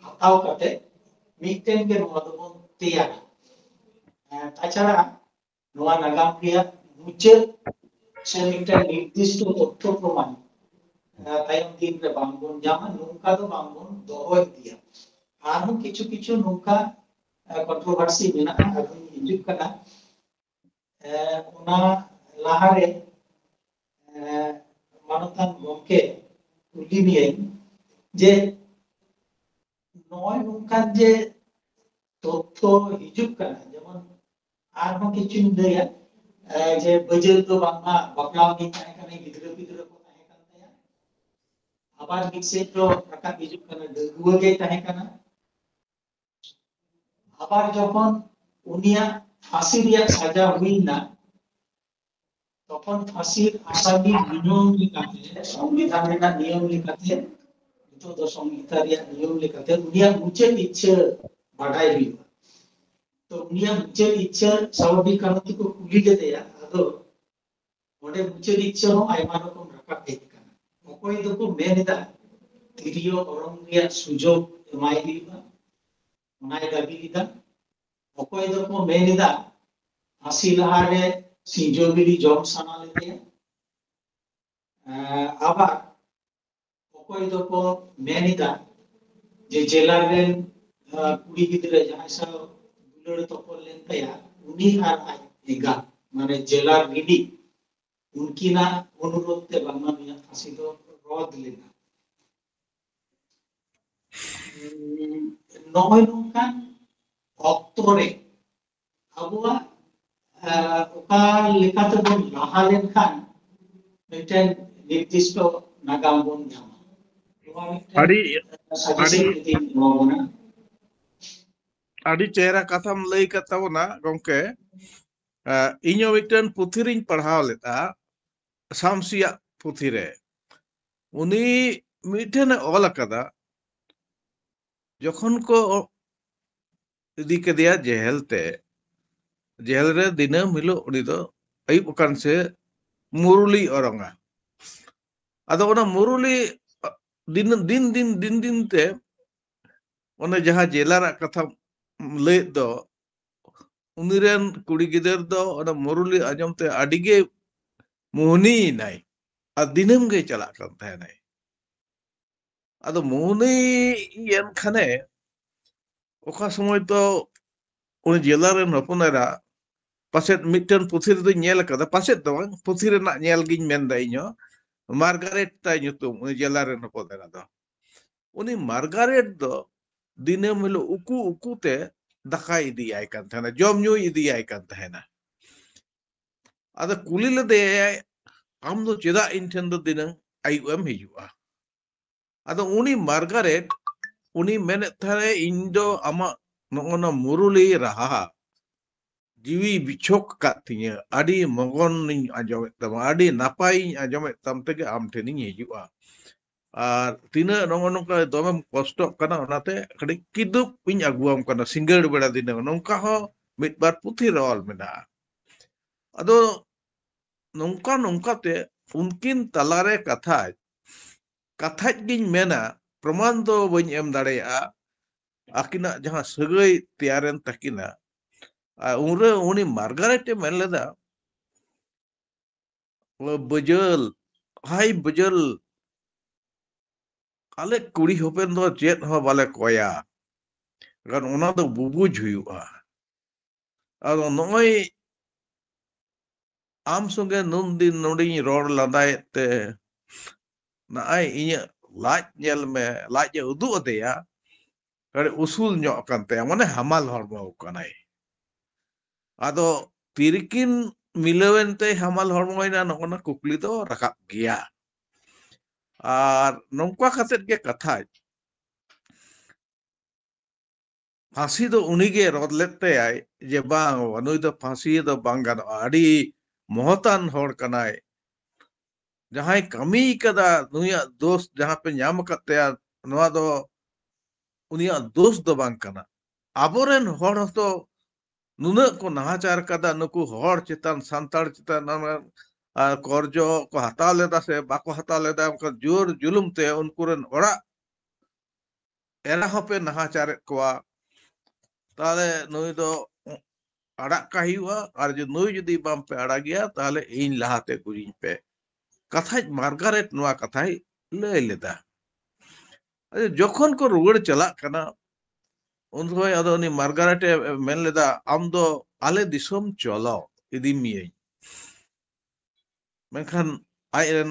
ᱦᱟᱛᱟᱣ ᱠᱟᱛᱮ ᱢᱤᱫᱴᱮᱱ ᱜᱮ ᱱᱚᱣᱟ ᱫᱚᱵᱚᱱ ᱛᱮᱭᱟᱨᱟ᱾ ᱛᱟᱪᱷᱟᱲᱟ ᱱᱚᱣᱟ ᱱᱟᱜᱟᱢ ᱨᱮᱭᱟᱜ ᱢᱩᱪᱟᱹᱫ ᱥᱮ ᱢᱤᱫᱴᱮᱱ ᱱᱤᱨᱫᱤᱥᱴᱚ ᱛᱚᱛᱛᱷᱚ ᱯᱨᱚᱢᱟᱱ ᱛᱟᱭᱚᱢ ᱫᱤᱱ ᱨᱮ ᱵᱟᱝᱵᱚᱱ ᱧᱟᱢᱟ, ᱱᱚᱝᱠᱟ ᱫᱚ ᱵᱟᱝᱵᱚᱱ ᱫᱚᱦᱚ ᱤᱫᱤᱭᱟ᱾ ᱟᱨᱦᱚᱸ ᱠᱤᱪᱷᱩ ᱠᱤᱪᱷᱩ ᱱᱚᱝᱠᱟ ᱠᱚᱱᱴᱨᱳᱵᱷᱟᱨᱥᱤ ᱢᱮᱱᱟᱜᱼᱟ, ᱟᱨᱦᱚᱸᱧ ᱦᱤᱡᱩᱜ ᱠᱟᱱᱟ᱾ ᱚᱱᱟ ᱞᱟᱦᱟᱨᱮ ᱢᱟᱱᱚᱛᱟᱱ ᱜᱚᱢᱠᱮ ᱠᱩᱞᱤ ᱢᱮᱭᱟᱹᱧ ᱡᱮ ᱱᱚᱜᱼᱚᱭ ᱱᱚᱝᱠᱟᱱ ᱡᱮ ᱛᱚᱛᱛᱷᱚ ᱦᱤᱡᱩᱜ ᱠᱟᱱᱟ, ᱡᱮᱢᱚᱱ ᱟᱨᱦᱚᱸ ᱠᱤᱪᱷᱩᱧ ᱞᱟᱹᱭᱟ ᱡᱮ ᱵᱟᱹᱡᱟᱹᱞ ᱫᱚ ᱵᱟᱝᱢᱟ ᱵᱟᱯᱞᱟ ᱩᱱᱤ ᱛᱟᱦᱮᱸ ᱠᱟᱱᱟ, ᱜᱤᱫᱽᱨᱟᱹ ᱯᱤᱫᱽᱨᱟᱹ ᱠᱚ ᱛᱟᱦᱮᱸ ᱠᱟᱱ ᱛᱟᱭᱟ᱾ ᱟᱵᱟᱨ ᱢᱤᱫ ᱥᱮᱫ ᱫᱚ ᱨᱟᱠᱟᱵ ᱦᱤᱡᱩᱜ ᱠᱟᱱᱟ, ᱰᱟᱺᱜᱩᱣᱟᱹ ᱜᱮᱭ ᱛᱟᱦᱮᱸ ᱠᱟᱱᱟ᱾ ᱟᱵᱟᱨ ᱡᱚᱠᱷᱚᱱ ᱩᱱᱤᱭᱟᱜ ᱯᱷᱟᱸᱥᱤ ᱨᱮᱭᱟᱜ ᱥᱟᱡᱟ ᱦᱩᱭᱱᱟ, ᱛᱚᱠᱷᱚᱱ ᱯᱷᱟᱸᱥᱤ ᱟᱥᱟᱢᱤ ᱱᱤᱭᱚᱢ ᱞᱮᱠᱟᱛᱮ, ᱥᱚᱝᱵᱤᱫᱷᱟᱱ ᱨᱮᱱᱟᱜ ᱱᱤᱭᱚᱢ ᱞᱮᱠᱟᱛᱮ, ᱱᱤᱛᱚᱜ ᱫᱚ ᱥᱚᱝᱦᱤᱛᱟ ᱨᱮᱭᱟᱜ ᱱᱤᱭᱚᱢ ᱞᱮᱠᱟᱛᱮ ᱩᱱᱤᱭᱟᱜ ᱢᱩᱪᱟᱹᱫ ᱤᱪᱪᱷᱟᱹ ᱵᱟᱰᱟᱭ ᱦᱩᱭᱩᱜᱼᱟ᱾ ᱛᱚ ᱩᱱᱤᱭᱟᱜ ᱢᱩᱪᱟᱹᱫ ᱤᱪᱪᱷᱟᱹ ᱥᱟᱵᱷᱟᱵᱤᱠ ᱠᱟᱨᱚᱱ ᱛᱮᱠᱚ ᱠᱩᱞᱤ ᱞᱮᱫᱮᱭᱟ, ᱟᱫᱚ ᱚᱸᱰᱮ ᱢᱩᱪᱟᱹᱫ ᱤᱪᱪᱷᱟᱹ ᱦᱚᱸ ᱟᱭᱢᱟ ᱨᱚᱠᱚᱢ ᱨᱟᱠᱟᱵ ᱦᱮᱡ ᱟᱠᱟᱱᱟ᱾ ᱚᱠᱚᱭ ᱫᱚᱠᱚ ᱢᱮᱱ ᱮᱫᱟ ᱛᱤᱨᱭᱳ ᱚᱨᱚᱝ ᱨᱮᱭᱟᱜ ᱥᱩᱡᱳᱜᱽ ᱮᱢᱟᱭ ᱦᱩᱭᱩᱜᱼᱟ, ᱚᱱᱟᱭ ᱫᱟᱹᱵᱤ ᱞᱮᱫᱟ᱾ ᱚᱠᱚᱭ ᱫᱚᱠᱚ ᱢᱮᱱ ᱮᱫᱟ ᱯᱷᱟᱸᱥᱤ ᱞᱟᱦᱟᱨᱮ ᱥᱤᱸᱡᱳ ᱵᱤᱲᱤ ᱡᱚᱢ ᱥᱟᱱᱟ ᱞᱮᱫᱮᱭᱟ᱾ ᱟᱵᱟᱨ ᱚᱠᱚᱭ ᱫᱚᱠᱚ ᱢᱮᱱ ᱮᱫᱟ ᱡᱮ ᱡᱮᱞᱟᱨ ᱨᱮᱱ ᱠᱩᱲᱤ ᱜᱤᱫᱽᱨᱟᱹ ᱡᱟᱦᱟᱸᱭ ᱥᱟᱶ ᱫᱩᱞᱟᱹᱲ ᱛᱚᱯᱚᱞ ᱞᱮᱱ ᱛᱟᱭᱟ, ᱩᱱᱤ ᱟᱨ ᱟᱡ ᱮᱸᱜᱟ, ᱢᱟᱱᱮ ᱡᱮᱞᱟᱨ ᱨᱤᱱᱤᱡ, ᱩᱱᱠᱤᱱᱟᱜ ᱚᱱᱩᱨᱳᱫᱷ ᱛᱮ ᱵᱟᱝᱢᱟ ᱱᱩᱭᱟᱜ ᱯᱷᱟᱸᱥᱤ ᱫᱚ ᱨᱚᱫ ᱞᱮᱱᱟ᱾ ᱱᱚᱜᱼᱚᱭ ᱱᱚᱝᱠᱟᱱ ᱚᱠᱛᱚ ᱨᱮ ᱟᱵᱚᱣᱟᱜ ᱚᱠᱟ ᱞᱮᱠᱟᱛᱮᱵᱚᱱ ᱞᱟᱦᱟ ᱞᱮᱱᱠᱷᱟᱱ ᱢᱤᱫᱴᱮᱱ ᱱᱤᱨᱫᱤᱥᱴᱚ ᱱᱟᱜᱟᱢ ᱵᱚᱱ ᱧᱟᱢᱟ᱾ ᱟᱹᱰᱤ ᱟᱹᱰᱤ ᱟᱹᱰᱤ ᱪᱮᱦᱨᱟ ᱠᱟᱛᱷᱟᱢ ᱞᱟᱹᱭ ᱠᱟᱫ ᱛᱟᱵᱚᱱᱟ ᱜᱚᱢᱠᱮ᱾ ᱟᱸ, ᱤᱧᱦᱚᱸ ᱢᱤᱫᱴᱮᱱ ᱯᱩᱛᱷᱤ ᱨᱤᱧ ᱯᱟᱲᱦᱟᱣ ᱞᱮᱫᱟ, ᱥᱟᱢᱥᱤᱭᱟᱜ ᱯᱩᱛᱷᱤ ᱨᱮ᱾ ᱩᱱᱤ ᱢᱤᱫᱴᱷᱮᱱᱮ ᱚᱞ ᱟᱠᱟᱫᱟ, ᱡᱚᱠᱷᱚᱱ ᱠᱚ ᱤᱫᱤ ᱠᱮᱫᱮᱭᱟ ᱡᱮᱦᱮᱞ ᱛᱮ, ᱡᱮᱦᱮᱞ ᱨᱮ ᱫᱤᱱᱟᱹᱢ ᱦᱤᱞᱳᱜ ᱩᱱᱤ ᱫᱚ ᱟᱹᱭᱩᱵ ᱟᱠᱟᱱ ᱥᱮ ᱢᱩᱨᱩᱞᱤ ᱚᱨᱚᱝᱟ᱾ ᱟᱫᱚ ᱚᱱᱟ ᱢᱩᱨᱩᱞᱤ ᱫᱤᱱ, ᱫᱤᱱ, ᱫᱤᱱ, ᱫᱤᱱ, ᱫᱤᱱ ᱛᱮ ᱚᱱᱮ ᱡᱟᱦᱟᱸ ᱡᱮᱞᱟᱨᱟᱜ ᱠᱟᱛᱷᱟ ᱞᱟᱹᱭᱮᱫ ᱫᱚ, ᱩᱱᱤ ᱨᱮᱱ ᱠᱩᱲᱤ ᱜᱤᱫᱟᱹᱨ ᱫᱚ ᱚᱱᱟ ᱢᱩᱨᱩᱞᱤ ᱟᱸᱡᱚᱢ ᱛᱮ ᱟᱹᱰᱤ ᱜᱮ ᱢᱳᱦᱱᱤᱭᱮᱱᱟᱭ᱾ ᱟᱨ ᱫᱤᱱᱟᱹᱢ ᱜᱮ ᱪᱟᱞᱟᱜ ᱠᱟᱱ ᱛᱟᱦᱮᱱᱟᱭ᱾ ᱟᱫᱚ ᱢᱳᱦᱱᱤ ᱮᱱ ᱠᱷᱟᱱᱮ, ᱚᱠᱟ ᱥᱚᱢᱚᱭ ᱫᱚ ᱩᱱᱤ ᱡᱮᱞᱟ ᱨᱮᱱ ᱦᱚᱯᱚᱱ ᱮᱨᱟ, ᱯᱟᱥᱮᱫ ᱢᱤᱫᱴᱮᱱ ᱯᱩᱛᱷᱤ ᱨᱮᱫᱚᱧ ᱧᱮᱞ ᱟᱠᱟᱫᱟ, ᱯᱟᱥᱮᱫ ᱫᱚ ᱵᱟᱝ, ᱯᱩᱛᱷᱤ ᱨᱮᱱᱟᱜ ᱧᱮᱞ ᱜᱤᱧ ᱢᱮᱱᱫᱟ ᱤᱧ ᱦᱚᱸ, ᱢᱟᱨᱜᱟᱨᱮᱴ ᱛᱟᱭ ᱧᱩᱛᱩᱢ, ᱩᱱᱤ ᱡᱮᱞᱟ ᱨᱮᱱ ᱦᱚᱯᱚᱱ ᱮᱨᱟ ᱫᱚ᱾ ᱩᱱᱤ ᱢᱟᱨᱜᱟᱨᱮᱴ ᱫᱚ ᱫᱤᱱᱟᱹᱢ ᱦᱤᱞᱳᱜ ᱩᱠᱩ ᱩᱠᱩ ᱛᱮ ᱫᱟᱠᱟᱭ ᱤᱫᱤᱭᱟᱭ ᱠᱟᱱ ᱛᱟᱦᱮᱱᱟ, ᱡᱚᱢ ᱧᱩᱭ ᱤᱫᱤᱭᱟᱭ ᱠᱟᱱ ᱛᱟᱦᱮᱱᱟ᱾ ᱟᱫᱚ ᱠᱩᱞᱤ ᱞᱮᱫᱮᱭᱟᱭ, "ᱟᱢ ᱫᱚ ᱪᱮᱫᱟᱜ ᱤᱧ ᱴᱷᱮᱱ ᱫᱚ ᱫᱤᱱᱟᱹᱢ ᱟᱹᱭᱩᱵ ᱮᱢ ᱦᱤᱡᱩᱜᱼᱟ?" ᱟᱫᱚ ᱩᱱᱤ ᱢᱟᱨᱜᱟᱨᱮᱴ, ᱩᱱᱤ ᱢᱮᱱᱮᱫ ᱛᱟᱦᱮᱸᱱᱟᱭ, "ᱤᱧ ᱫᱚ ᱟᱢᱟᱜ ᱱᱚᱜᱼᱚ ᱱᱟ ᱢᱩᱨᱩᱞᱤ ᱨᱟᱦᱟ ᱡᱤᱣᱤ ᱵᱤᱪᱷᱚᱠ ᱟᱠᱟᱫ ᱛᱤᱧᱟᱹ, ᱟᱹᱰᱤ ᱢᱚᱜᱚᱱᱤᱧ ᱟᱸᱡᱚᱢᱮᱫ ᱛᱟᱢᱟ, ᱟᱹᱰᱤ ᱱᱟᱯᱟᱭᱤᱧ ᱟᱸᱡᱚᱢᱮᱫ ᱛᱟᱢ ᱛᱮᱜᱮ ᱟᱢ ᱴᱷᱮᱱᱤᱧ ᱦᱤᱡᱩᱜᱼᱟ᱾ ᱟᱨ ᱛᱤᱱᱟᱹᱜ ᱱᱚᱜᱼᱚ ᱱᱚᱝᱠᱟ ᱫᱚᱢᱮᱢ ᱠᱚᱥᱴᱚᱜ ᱠᱟᱱᱟ, ᱚᱱᱟᱛᱮ ᱠᱟᱹᱴᱤᱡ ᱠᱤᱫᱩᱵ ᱤᱧ ᱟᱹᱜᱩᱣᱟᱢ ᱠᱟᱱᱟ ᱥᱤᱸᱜᱟᱹᱲ ᱵᱮᱲᱟ ᱫᱤᱱᱟᱹᱢ᱾" ᱱᱚᱝᱠᱟ ᱦᱚᱸ ᱢᱤᱫ ᱵᱟᱨ ᱯᱩᱛᱷᱤ ᱨᱮ ᱚᱞ ᱢᱮᱱᱟᱜᱼᱟ᱾ ᱟᱫᱚ ᱱᱚᱝᱠᱟ ᱱᱚᱝᱠᱟ ᱛᱮ ᱩᱱᱠᱤᱱ ᱛᱟᱞᱟᱨᱮ ᱠᱟᱛᱷᱟ, ᱠᱟᱛᱷᱟᱡ ᱜᱤᱧ ᱢᱮᱱᱟ, ᱯᱨᱚᱢᱟᱱ ᱫᱚ ᱵᱟᱹᱧ ᱮᱢ ᱫᱟᱲᱮᱭᱟᱜᱼᱟ, ᱟᱹᱠᱤᱱᱟᱜ ᱡᱟᱦᱟᱸ ᱥᱟᱹᱜᱟᱹᱭ ᱛᱮᱭᱟᱨᱮᱱ ᱛᱟᱹᱠᱤᱱᱟ᱾ ᱟᱨ ᱩᱱᱨᱮ ᱩᱱᱤ ᱢᱟᱨᱜᱟᱨᱮᱴ ᱮ ᱢᱮᱱ ᱞᱮᱫᱟ, "ᱵᱟᱹᱡᱟᱹᱞ, ᱦᱟᱭ ᱵᱟᱹᱡᱟᱹᱞ, ᱟᱞᱮ ᱠᱩᱲᱤ ᱦᱚᱯᱚᱱ ᱫᱚ ᱪᱮᱫ ᱦᱚᱸ ᱵᱟᱞᱮ ᱠᱚᱭᱟ, ᱠᱟᱨᱚᱱ ᱚᱱᱟ ᱫᱚ ᱵᱩᱵᱩᱡ ᱦᱩᱭᱩᱜᱼᱟ᱾ ᱟᱫᱚ ᱱᱚᱜᱼᱚᱭ ᱟᱢ ᱥᱚᱸᱜᱮ ᱱᱩᱱ ᱫᱤᱱ ᱱᱚᱰᱮᱧ ᱨᱚᱲ ᱞᱟᱸᱫᱟᱭᱮᱫ ᱛᱮ, ᱱᱚᱜᱼᱚᱭ ᱤᱧᱟᱹᱜ ᱞᱟᱡ ᱧᱮᱞ ᱢᱮ, ᱞᱟᱡ ᱮ ᱩᱫᱩᱜ ᱟᱫᱮᱭᱟ, ᱟᱹᱰᱤ ᱩᱥᱩᱞ ᱧᱚᱜ ᱟᱠᱟᱱ ᱛᱟᱭᱟ, ᱢᱟᱱᱮ ᱦᱟᱢᱟᱞ ᱦᱚᱲᱢᱚ ᱠᱟᱱᱟᱭ᱾ ᱟᱫᱚ ᱛᱤᱨᱤᱠᱤᱱ ᱢᱤᱞᱟᱹᱣᱮᱱ ᱛᱮ ᱦᱟᱢᱟᱞ ᱦᱚᱲᱢᱚᱭᱮᱱᱟ, ᱱᱚᱜᱼᱚ ᱱᱟ ᱠᱩᱠᱞᱤ ᱫᱚ ᱨᱟᱠᱟᱵ ᱜᱮᱭᱟ᱾ ᱟᱨ ᱱᱚᱝᱠᱟ ᱠᱟᱛᱮᱫ ᱜᱮ ᱠᱟᱛᱷᱟ, ᱯᱷᱟᱸᱥᱤ ᱫᱚ ᱩᱱᱤᱜᱮ ᱨᱚᱫ ᱞᱮᱫ ᱛᱟᱭᱟᱭ ᱡᱮ ᱵᱟᱝ, ᱱᱩᱭ ᱫᱚ ᱯᱷᱟᱸᱥᱤ ᱫᱚ ᱵᱟᱝ ᱜᱟᱱᱚᱜᱼᱟ, ᱟᱹᱰᱤ ᱢᱚᱦᱚᱛᱟᱱ ᱦᱚᱲ ᱠᱟᱱᱟᱭ, ᱡᱟᱦᱟᱸᱭ ᱠᱟᱹᱢᱤ ᱠᱟᱫᱟ, ᱱᱩᱭᱟᱜ ᱫᱳᱥ ᱡᱟᱦᱟᱸ ᱯᱮ ᱧᱟᱢ ᱟᱠᱟᱫ ᱛᱟᱭᱟ, ᱱᱚᱣᱟ ᱫᱚ ᱩᱱᱤᱭᱟᱜ ᱫᱳᱥ ᱫᱚ ᱵᱟᱝ ᱠᱟᱱᱟ᱾ ᱟᱵᱚᱨᱮᱱ ᱦᱚᱲ ᱦᱚᱸᱛᱚ ᱱᱩᱱᱟᱹᱜ ᱠᱚ ᱱᱟᱦᱟᱪᱟᱨ ᱠᱟᱫᱟ, ᱱᱩᱠᱩ ᱦᱚᱲ ᱪᱮᱛᱟᱱ, ᱥᱟᱱᱛᱟᱲ ᱪᱮᱛᱟᱱ, ᱚᱱᱟ, ᱟᱨ ᱠᱚᱨᱡᱚ ᱠᱚ ᱦᱟᱛᱟᱣ ᱞᱮᱫᱟ ᱥᱮ ᱵᱟᱠᱚ ᱦᱟᱛᱟᱣ ᱞᱮᱫᱟ, ᱚᱱᱠᱟ ᱡᱳᱨ ᱡᱩᱞᱩᱢ ᱛᱮ ᱩᱱᱠᱩ ᱨᱮᱱ ᱚᱲᱟᱜ ᱮᱨᱟ ᱦᱚᱸᱯᱮ ᱱᱟᱦᱟᱪᱟᱨᱮᱫ ᱠᱚᱣᱟ᱾ ᱛᱟᱦᱞᱮ ᱱᱩᱭ ᱫᱚ ᱟᱲᱟᱜ ᱠᱟᱭ ᱦᱩᱭᱩᱜᱼᱟ, ᱟᱨ ᱡᱩ-, ᱱᱩᱭ ᱡᱩᱫᱤ ᱵᱟᱝ ᱯᱮ ᱟᱲᱟᱜᱮᱭᱟ, ᱛᱟᱦᱞᱮ ᱤᱧ ᱞᱟᱦᱟᱛᱮ ᱜᱩᱡᱤᱧ ᱯᱮ᱾ ᱠᱟᱛᱷᱟᱡ ᱢᱟᱨᱜᱟᱨᱮᱴ ᱱᱚᱣᱟ ᱠᱟᱛᱷᱟᱭ ᱞᱟᱹᱭ ᱞᱮᱫᱟ᱾ ᱟᱫᱚ ᱡᱚᱠᱷᱚᱱ ᱠᱚ ᱨᱩᱣᱟᱹᱲ ᱪᱟᱞᱟᱜ ᱠᱟᱱᱟ, ᱩᱱ ᱥᱚᱢᱚᱭ ᱟᱫᱚ ᱩᱱᱤ ᱢᱟᱨᱜᱟᱨᱮᱴ ᱮ ᱢᱮᱱ ᱞᱮᱫᱟ, "ᱟᱢ ᱫᱚ ᱟᱞᱮ ᱫᱤᱥᱚᱢ ᱪᱚᱞᱚ, ᱤᱫᱤ ᱢᱤᱭᱟᱹᱧ᱾" ᱢᱮᱱᱠᱷᱟᱱ ᱟᱡ ᱨᱮᱱ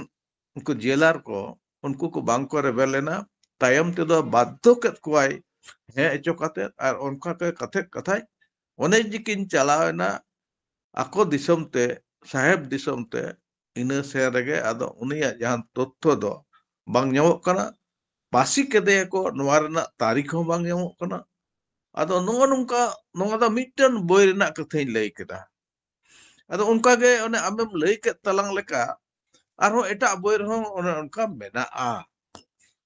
ᱩᱱᱠᱩ ᱡᱮᱞᱟᱨ ᱠᱚ, ᱩᱱᱠᱩ ᱠᱚ ᱵᱟᱝ ᱠᱚ ᱨᱮᱵᱮᱱ ᱞᱮᱱᱟ᱾ ᱛᱟᱭᱚᱢ ᱛᱮᱫᱚ ᱵᱟᱫᱽᱫᱷᱚ ᱠᱮᱫ ᱠᱚᱣᱟᱭ ᱦᱮᱸ ᱦᱚᱪᱚ ᱠᱟᱛᱮᱫ, ᱟᱨ ᱚᱱᱠᱟ ᱜᱮ ᱠᱟᱛᱮᱫ ᱠᱟᱛᱷᱟᱡ ᱚᱱᱮ ᱡᱮᱠᱤᱱ ᱪᱟᱞᱟᱣ ᱮᱱᱟ ᱟᱠᱚ ᱫᱤᱥᱚᱢ ᱛᱮ, ᱥᱟᱦᱮᱵᱽ ᱫᱤᱥᱚᱢ ᱛᱮ᱾ ᱤᱱᱟᱹ ᱥᱮᱱ ᱨᱮᱜᱮ ᱟᱫᱚ ᱩᱱᱤᱭᱟᱜ ᱡᱟᱦᱟᱸ ᱛᱚᱛᱛᱷᱚ ᱫᱚ ᱵᱟᱝ ᱧᱟᱢᱚᱜ ᱠᱟᱱᱟ, ᱯᱟᱹᱥᱤ ᱠᱮᱫᱮᱭᱟᱠᱚ, ᱱᱚᱣᱟ ᱨᱮᱱᱟᱜ ᱛᱟᱹᱨᱤᱠᱷ ᱦᱚᱸ ᱵᱟᱝ ᱧᱟᱢᱚᱜ ᱠᱟᱱᱟ᱾ ᱟᱫᱚ ᱱᱚᱜᱼᱚ ᱱᱚᱝᱠᱟ, ᱱᱚᱣᱟ ᱫᱚ ᱢᱤᱫᱴᱮᱱ ᱵᱳᱭ ᱨᱮᱱᱟᱜ ᱠᱟᱛᱷᱟᱧ ᱞᱟᱹᱭ ᱠᱮᱫᱟ᱾ ᱟᱫᱚ ᱚᱱᱠᱟᱜᱮ ᱚᱱᱮ ᱟᱢᱮᱢ ᱞᱟᱹᱭ ᱠᱮᱫ ᱛᱟᱞᱟᱝ ᱞᱮᱠᱟ ᱟᱨᱦᱚᱸ ᱮᱴᱟᱜ ᱵᱳᱭ ᱨᱮᱦᱚᱸ ᱚᱱᱮ ᱚᱱᱠᱟ ᱢᱮᱱᱟᱜᱼᱟ᱾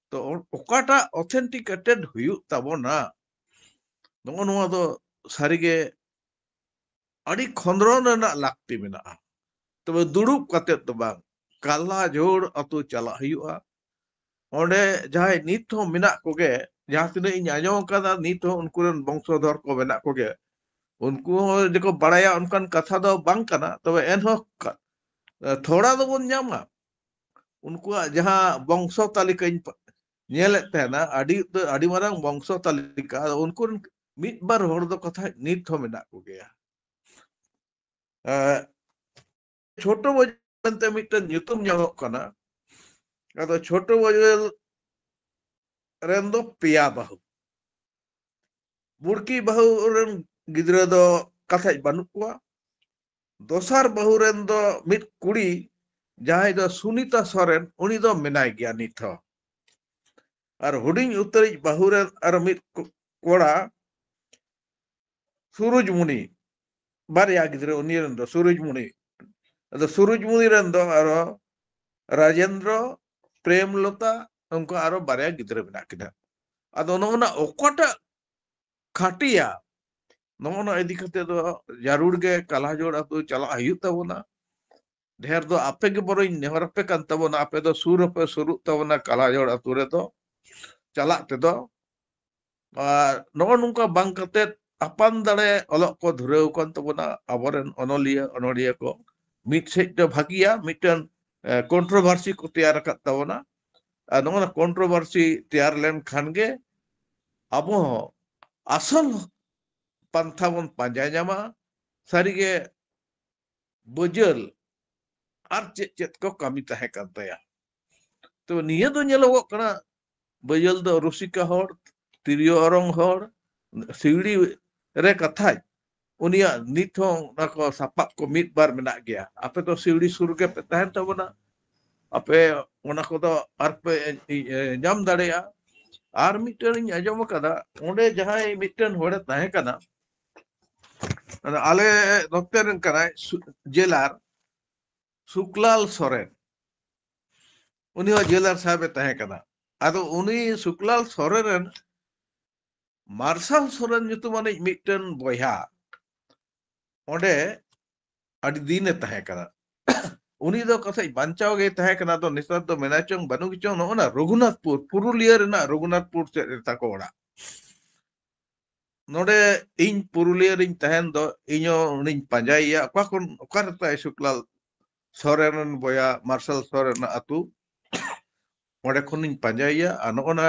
ᱛᱚ ᱚ-, ᱚᱠᱟᱴᱟᱜ authenticated ᱦᱩᱭᱩᱜ ᱛᱟᱵᱚᱱᱟ, ᱱᱚᱜᱼᱚ ᱱᱚᱣᱟ ᱫᱚ ᱥᱟᱹᱨᱤᱜᱮ ᱟᱹᱰᱤ ᱠᱷᱚᱸᱫᱽᱨᱚᱱ ᱨᱮᱱᱟᱜ ᱞᱟᱹᱠᱛᱤ ᱢᱮᱱᱟᱜᱼᱟ᱾ ᱛᱚᱵᱮ ᱫᱩᱲᱩᱵ ᱠᱟᱛᱮᱫ ᱫᱚ ᱵᱟᱝ, ᱠᱟᱞᱟ ᱡᱷᱳᱲ ᱟᱹᱛᱩ ᱪᱟᱞᱟᱜ ᱦᱩᱭᱩᱜᱼᱟ᱾ ᱚᱸᱰᱮ ᱡᱟᱦᱟᱸᱭ ᱱᱤᱛ ᱦᱚᱸ ᱢᱮᱱᱟᱜ ᱠᱚᱜᱮ, ᱡᱟᱦᱟᱸ ᱛᱤᱱᱟᱹᱜ ᱤᱧ ᱟᱸᱡᱚᱢ ᱟᱠᱟᱫᱟ, ᱱᱤᱛ ᱦᱚᱸ ᱩᱱᱠᱩ ᱨᱮᱱ ᱵᱚᱝᱥᱚᱫᱷᱚᱨ ᱠᱚ ᱢᱮᱱᱟᱜ ᱠᱚᱜᱮ᱾ ᱩᱱᱠᱩ ᱦᱚᱸ ᱡᱮᱠᱚ ᱵᱟᱲᱟᱭᱟ ᱚᱱᱠᱟᱱ ᱠᱟᱛᱷᱟ ᱫᱚ ᱵᱟᱝ ᱠᱟᱱᱟ, ᱛᱚᱵᱮ ᱮᱱᱦᱚᱸ ᱠᱟ-, ᱛᱷᱚᱲᱟ ᱫᱚᱵᱚᱱ ᱧᱟᱢᱟ᱾ ᱩᱱᱠᱩᱣᱟᱜ ᱡᱟᱦᱟᱸ ᱵᱚᱝᱥᱚ ᱛᱟᱹᱞᱤᱠᱟᱧ ᱯᱟ-, ᱧᱮᱞᱮᱫ ᱛᱟᱦᱮᱱᱟ, ᱟᱹᱰᱤ ᱩᱛᱟᱹᱨ, ᱟᱹᱰᱤ ᱢᱟᱨᱟᱝ ᱵᱚᱝᱥᱚ ᱛᱟᱹᱞᱤᱠᱟ᱾ ᱟᱫᱚ ᱩᱱᱠᱩ ᱨᱮᱱ ᱢᱤᱫ ᱵᱟᱨ ᱦᱚᱲ ᱫᱚ ᱠᱟᱛᱷᱟ ᱱᱤᱛ ᱦᱚᱸ ᱢᱮᱱᱟᱜ ᱠᱚᱜᱮᱭᱟ᱾ ᱮ, ᱪᱷᱳᱴᱳ ᱵᱟᱹᱡᱩ ᱢᱮᱱᱛᱮ ᱢᱤᱫᱴᱮᱱ ᱧᱩᱛᱩᱢ ᱧᱟᱢᱚᱜ ᱠᱟᱱᱟ᱾ ᱟᱫᱚ ᱪᱷᱳᱴᱳ ᱵᱟᱹᱡᱩ ᱨᱮᱱ ᱫᱚ ᱯᱮᱭᱟ ᱵᱟᱹᱦᱩ᱾ ᱵᱩᱲᱠᱤ ᱵᱟᱹᱦᱩ ᱨᱮᱱ ᱜᱤᱫᱽᱨᱟᱹ ᱫᱚ ᱠᱟᱛᱷᱟᱡ ᱵᱟᱹᱱᱩᱜ ᱠᱚᱣᱟ᱾ ᱫᱚᱥᱟᱨ ᱵᱟᱹᱦᱩ ᱨᱮᱱ ᱫᱚ ᱢᱤᱫ ᱠᱩᱲᱤ, ᱡᱟᱦᱟᱸᱭ ᱫᱚ ᱥᱩᱱᱤᱛᱟ ᱥᱚᱨᱮᱱ, ᱩᱱᱤ ᱫᱚ ᱢᱮᱱᱟᱭ ᱜᱮᱭᱟ ᱱᱤᱛ ᱦᱚᱸ᱾ ᱟᱨ ᱦᱩᱰᱤᱧ ᱩᱛᱟᱹᱨᱤᱡ ᱵᱟᱹᱦᱩ ᱨᱮᱱ ᱟᱨ ᱢᱤᱫ ᱠᱚ-, ᱠᱚᱲᱟ ᱥᱩᱨᱩᱡᱽᱢᱩᱱᱤ, ᱵᱟᱨᱭᱟ ᱜᱤᱫᱽᱨᱟᱹ ᱩᱱᱤ ᱨᱮᱱ ᱫᱚ ᱥᱩᱨᱩᱡᱽᱢᱩᱱᱤ᱾ ᱟᱫᱚ ᱥᱩᱨᱩᱡᱽᱢᱩᱱᱤ ᱨᱮᱱ ᱫᱚ ᱟᱨᱚ ᱨᱟᱡᱮᱱᱫᱨᱚ, ᱯᱨᱮᱢᱞᱚᱛᱟ, ᱩᱱᱠᱩ ᱟᱨᱚ ᱵᱟᱨᱭᱟ ᱜᱤᱫᱽᱨᱟᱹ ᱢᱮᱱᱟᱜ ᱠᱤᱱᱟ᱾ ᱟᱫᱚ ᱱᱚᱜᱼᱚ ᱱᱟ ᱚᱠᱟᱴᱟᱜ ᱠᱷᱟᱹᱴᱤᱭᱟ, ᱱᱚᱜᱼᱚ ᱱᱟ ᱤᱫᱤ ᱠᱟᱛᱮ ᱫᱚ ᱡᱟᱹᱨᱩᱲ ᱜᱮ ᱠᱟᱞᱟᱡᱚᱲ ᱟᱹᱛᱩ ᱪᱟᱞᱟᱜ ᱦᱩᱭᱩᱜ ᱛᱟᱵᱚᱱᱟ᱾ ᱰᱷᱮᱨ ᱫᱚ ᱟᱯᱮ ᱜᱮ ᱵᱚᱨᱚᱧ ᱱᱮᱦᱚᱨ ᱟᱯᱮ ᱠᱟᱱ ᱛᱟᱵᱚᱱᱟ, ᱟᱯᱮ ᱫᱚ ᱥᱩᱨ ᱦᱚᱸᱯᱮ ᱥᱩᱨᱩᱜ ᱛᱟᱵᱚᱱᱟ ᱠᱟᱞᱟᱡᱚᱲ ᱟᱹᱛᱩ ᱨᱮᱫᱚ ᱪᱟᱞᱟᱜ ᱛᱮᱫᱚ᱾ ᱟᱨ ᱱᱚᱜᱼᱚ ᱱᱚᱝᱠᱟ ᱵᱟᱝ ᱠᱟᱛᱮ ᱟᱯᱟᱱ ᱫᱟᱲᱮ ᱚᱞᱚᱜ ᱠᱚ ᱫᱷᱩᱨᱟᱹᱣ ᱠᱟᱱ ᱛᱟᱵᱚᱱᱟ ᱟᱵᱚᱨᱮᱱ ᱚᱱᱚᱞᱤᱭᱟᱹ ᱚᱱᱚᱲᱦᱤᱭᱟᱹ ᱠᱚ᱾ ᱢᱤᱫ ᱥᱮᱫ ᱫᱚ ᱵᱷᱟᱹᱜᱤᱭᱟ, ᱢᱤᱫᱴᱮᱱ ᱠᱚᱱᱴᱨᱳᱵᱷᱟᱨᱥᱤ ᱠᱚ ᱛᱮᱭᱟᱨ ᱟᱠᱟᱫ ᱛᱟᱵᱚᱱᱟ᱾ ᱟᱨ ᱱᱚᱜᱼᱚ ᱱᱟ ᱠᱚᱱᱴᱨᱳᱵᱷᱟᱨᱥᱤ ᱛᱮᱭᱟᱨ ᱞᱮᱱᱠᱷᱟᱱ ᱜᱮ ᱟᱵᱚ ᱦᱚᱸ ᱟᱥᱚᱞ ᱯᱟᱱᱛᱷᱟ ᱵᱚᱱ ᱯᱟᱸᱡᱟ ᱧᱟᱢᱟ᱾ ᱥᱟᱹᱨᱤᱜᱮ ᱵᱟᱹᱡᱟᱹᱞ ᱟᱨ ᱪᱮᱫ ᱪᱮᱫ ᱠᱚ ᱠᱟᱹᱢᱤ ᱛᱟᱦᱮᱸ ᱠᱟᱱ ᱛᱟᱭᱟ᱾ ᱛᱚ ᱱᱤᱭᱟᱹ ᱫᱚ ᱧᱮᱞᱚᱜᱚᱜ ᱠᱟᱱᱟ, ᱵᱟᱹᱡᱟᱹᱞ ᱫᱚ ᱨᱩᱥᱤᱠᱟ ᱦᱚᱲ, ᱛᱤᱨᱭᱳ ᱚᱨᱚᱝ ᱦᱚᱲ, ᱥᱤᱣᱲᱤ ᱨᱮ ᱠᱟᱛᱷᱟᱡ, ᱩᱱᱤᱭᱟᱜ ᱱᱤᱛ ᱦᱚᱸ ᱚᱱᱟ ᱠᱚ ᱥᱟᱯᱟᱵ ᱠᱚ ᱢᱤᱫ ᱵᱟᱨ ᱢᱮᱱᱟᱜ ᱜᱮᱭᱟ᱾ ᱟᱯᱮ ᱫᱚ ᱥᱤᱣᱲᱤ ᱥᱩᱨ ᱨᱮᱜᱮ ᱯᱮ ᱛᱟᱦᱮᱱ ᱛᱟᱵᱚᱱᱟ, ᱟᱯᱮ ᱚᱱᱟ ᱠᱚᱫᱚ ᱟᱨ ᱯᱮ, ᱮ, ᱧᱟᱢ ᱫᱟᱲᱮᱭᱟᱜᱼᱟ᱾ ᱟᱨ ᱢᱤᱫᱴᱮᱱ ᱤᱧ ᱟᱸᱡᱚᱢ ᱟᱠᱟᱫᱟ, ᱚᱸᱰᱮ ᱡᱟᱦᱟᱸᱭ ᱢᱤᱫᱴᱮᱱ ᱦᱚᱲᱮ ᱛᱟᱦᱮᱸ ᱠᱟᱱᱟ, ᱟᱫᱚ ᱟᱞᱮ ᱱᱚᱛᱮ ᱨᱮᱱ ᱠᱟᱱᱟᱭ, ᱥᱩ-, ᱡᱮᱞᱟᱨ ᱥᱩᱠᱞᱟᱞ ᱥᱚᱨᱮᱱ, ᱩᱱᱤ ᱦᱚᱸ ᱡᱮᱞᱟᱨ ᱥᱟᱦᱮᱵᱮ ᱛᱟᱦᱮᱸ ᱠᱟᱱᱟ᱾ ᱟᱫᱚ ᱩᱱᱤ ᱥᱩᱠᱞᱟᱞ ᱥᱚᱨᱮᱱ ᱨᱮᱱ ᱢᱟᱨᱥᱟᱞ ᱥᱚᱨᱮᱱ ᱧᱩᱛᱩᱢᱟᱱᱤᱡ ᱢᱤᱫᱴᱮᱱ ᱵᱚᱭᱦᱟ ᱚᱸᱰᱮ ᱟᱹᱰᱤ ᱫᱤᱱᱮ ᱛᱟᱦᱮᱸ ᱠᱟᱱᱟ᱾ ᱩᱱᱤ ᱫᱚ ᱠᱟᱛᱷᱟᱡ ᱵᱟᱧᱪᱟᱣ ᱜᱮᱭ ᱛᱟᱦᱮᱸ ᱠᱟᱱᱟ, ᱟᱫᱚ ᱱᱮᱛᱟᱨ ᱫᱚ ᱢᱮᱱᱟᱭ ᱪᱚᱝ ᱵᱟᱹᱱᱩᱜ ᱪᱚᱝ, ᱱᱚᱜᱼᱚ ᱱᱟ ᱨᱚᱜᱷᱩᱱᱟᱛᱷᱯᱩᱨ, ᱯᱩᱨᱩᱞᱤᱭᱟᱹ ᱨᱮᱱᱟᱜ ᱨᱚᱜᱷᱩᱱᱟᱛᱷᱯᱩᱨ ᱥᱮᱫ ᱨᱮ ᱛᱟᱠᱚ ᱚᱲᱟᱜ᱾ ᱱᱚᱰᱮ ᱤᱧ ᱯᱩᱨᱩᱞᱤᱭᱟᱹ ᱨᱤᱧ ᱛᱟᱦᱮᱱ ᱫᱚ, ᱤᱧ ᱦᱚᱸ ᱩᱱᱤᱧ ᱯᱟᱸᱡᱟᱭᱮᱭᱟ, ᱚᱠᱟ ᱠᱷᱚᱱ, ᱚᱠᱟ ᱨᱮ ᱛᱟᱭ ᱥᱩᱠᱞᱟᱞ ᱥᱚᱨᱮᱱ ᱨᱮᱱ ᱵᱚᱭᱦᱟ, ᱢᱟᱨᱥᱟᱞ ᱥᱚᱨᱮᱱᱟᱜ ᱟᱹᱛᱩ, ᱚᱸᱰᱮ ᱠᱷᱚᱱᱤᱧ ᱯᱟᱸᱡᱟᱭᱮᱭᱟ᱾ ᱟᱨ ᱱᱚᱜᱼᱚ ᱱᱟ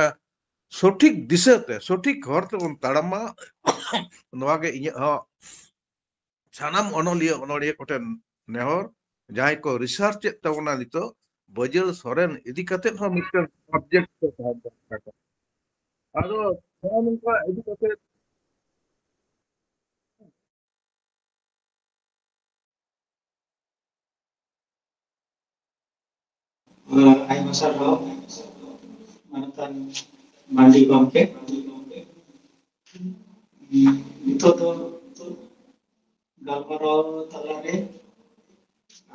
ᱥᱚᱴᱷᱤᱠ ᱫᱤᱥᱟᱹ ᱛᱮ, ᱥᱚᱴᱷᱤᱠ ᱦᱚᱨ ᱛᱮᱵᱚᱱ ᱛᱟᱲᱟᱢ ᱢᱟ, ᱱᱚᱣᱟ ᱜᱮ ᱤᱧᱟᱹᱜ ᱦᱚᱸ ᱥᱟᱱᱟᱢ ᱚᱱᱚᱞᱤᱭᱟᱹ ᱚᱱᱚᱲᱦᱤᱭᱟᱹ ᱠᱚᱴᱷᱮᱱ ᱱᱮᱦᱚᱨ, ᱡᱟᱦᱟᱸᱭ ᱠᱚ ᱨᱤᱥᱟᱨᱪ ᱮᱫ ᱛᱟᱵᱚᱱᱟ ᱱᱤᱛᱚᱜ, ᱵᱟᱹᱡᱟᱹᱞ ᱥᱚᱨᱮᱱ ᱤᱫᱤ ᱠᱟᱛᱮᱫ ᱦᱚᱸ ᱢᱤᱫᱴᱮᱱ ᱥᱟᱵᱡᱮᱠᱴ ᱠᱚ ᱛᱟᱦᱮᱱ ᱫᱚᱨᱠᱟᱨ ᱠᱟᱱᱟ᱾ ᱟᱫᱚ ᱱᱚᱜᱼᱚ ᱱᱚᱝᱠᱟ ᱤᱫᱤ ᱠᱟᱛᱮᱫ ᱟᱭᱢᱟ ᱥᱟᱨᱦᱟᱣ ᱢᱟᱱᱚᱛᱟᱱ ᱢᱟᱱᱰᱤ ᱜᱚᱢᱠᱮ᱾ ᱱᱤᱛᱚᱜ ᱫᱚ ᱜᱟᱞᱢᱟᱨᱟᱣ ᱛᱟᱞᱟᱨᱮ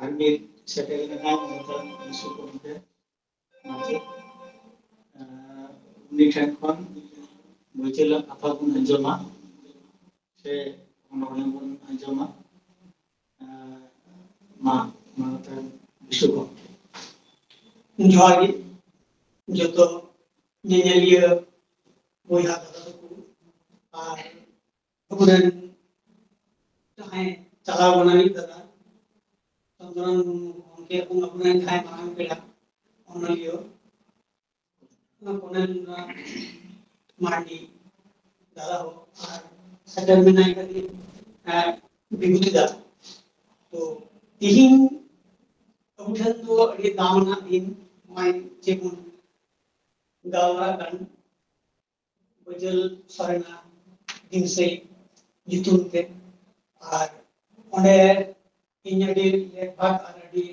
ᱟᱨ ᱢᱤᱫ ᱥᱮᱴᱮᱨ ᱞᱮᱱᱟᱭ ᱢᱟᱱᱚᱛᱟᱱ ᱵᱤᱥᱩ ᱜᱚᱢᱠᱮ ᱢᱟᱪᱮᱫ᱾ ᱟᱨ ᱩᱱᱤ ᱴᱷᱮᱱ ᱠᱷᱚᱱ ᱵᱟᱹᱭᱪᱟᱹᱞᱟᱜ ᱠᱟᱛᱷᱟ ᱵᱚᱱ ᱟᱸᱡᱚᱢᱟ ᱥᱮ ᱚᱱᱚᱬᱦᱮ ᱵᱚᱱ ᱟᱸᱡᱚᱢᱟ᱾ ᱟᱨ ᱢᱟ, ᱢᱟᱱᱚᱛᱟᱱ ᱵᱤᱥᱩ ᱜᱚᱢᱠᱮ᱾ ᱡᱚᱦᱟᱨ ᱜᱮ ᱡᱚᱛᱚ ᱧᱮᱧᱮᱞᱤᱭᱟᱹ ᱵᱚᱭᱦᱟ ᱫᱟᱫᱟ ᱛᱟᱠᱚ ᱟᱨ ᱟᱵᱚᱨᱮᱱ ᱡᱟᱦᱟᱸᱭ ᱪᱟᱞᱟᱣ ᱵᱚᱱᱟᱱᱤᱡ ᱫᱟᱫᱟ ᱪᱚᱱᱫᱨᱚᱱ ᱢᱩᱨᱢᱩ ᱜᱚᱢᱠᱮ ᱮᱵᱚᱝ ᱟᱵᱚᱨᱮᱱ ᱡᱟᱦᱟᱸᱭ ᱢᱟᱨᱟᱝ ᱯᱮᱲᱟ ᱚᱱᱚᱞᱤᱭᱟᱹ ᱠᱚᱱᱮᱞ ᱢᱟᱨᱰᱤ ᱫᱟᱫᱟ ᱦᱚᱸ ᱟᱨ ᱥᱮᱴᱮᱨ ᱢᱮᱱᱟᱭ ᱠᱟᱫᱮ, ᱟᱨ ᱵᱤᱵᱷᱩᱛᱤ ᱫᱟ᱾ ᱛᱚ ᱛᱤᱦᱤᱧ ᱟᱵᱚ ᱴᱷᱮᱱ ᱫᱚ ᱟᱹᱰᱤ ᱫᱟᱢ ᱟᱱᱟᱜ ᱫᱤᱱ, ᱱᱚᱜᱼᱚᱭ ᱡᱮᱵᱚᱱ ᱜᱟᱞᱢᱟᱨᱟᱜ ᱠᱟᱱ ᱵᱟᱹᱡᱟᱹᱞ ᱥᱚᱨᱮᱱᱟᱜ ᱫᱤᱱᱥᱟᱹᱭ ᱧᱩᱛᱩᱢ ᱛᱮ᱾ ᱟᱨ ᱚᱸᱰᱮ ᱤᱧ ᱟᱹᱰᱤ ᱞᱮᱠᱵᱷᱟᱜᱽ ᱟᱨ ᱟᱹᱰᱤ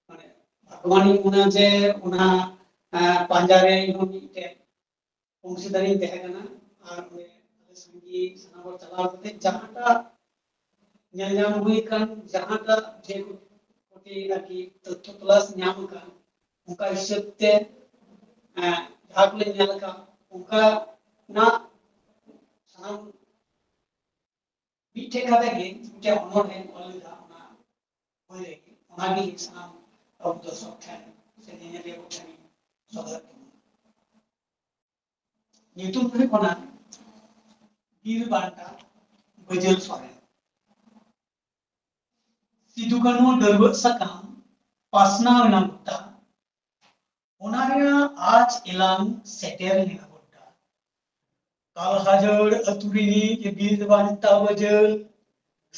ᱢᱟᱱᱮ ᱵᱷᱟᱜᱽᱣᱟᱱᱤᱧ ᱢᱚᱱᱮᱭᱟ ᱡᱮ ᱚᱱᱟ, ᱟᱸ, ᱯᱟᱸᱡᱟ ᱨᱮ ᱤᱧ ᱦᱚᱸ ᱢᱤᱫᱴᱮᱱ ᱚᱝᱥᱤᱫᱟᱨᱤᱧ ᱛᱟᱦᱮᱸ ᱠᱟᱱᱟ᱾ ᱟᱨ ᱚᱸᱰᱮ ᱟᱞᱮ ᱥᱟᱸᱜᱮ ᱥᱟᱱᱟᱢ ᱦᱚᱲ ᱪᱟᱞᱟᱣ ᱠᱟᱛᱮ ᱡᱟᱦᱟᱸᱴᱟᱜ ᱧᱮᱞ ᱧᱟᱢ ᱦᱩᱭ ᱟᱠᱟᱱ, ᱡᱟᱦᱟᱸᱴᱟᱜ ᱡᱮ ᱠᱚᱴᱤ ᱟᱨᱠᱤ ᱛᱚᱛᱛᱷᱚ ᱛᱚᱞᱟᱥ ᱧᱟᱢ ᱟᱠᱟᱱ, ᱚᱱᱠᱟ ᱦᱤᱥᱟᱹᱵ ᱛᱮ, ᱮᱸ, ᱡᱟᱦᱟᱸ ᱠᱚᱞᱮ ᱧᱮᱞ ᱟᱠᱟᱫ, ᱚᱱᱠᱟᱱᱟᱜ ᱥᱟᱱᱟᱢ ᱢᱤᱫᱴᱷᱮᱱ ᱠᱟᱛᱮ ᱜᱮ ᱢᱤᱫᱴᱮᱱ ᱚᱱᱚᱬᱦᱮ ᱚᱞ ᱞᱮᱫᱟ᱾ ᱚᱱᱟ ᱦᱩᱭ ᱞᱟᱹᱜᱤᱫ ᱚᱱᱟᱜᱮ ᱥᱟᱱᱟᱢ ᱟᱵᱚ ᱫᱚᱨᱥᱚᱠ ᱴᱷᱮᱱ ᱥᱮ ᱧᱮᱧᱮᱞᱤᱭᱟᱹ ᱠᱚ ᱴᱷᱮᱱ ᱥᱚᱫᱚᱨ ᱛᱟᱵᱚᱱᱟ᱾ ᱧᱩᱛᱩᱢ ᱦᱩᱭᱩᱜ ᱠᱟᱱᱟ ᱵᱤᱨ ᱵᱟᱱᱴᱟ ᱵᱟᱹᱡᱟᱹᱞ ᱥᱚᱨᱮᱱ᱾ ᱥᱤᱫᱩ ᱠᱟᱹᱱᱦᱩ ᱰᱟᱹᱨᱣᱟᱹᱜ ᱥᱟᱠᱟᱢ ᱯᱟᱥᱱᱟᱣ ᱮᱱᱟ ᱜᱚᱴᱟ, ᱚᱱᱟ ᱨᱮᱱᱟᱜ ᱟᱸᱪ ᱮᱞᱟᱝ ᱥᱮᱴᱮᱨ ᱞᱮᱱᱟ ᱜᱚᱴᱟ᱾ ᱠᱟᱞᱦᱟᱡᱟᱹᱲ ᱟᱹᱛᱩ ᱨᱤᱱᱤᱡ ᱵᱤᱨ ᱵᱟᱱᱴᱟ ᱵᱟᱹᱡᱟᱹᱞ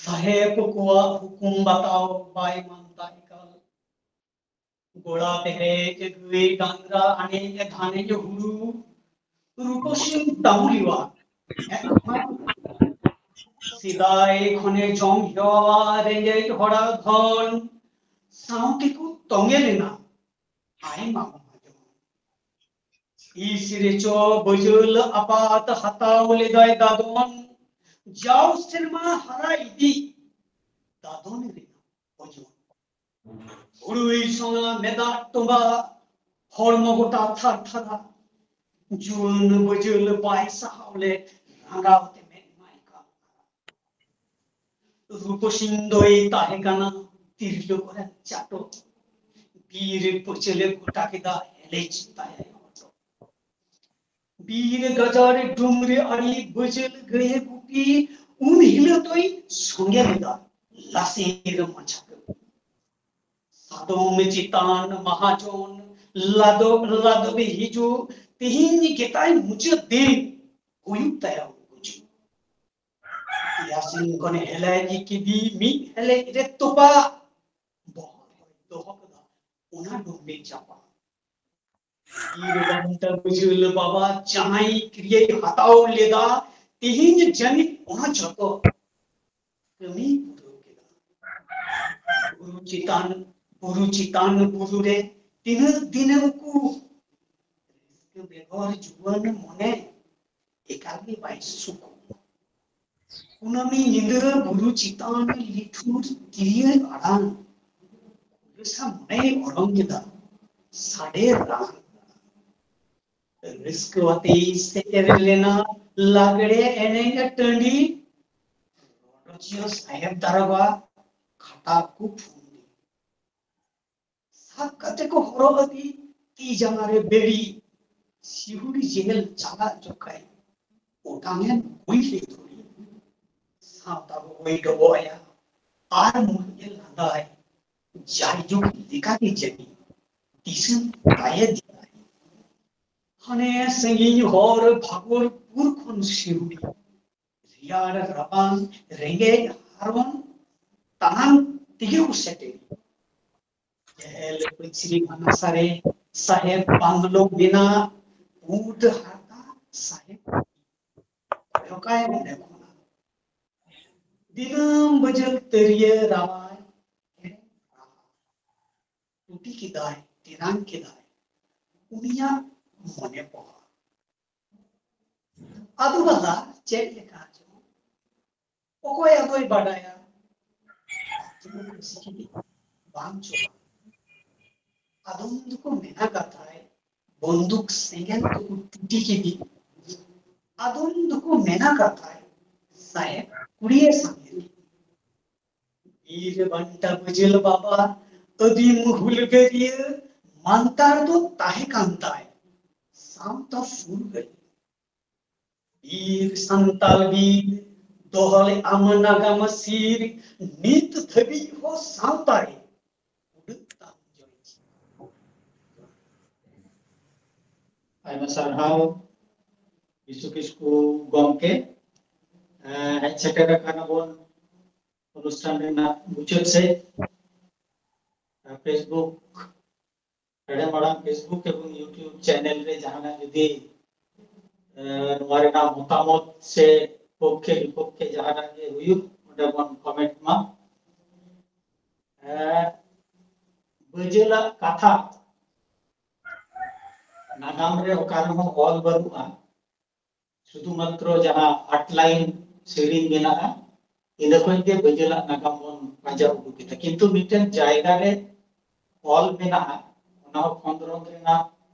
ᱥᱟᱦᱮᱵ ᱠᱚᱣᱟᱜ ᱦᱩᱠᱩᱢ ᱵᱟᱛᱟᱣ ᱵᱟᱭ ᱢᱟᱱᱛᱟ ᱮᱠᱟᱞ᱾ ᱜᱚᱲᱟ ᱯᱮᱨᱮᱡ ᱜᱟᱹᱭ ᱰᱟᱝᱨᱟ ᱟᱱᱮᱡ ᱫᱷᱟᱱᱮᱡ ᱦᱩᱲᱩ ᱨᱩᱯᱚᱥᱤ ᱰᱟᱹᱵᱩᱞᱤᱣᱟ᱾ ᱥᱮᱫᱟᱭ ᱠᱷᱚᱱᱮ ᱡᱚᱢ ᱦᱮᱣᱟ ᱨᱮᱸᱜᱮᱡ ᱦᱚᱲᱟᱜ ᱫᱷᱚᱱ ᱥᱟᱶ ᱛᱮᱠᱚ ᱛᱚᱸᱜᱮ ᱞᱮᱱᱟ᱾ ᱟᱭᱢᱟ ᱢᱟᱦᱟ ᱡᱚᱢ᱾ ᱛᱤᱥ ᱨᱮᱪᱚ ᱵᱟᱹᱡᱟᱹᱞ ᱟᱯᱟᱛ ᱦᱟᱛᱟᱣ ᱞᱮᱫᱟᱭ ᱫᱟᱫᱚᱱ, ᱡᱟᱣ ᱥᱮᱨᱢᱟ ᱦᱟᱨᱟ ᱤᱫᱤ ᱫᱟᱫᱚᱱ ᱨᱮᱱᱟᱜ ᱳᱡᱚᱱ᱾ ᱦᱩᱲᱩᱭ ᱥᱚᱸᱜᱟ ᱢᱮᱫᱟᱜ ᱴᱚᱸᱵᱟ, ᱦᱚᱲᱢᱚ ᱜᱚᱴᱟ ᱛᱷᱟᱨ ᱛᱷᱟᱨᱟ᱾ ᱡᱩᱣᱟᱹᱱ ᱵᱟᱹᱡᱟᱹᱞ ᱵᱟᱭ ᱥᱟᱦᱟᱣ ᱞᱮᱫ, ᱨᱟᱸᱜᱟᱣ ᱛᱮ ᱢᱮᱫ ᱢᱟᱭ ᱠᱟᱞ᱾ ᱨᱩᱯᱚᱥᱤᱧ ᱫᱚᱭ ᱛᱟᱦᱮᱸ ᱠᱟᱱᱟ ᱛᱤᱨᱞᱟᱹ ᱠᱚᱨᱮᱱ ᱪᱟᱴᱚ᱾ ᱵᱤᱨ ᱯᱟᱹᱪᱟᱹᱞᱮ ᱜᱚᱴᱟ ᱠᱮᱫᱟ, ᱦᱮᱞᱮᱡ ᱛᱟᱭᱟᱭ ᱦᱚᱴᱚᱜ᱾ ᱵᱤᱨ ᱜᱟᱡᱟᱲ ᱰᱩᱝᱨᱤ ᱟᱲᱮ ᱵᱟᱹᱡᱟᱹᱞ ᱜᱟᱹᱭᱮ ᱜᱩᱯᱤ, ᱩᱱ ᱦᱤᱞᱳᱜ ᱫᱚᱭ ᱥᱚᱸᱜᱮ ᱞᱮᱫᱟ ᱞᱟᱥᱮᱨ ᱢᱟᱪᱷᱟ ᱠᱟᱹᱢᱤ᱾ ᱥᱟᱫᱚᱢ ᱪᱮᱛᱟᱱ ᱢᱟᱦᱟᱡᱚᱱ ᱞᱟᱫᱚ ᱞᱟᱫᱚᱵᱮ ᱦᱤᱡᱩᱜ, ᱛᱮᱦᱮᱧ ᱜᱮᱛᱟᱭ ᱢᱩᱪᱟᱹᱫ ᱫᱤᱱ, ᱦᱩᱭᱩᱜ ᱛᱟᱭᱟ ᱜᱩᱡᱩᱜ᱾ ᱤᱭᱟᱥᱤᱱ ᱠᱷᱚᱱ ᱦᱮᱞᱮᱡ ᱠᱤᱫᱤ ᱢᱤᱫ ᱦᱮᱞᱮᱡ ᱨᱮ ᱛᱚᱯᱟ, ᱵᱚᱦᱚᱜ ᱨᱮᱭ ᱫᱚᱦᱚ ᱠᱟᱫᱟ ᱚᱱᱟ ᱰᱩᱢᱵᱤ ᱪᱟᱯᱟ᱾ ᱵᱤᱨ ᱵᱟᱱᱴᱟ ᱵᱩᱡᱷᱟᱹᱞ ᱵᱟᱵᱟ ᱡᱟᱦᱟᱸᱭ ᱠᱨᱤᱭᱟᱭ ᱦᱟᱛᱟᱣ ᱞᱮᱫᱟ, ᱛᱮᱦᱮᱧ ᱡᱟᱹᱱᱤᱡ ᱚᱱᱟ ᱡᱚᱛᱚ ᱠᱟᱹᱢᱤ ᱯᱩᱨᱟᱹᱣ ᱠᱮᱫᱟ᱾ ᱵᱩᱨᱩ ᱪᱮᱛᱟᱱ, ᱵᱩᱨᱩ ᱪᱮᱛᱟᱱ ᱵᱩᱨᱩ ᱨᱮ ᱛᱤᱱᱟᱹᱜ ᱫᱤᱱᱮᱢ ᱠᱩ, ᱨᱟᱹᱥᱠᱟᱹ ᱵᱮᱜᱚᱨ ᱡᱩᱣᱟᱹᱱ ᱢᱚᱱᱮ ᱮᱠᱟᱞ ᱜᱮ ᱵᱟᱭ ᱥᱩᱠᱩ᱾ ᱠᱩᱱᱟᱹᱢᱤ ᱧᱤᱫᱟᱹ ᱵᱩᱨᱩ ᱪᱮᱛᱟᱱ ᱞᱤᱴᱷᱩᱨ ᱛᱤᱨᱭᱳ ᱟᱲᱟᱝ, ᱠᱩᱞᱟᱹᱥᱟ ᱢᱚᱱᱮᱭ ᱚᱨᱚᱝ ᱠᱮᱫᱟ ᱥᱟᱰᱮ ᱨᱟᱲᱟᱝ᱾ ᱨᱟᱹᱥᱠᱟᱹ ᱟᱛᱮᱭ ᱥᱮᱴᱮᱨ ᱞᱮᱱᱟ ᱞᱟᱜᱽᱲᱮ ᱮᱱᱮᱡ ᱴᱟᱺᱰᱤ᱾ ᱨᱚᱰᱚᱡᱤᱭᱟᱹ ᱥᱟᱦᱮᱵ ᱫᱟᱨᱚᱜᱟ ᱠᱷᱟᱴᱟ ᱠᱚ ᱯᱷᱩᱱᱫᱤ᱾ ᱥᱟᱵ ᱠᱟᱛᱮ ᱠᱚ ᱦᱚᱨᱚᱜ ᱟᱹᱫᱤ, ᱛᱤ ᱡᱟᱸᱜᱟ ᱨᱮ ᱵᱮᱲᱤ᱾ ᱥᱤᱦᱩᱲᱤ ᱡᱮᱦᱮᱞ ᱪᱟᱞᱟᱜ ᱡᱚᱠᱷᱟᱭ ᱚᱴᱟᱝ ᱮᱱ ᱠᱩᱭᱞᱤ ᱫᱷᱩᱲᱤ᱾ ᱥᱟᱶᱛᱟ ᱵᱚᱭ ᱰᱚᱵᱚᱜ ᱟᱭᱟ ᱟᱨ ᱢᱩᱞ ᱜᱮ ᱞᱟᱸᱫᱟᱭ᱾ ᱡᱟᱭᱡᱩᱜᱽ ᱞᱮᱠᱟᱜᱮ ᱡᱟᱹᱱᱤᱡ ᱫᱤᱥᱚᱢ ᱛᱟᱭᱮ ᱫᱤᱱᱟᱭ᱾ ᱦᱟᱱᱮ ᱥᱟᱺᱜᱤᱧ ᱦᱚᱨ ᱵᱷᱟᱜᱚᱨᱯᱩᱨ ᱠᱷᱚᱱ ᱥᱤᱦᱩᱲᱤ᱾ ᱨᱮᱭᱟᱲ ᱨᱟᱵᱟᱝ ᱨᱮᱸᱜᱮᱡ ᱦᱟᱨᱚᱱ ᱛᱟᱲᱟᱢ ᱛᱮᱜᱮ ᱠᱚ ᱥᱮᱴᱮᱨ᱾ ᱡᱮᱦᱮᱞ ᱯᱟᱹᱪᱨᱤ ᱦᱟᱱᱟᱥᱟ ᱨᱮ ᱥᱟᱦᱮᱵ ᱵᱟᱝᱞᱳ ᱢᱮᱱᱟᱜ, ᱯᱩᱸᱰ ᱦᱟᱨᱛᱟ ᱥᱟᱦᱮᱵ ᱠᱚᱭᱚᱠᱟᱭ ᱚᱸᱰᱮ ᱠᱷᱚᱱᱟᱜ᱾ ᱫᱤᱱᱟᱹᱢ ᱵᱟᱹᱡᱟᱹᱞ ᱛᱟᱹᱨᱤᱭᱟᱹ ᱨᱟᱣᱟᱭ ᱴᱩᱴᱤ ᱠᱮᱫᱟᱭ ᱛᱮᱨᱟᱝ ᱠᱮᱫᱟᱭ ᱩᱱᱤᱭᱟᱜ ᱢᱚᱱᱮ ᱯᱚᱦᱟ᱾ ᱟᱫᱚ ᱵᱟᱞᱟ ᱪᱮᱫ ᱞᱮᱠᱟ ᱪᱚ, ᱚᱠᱚᱭ ᱟᱫᱚᱭ ᱵᱟᱰᱟᱭᱟ? ᱵᱟᱝ ᱪᱚ᱾ ᱟᱫᱚᱢ ᱫᱚᱠᱚ ᱢᱮᱱᱟ ᱠᱟᱛᱷᱟᱭ ᱵᱚᱱᱫᱩᱠ ᱥᱮᱸᱜᱮᱞ ᱛᱮᱠᱚ ᱴᱩᱴᱤ ᱠᱮᱫᱮ᱾ ᱟᱫᱚᱢ ᱫᱚᱠᱚ ᱢᱮᱱᱟ ᱠᱟᱛᱷᱟᱭ ᱥᱟᱦᱮᱵ ᱠᱩᱲᱤᱭᱮ ᱥᱟᱸᱜᱮ ᱠᱮᱫᱮ᱾ ᱵᱤᱨ ᱵᱟᱱᱴᱟ ᱵᱟᱹᱡᱟᱹᱞ ᱵᱟᱵᱟ ᱟᱹᱫᱤᱢ ᱦᱩᱞᱜᱟᱹᱨᱤᱭᱟᱹ ᱢᱟᱱᱛᱟᱲ ᱫᱚ ᱛᱟᱦᱮᱸ ᱠᱟᱱ ᱛᱟᱭ ᱥᱟᱶᱛᱟ ᱯᱷᱩᱨᱜᱟᱹᱞᱤᱭᱟᱹ᱾ ᱵᱤᱨ ᱥᱟᱱᱛᱟᱞ ᱵᱤᱨ ᱫᱚᱦᱚ ᱞᱮᱫ ᱟᱢ ᱱᱟᱜᱟᱢ ᱥᱤᱨ, ᱱᱤᱛ ᱫᱷᱟᱹᱵᱤᱡ ᱦᱚᱸ ᱥᱟᱶᱛᱟ ᱨᱮ ᱩᱰᱩᱠ ᱛᱟᱢ ᱡᱚᱭ ᱪᱤᱨ᱾ ᱟᱭᱢᱟ ᱥᱟᱨᱦᱟᱣ ᱵᱤᱥᱩ ᱠᱤᱥᱠᱩ ᱜᱚᱢᱠᱮ᱾ ᱮᱸ, ᱦᱮᱡ ᱥᱮᱴᱮᱨ ᱟᱠᱟᱱᱟ ᱵᱚᱱ ᱚᱱᱩᱥᱴᱷᱟᱱ ᱨᱮᱱᱟᱜ ᱢᱩᱪᱟᱹᱫ ᱥᱮᱫ᱾ ᱮᱸ, Facebook ᱦᱮᱲᱮᱢ ᱟᱲᱟᱝ Facebook ᱮᱵᱚᱝ YouTube ᱪᱮᱱᱮᱞ ᱨᱮ ᱡᱟᱦᱟᱱᱟᱜ ᱡᱩᱫᱤ, ᱮ, ᱱᱚᱣᱟ ᱨᱮᱱᱟᱜ ᱢᱚᱛᱟᱢᱚᱛ ᱥᱮ ᱯᱚᱠᱠᱷᱮ ᱵᱤᱯᱚᱠᱠᱷᱮ ᱡᱟᱦᱟᱱᱟᱜ ᱜᱮ ᱦᱩᱭᱩᱜ, ᱚᱸᱰᱮ ᱵᱚᱱ ᱠᱚᱢᱮᱱᱴ ᱢᱟ᱾ ᱮ, ᱵᱟᱹᱡᱟᱹᱞᱟᱜ ᱠᱟᱛᱷᱟ ᱱᱟᱜᱟᱢ ᱨᱮ ᱚᱠᱟ ᱨᱮᱦᱚᱸ ᱚᱞ ᱵᱟᱹᱱᱩᱜᱼᱟ᱾ ᱥᱩᱫᱷᱩ ᱢᱟᱛᱨᱚ ᱡᱟᱦᱟᱸ ᱟᱴ ᱞᱟᱭᱤᱱ ᱥᱮᱨᱮᱧ ᱢᱮᱱᱟᱜᱼᱟ, ᱤᱱᱟᱹ ᱠᱷᱚᱱ ᱜᱮ ᱵᱟᱹᱡᱟᱹᱞᱟᱜ ᱱᱟᱜᱟᱢ ᱵᱚᱱ ᱯᱟᱸᱡᱟ ᱩᱰᱩᱠ ᱮᱫᱟ᱾ ᱠᱤᱱᱛᱩ ᱢᱤᱫᱴᱮᱱ ᱡᱟᱭᱜᱟ ᱨᱮ ᱚᱞ ᱢᱮᱱᱟᱜᱼᱟ, ᱚᱱᱟ ᱦᱚᱸ ᱠᱷᱚᱸᱫᱽᱨᱚᱸᱫᱽ ᱨᱮᱱᱟᱜ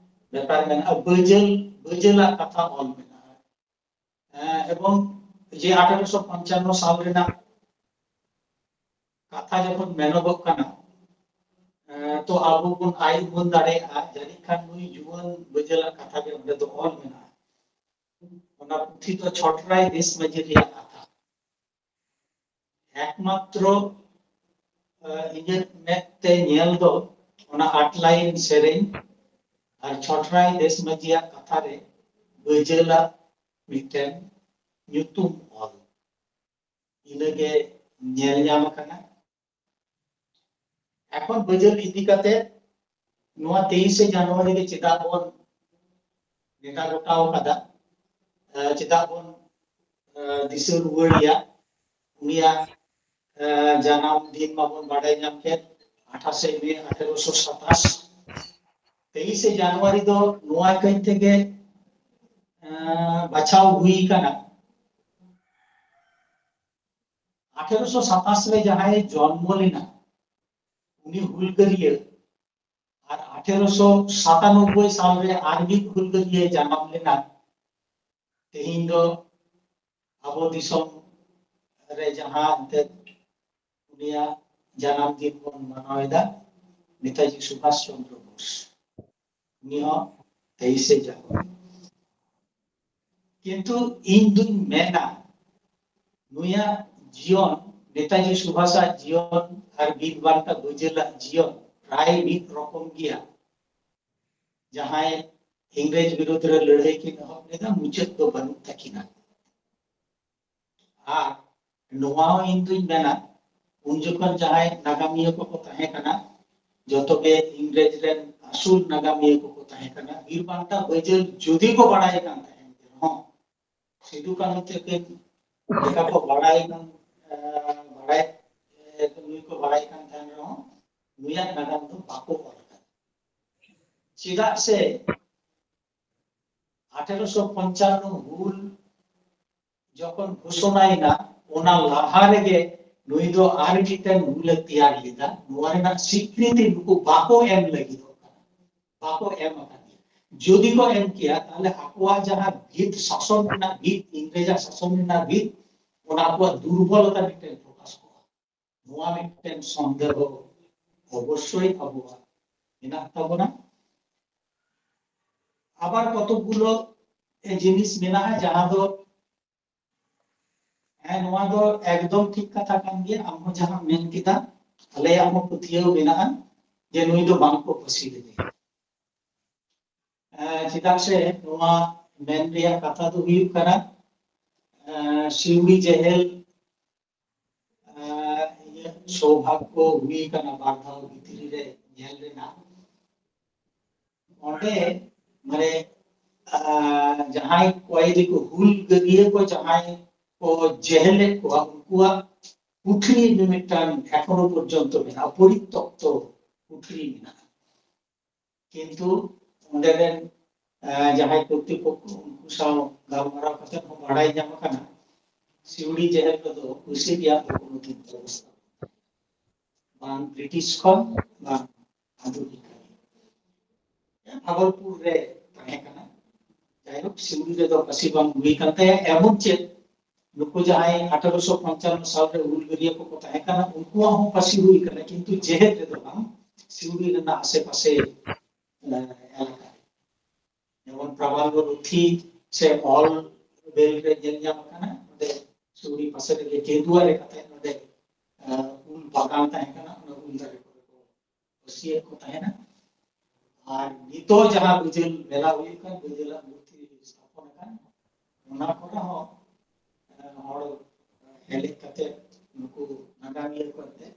ᱵᱮᱯᱟᱨ ᱢᱮᱱᱟᱜᱼᱟ᱾ ᱵᱟᱹᱡᱟᱹᱞ, ᱵᱟᱹᱡᱟᱹᱞᱟᱜ ᱠᱟᱛᱷᱟ ᱚᱞ ᱢᱮᱱᱟᱜᱼᱟ᱾ ᱮᱸ, ᱮᱵᱚᱝ ᱡᱮ ᱟᱴᱷᱟᱨᱚᱥᱚ ᱯᱚᱧᱪᱟᱱᱱᱚ ᱥᱟᱞ ᱨᱮᱱᱟᱜ ᱠᱟᱛᱷᱟ ᱡᱚᱠᱷᱚᱱ ᱢᱮᱱᱚᱜᱚᱜ ᱠᱟᱱᱟ, ᱮᱸ, ᱛᱚ ᱟᱵᱚ ᱵᱚᱱ ᱟᱭ ᱩᱢᱟᱹᱱ ᱫᱟᱲᱮᱭᱟᱜᱼᱟ, ᱡᱟᱹᱱᱤᱡ ᱠᱷᱟᱱ ᱱᱩᱭ ᱡᱩᱣᱟᱹᱱ ᱵᱟᱹᱡᱟᱹᱞᱟᱜ ᱠᱟᱛᱷᱟ ᱜᱮ ᱚᱸᱰᱮ ᱫᱚ ᱚᱞ ᱢᱮᱱᱟᱜᱼᱟ᱾ ᱚᱱᱟ ᱯᱩᱛᱷᱤ ᱫᱚ ᱪᱷᱚᱴᱨᱟᱭ ᱫᱮᱥ ᱢᱟᱹᱡᱷᱤ ᱨᱮᱭᱟᱜ ᱠᱟᱛᱷᱟ᱾ ᱮᱠᱢᱟᱛᱨᱚ, ᱮ, ᱤᱧᱟᱹᱜ ᱢᱮᱫ ᱛᱮ ᱧᱮᱞ ᱫᱚ ᱚᱱᱟ ᱟᱴ ᱞᱟᱭᱤᱱ ᱥᱮᱨᱮᱧ ᱟᱨ ᱪᱷᱚᱴᱨᱟᱭ ᱫᱮᱥ ᱢᱟᱹᱡᱷᱤᱭᱟᱜ ᱠᱟᱛᱷᱟ ᱨᱮ ᱵᱟᱹᱡᱟᱹᱞᱟᱜ ᱢᱤᱫᱴᱮᱱ ᱧᱩᱛᱩᱢ ᱚᱞ, ᱤᱱᱟᱹᱜᱮ ᱧᱮᱞ ᱧᱟᱢ ᱟᱠᱟᱱᱟ᱾ ᱮᱠᱷᱚᱱ ᱵᱟᱹᱡᱟᱹᱞ ᱤᱫᱤ ᱠᱟᱛᱮ ᱱᱚᱣᱟ ᱛᱮᱭᱤᱥᱮ ᱡᱟᱱᱩᱣᱟᱨᱤ ᱨᱮ ᱪᱮᱫᱟᱜ ᱵᱚᱱ ᱱᱮᱰᱟ ᱜᱚᱴᱟᱣ ᱠᱟᱫᱟ, ᱮ, ᱪᱮᱫᱟᱜ ᱵᱚᱱ, ᱮ, ᱫᱤᱥᱟᱹ ᱨᱩᱣᱟᱹᱲᱮᱭᱟ? ᱩᱱᱤᱭᱟᱜ, ᱮ, ᱡᱟᱱᱟᱢ ᱫᱤᱱ ᱢᱟᱵᱚᱱ ᱵᱟᱰᱟᱭ ᱧᱟᱢ ᱠᱮᱫ, ᱟᱴᱷᱟᱥᱮ ᱢᱮ ᱟᱴᱷᱮᱨᱚᱥᱚ ᱥᱟᱛᱟᱥ᱾ ᱛᱮᱭᱤᱥᱮ ᱡᱟᱱᱩᱣᱟᱨᱤ ᱫᱚ ᱱᱚᱣᱟ ᱠᱟᱹᱡ ᱛᱮᱜᱮ ᱵᱟᱪᱷᱟᱣ ᱦᱩᱭ ᱠᱟᱱᱟ᱾ ᱟᱴᱷᱮᱨᱚᱥᱚ ᱥᱟᱛᱟᱥ ᱨᱮ ᱡᱟᱦᱟᱸᱭ ᱡᱚᱱᱢᱚ ᱞᱮᱱᱟ, ᱩᱱᱤ ᱦᱩᱞᱜᱟᱹᱨᱤᱭᱟᱹ, ᱟᱨ ᱟᱴᱷᱮᱨᱚᱥᱚ ᱥᱟᱛᱟᱱᱚᱵᱵᱳᱭ ᱥᱟᱞ ᱨᱮ ᱟᱨ ᱢᱤᱫ ᱦᱩᱞᱜᱟᱹᱨᱤᱭᱟᱹ ᱡᱟᱱᱟᱢ ᱞᱮᱱᱟ᱾ ᱛᱮᱦᱮᱧ ᱫᱚ ᱟᱵᱚ ᱫᱤᱥᱚᱢ ᱨᱮ ᱡᱟᱦᱟᱸ ᱮᱱᱛᱮᱫ ᱩᱱᱤᱭᱟᱜ ᱡᱟᱱᱟᱢ ᱫᱤᱱ ᱵᱚᱱ ᱢᱟᱱᱟᱣ ᱮᱫᱟ, ᱱᱮᱛᱟᱡᱤ ᱥᱩᱵᱷᱟᱥ ᱪᱚᱱᱫᱨᱚ ᱵᱳᱥ, ᱩᱱᱤ ᱦᱚᱸ ᱛᱮᱭᱤᱥᱮ ᱡᱟᱱᱩᱣᱟᱨᱤ᱾ ᱠᱤᱱᱛᱩ ᱤᱧ ᱫᱩᱧ ᱢᱮᱱᱟ, ᱱᱩᱭᱟᱜ ᱡᱤᱭᱚᱱ, ᱱᱮᱛᱟᱡᱤ ᱥᱩᱵᱷᱟᱥᱟᱜ ᱡᱤᱭᱚᱱ ᱟᱨ ᱵᱤᱨ ᱵᱟᱱᱴᱟ ᱵᱟᱹᱡᱟᱹᱞᱟᱜ ᱡᱤᱭᱚᱱ ᱯᱨᱟᱭ ᱢᱤᱫ ᱨᱚᱠᱚᱢ ᱜᱮᱭᱟ᱾ ᱡᱟᱦᱟᱸᱭ ᱤᱝᱨᱮᱡᱽ ᱵᱤᱨᱩᱫᱽ ᱨᱮ ᱞᱟᱹᱲᱦᱟᱹᱭ ᱠᱤᱱ ᱮᱦᱚᱵ ᱞᱮᱫᱟ, ᱢᱩᱪᱟᱹᱫ ᱫᱚ ᱵᱟᱹᱱᱩᱜ ᱛᱟᱹᱠᱤᱱᱟ᱾ ᱟᱨ ᱱᱚᱣᱟ ᱦᱚᱸ ᱤᱧ ᱫᱩᱧ ᱢᱮᱱᱟ, ᱩᱱ ᱡᱚᱠᱷᱚᱱ ᱡᱟᱦᱟᱸᱭ ᱱᱟᱜᱟᱢᱤᱭᱟᱹ ᱠᱚᱠᱚ ᱛᱟᱦᱮᱸ ᱠᱟᱱᱟ, ᱡᱚᱛᱚ ᱜᱮ ᱤᱝᱨᱮᱡᱽ ᱨᱮᱱ ᱟᱹᱥᱩᱞ ᱱᱟᱜᱟᱢᱤᱭᱟᱹ ᱠᱚᱠᱚ ᱛᱟᱦᱮᱸ ᱠᱟᱱᱟ, ᱵᱤᱨ ᱵᱟᱱᱴᱟ ᱵᱟᱹᱡᱟᱹᱞ ᱡᱩᱫᱤ ᱠᱚ ᱵᱟᱲᱟᱭ ᱠᱟᱱ ᱛᱟᱦᱮᱸᱫ ᱨᱮᱦᱚᱸ, ᱥᱤᱫᱩ ᱠᱟᱹᱱᱦᱩ ᱛᱟᱹᱠᱤᱱ ᱞᱮᱠᱟ ᱠᱚ ᱵᱟᱲᱟᱭ ᱠᱟᱱ, ᱮ, ᱵᱟᱲᱟᱭ, ᱮ, ᱱᱩᱭ ᱠᱚ ᱵᱟᱲᱟᱭ ᱠᱟᱱ ᱛᱟᱦᱮᱸᱱ ᱨᱮᱦᱚᱸ, ᱱᱩᱭᱟᱜ ᱱᱟᱜᱟᱢ ᱫᱚ ᱵᱟᱠᱚ ᱚᱞ ᱟᱠᱟᱫᱟ᱾ ᱪᱮᱫᱟᱜ ᱥᱮ ᱟᱴᱷᱮᱨᱚᱥᱚ ᱯᱚᱧᱪᱟᱱᱱᱚ ᱦᱩᱞ ᱡᱚᱠᱷᱚᱱ ᱜᱷᱳᱥᱚᱱᱟᱭᱮᱱᱟ, ᱚᱱᱟ ᱞᱟᱦᱟ ᱨᱮᱜᱮ ᱱᱩᱭ ᱫᱚ ᱟᱨ ᱢᱤᱫᱴᱮᱱ ᱦᱩᱞ ᱮ ᱛᱮᱭᱟᱨ ᱞᱮᱫᱟ᱾ ᱱᱚᱣᱟ ᱨᱮᱱᱟᱜ ᱥᱤᱠᱨᱤᱛᱤ ᱱᱩᱠᱩ ᱵᱟᱠᱚ ᱮᱢ ᱞᱟᱹᱜᱤᱫᱚᱜ ᱠᱟᱱᱟ, ᱵᱟᱠᱚ ᱮᱢ ᱟᱠᱟᱫᱮᱭᱟ᱾ ᱡᱩᱫᱤ ᱠᱚ ᱮᱢ ᱠᱮᱭᱟ, ᱛᱟᱦᱞᱮ ᱟᱠᱚᱣᱟᱜ ᱡᱟᱦᱟᱸ ᱵᱷᱤᱛ, ᱥᱟᱥᱚᱱ ᱨᱮᱱᱟᱜ ᱵᱷᱤᱛ, ᱤᱝᱨᱮᱡᱟᱜ ᱥᱟᱥᱚᱱ ᱨᱮᱱᱟᱜ ᱵᱷᱤᱛ, ᱚᱱᱟ ᱟᱠᱚᱣᱟᱜ ᱫᱩᱨᱵᱚᱞᱚᱛᱟ ᱢᱤᱫᱴᱮᱱ ᱯᱨᱚᱠᱟᱥ ᱠᱚᱜᱼᱟ᱾ ᱱᱚᱣᱟ ᱢᱤᱫᱴᱮᱱ ᱥᱚᱱᱫᱮᱦᱚ ᱚᱵᱚᱥᱥᱳᱭ ᱟᱵᱚᱣᱟᱜ ᱢᱮᱱᱟᱜ ᱛᱟᱵᱚᱱᱟ᱾ ᱟᱵᱟᱨ ᱠᱚᱛᱚᱠ ᱜᱩᱞᱳ ᱮ ᱡᱤᱱᱤᱥ ᱢᱮᱱᱟᱜᱼᱟ, ᱡᱟᱦᱟᱸ ᱫᱚ, ᱦᱮᱸ, ᱱᱚᱣᱟ ᱫᱚ ᱮᱠᱫᱚᱢ ᱴᱷᱤᱠ ᱠᱟᱛᱷᱟ ᱠᱟᱱ ᱜᱮᱭᱟ᱾ ᱟᱢ ᱦᱚᱸ ᱡᱟᱦᱟᱸᱢ ᱢᱮᱱ ᱠᱮᱫᱟ, ᱟᱞᱮᱭᱟᱜ ᱦᱚᱸ ᱯᱟᱹᱛᱭᱟᱹᱣ ᱢᱮᱱᱟᱜᱼᱟ ᱡᱮ ᱱᱩᱭ ᱫᱚ ᱵᱟᱝ ᱠᱚ ᱯᱟᱹᱥᱤ ᱞᱮᱫᱮᱭᱟ᱾ ᱮᱸ, ᱪᱮᱫᱟᱜ ᱥᱮ ᱱᱚᱣᱟ ᱢᱮᱱ ᱨᱮᱭᱟᱜ ᱠᱟᱛᱷᱟ ᱫᱚ ᱦᱩᱭᱩᱜ ᱠᱟᱱᱟ, ᱮᱸ, ᱥᱤᱣᱲᱤ ᱡᱮᱦᱮᱞ, ᱮᱸ, ᱤᱧᱟᱹᱜ ᱥᱳᱵᱷᱟᱜᱽᱜᱚ ᱦᱩᱭ ᱠᱟᱱᱟ ᱵᱟᱨ ᱫᱷᱟᱣ ᱵᱷᱤᱛᱨᱤ ᱨᱮ ᱧᱮᱞ ᱨᱮᱱᱟᱜ᱾ ᱚᱸᱰᱮ ᱢᱟᱱᱮ, ᱮᱸ, ᱡᱟᱦᱟᱸᱭ ᱠᱚᱭᱫᱤ ᱠᱚ, ᱦᱩᱞᱜᱟᱹᱨᱤᱭᱟᱹ ᱠᱚ ᱡᱟᱦᱟᱸᱭ ᱠᱚ ᱡᱮᱦᱮᱞᱮᱫ ᱠᱚᱣᱟ, ᱩᱱᱠᱩᱣᱟᱜ ᱠᱩᱴᱷᱨᱤ ᱢᱤᱢᱤᱫᱴᱟᱝ ᱮᱠᱷᱚᱱᱳ ᱯᱚᱨᱡᱚᱱᱛᱚ ᱢᱮᱱᱟᱜᱼᱟ, ᱯᱚᱨᱤᱛᱚᱠᱛᱚ ᱠᱩᱴᱷᱨᱤ ᱢᱮᱱᱟᱜᱼᱟ᱾ ᱠᱤᱱᱛᱩ ᱚᱸᱰᱮ ᱨᱮᱱ ᱡᱟᱦᱟᱸᱭ ᱠᱚᱨᱛᱨᱤᱯᱚᱠᱠᱷᱚ, ᱩᱱᱠᱩ ᱥᱟᱶ ᱜᱟᱞᱢᱟᱨᱟᱣ ᱠᱟᱛᱮ ᱦᱚᱸ ᱵᱟᱲᱟᱭ ᱧᱟᱢ ᱟᱠᱟᱱᱟ, ᱥᱤᱣᱲᱤ ᱡᱮᱦᱮᱞ ᱨᱮᱫᱚ ᱯᱩᱭᱥᱟᱹ ᱨᱮᱭᱟᱜ ᱫᱚ ᱠᱳᱱᱳ ᱫᱤᱱ ᱵᱮᱵᱚᱥᱛᱷᱟ ᱵᱟᱝ, ᱵᱨᱤᱴᱤᱥ ᱠᱷᱚᱱ ᱵᱟᱝ ᱟᱫᱷᱩᱱᱤᱠ ᱠᱟᱹᱢᱤ᱾ ᱵᱷᱟᱜᱚᱞᱯᱩᱨ ᱨᱮ ᱛᱟᱦᱮᱸ ᱠᱟᱱᱟ᱾ ᱡᱟᱭᱦᱳᱠ, ᱥᱤᱣᱲᱤ ᱨᱮᱫᱚ ᱯᱟᱹᱥᱤ ᱵᱟᱝ ᱦᱩᱭ ᱠᱟᱱ ᱛᱟᱭᱟ, ᱮᱢᱚᱱ ᱪᱮᱫ ᱱᱩᱠᱩ ᱡᱟᱦᱟᱸᱭ ᱟᱴᱷᱟᱨᱚᱥᱚ ᱯᱚᱧᱪᱟᱱᱱᱚ ᱥᱟᱞ ᱨᱮ ᱦᱩᱞᱜᱟᱹᱨᱤᱭᱟᱹ ᱠᱚᱠᱚ ᱛᱟᱦᱮᱸ ᱠᱟᱱᱟ, ᱩᱱᱠᱩᱣᱟᱜ ᱦᱚᱸ ᱯᱟᱹᱥᱤ ᱦᱩᱭ ᱠᱟᱱᱟ, ᱠᱤᱱᱛᱩ ᱡᱮᱦᱮᱫ ᱨᱮᱫᱚ ᱵᱟᱝ, ᱥᱤᱣᱲᱤ ᱨᱮᱱᱟᱜ ᱟᱥᱮ ᱯᱟᱥᱮ ᱮᱞᱟᱠᱟ ᱨᱮ᱾ ᱡᱮᱢᱚᱱ ᱯᱨᱟᱵᱟᱞ ᱨᱩᱛᱷᱤ ᱥᱮ ᱚᱞ ᱵᱮᱞ ᱨᱮ ᱧᱮᱞ ᱧᱟᱢ ᱟᱠᱟᱱᱟ, ᱱᱚᱰᱮ ᱥᱩᱨᱤ ᱯᱟᱥᱮ ᱨᱮᱜᱮ ᱠᱮᱸᱫᱩᱣᱟ ᱨᱮ ᱠᱟᱛᱮ ᱱᱚᱰᱮ ᱩᱞ ᱵᱟᱜᱟᱱ ᱛᱟᱦᱮᱸ ᱠᱟᱱᱟ, ᱚᱱᱟ ᱩᱞ ᱫᱟᱨᱮ ᱠᱚᱨᱮ ᱠᱚ ᱯᱟᱹᱥᱤᱭᱮᱫ ᱠᱚ ᱛᱟᱦᱮᱱᱟ᱾ ᱟᱨ ᱱᱤᱛᱚᱜ ᱡᱟᱦᱟᱸ ᱵᱟᱹᱡᱟᱹᱞ ᱢᱮᱞᱟ ᱦᱩᱭᱩᱜ ᱠᱟᱱ, ᱵᱟᱹᱡᱟᱹᱞᱟᱜ ᱢᱩᱨᱛᱤ ᱥᱛᱷᱟᱯᱚᱱ ᱟᱠᱟᱱ, ᱚᱱᱟ ᱠᱚᱨᱮ ᱦᱚᱸ ᱦᱚᱲ ᱦᱮᱞᱮᱡ ᱠᱟᱛᱮ ᱱᱩᱠᱩ ᱱᱟᱜᱟᱢᱤᱭᱟᱹ ᱠᱚ ᱮᱱᱛᱮ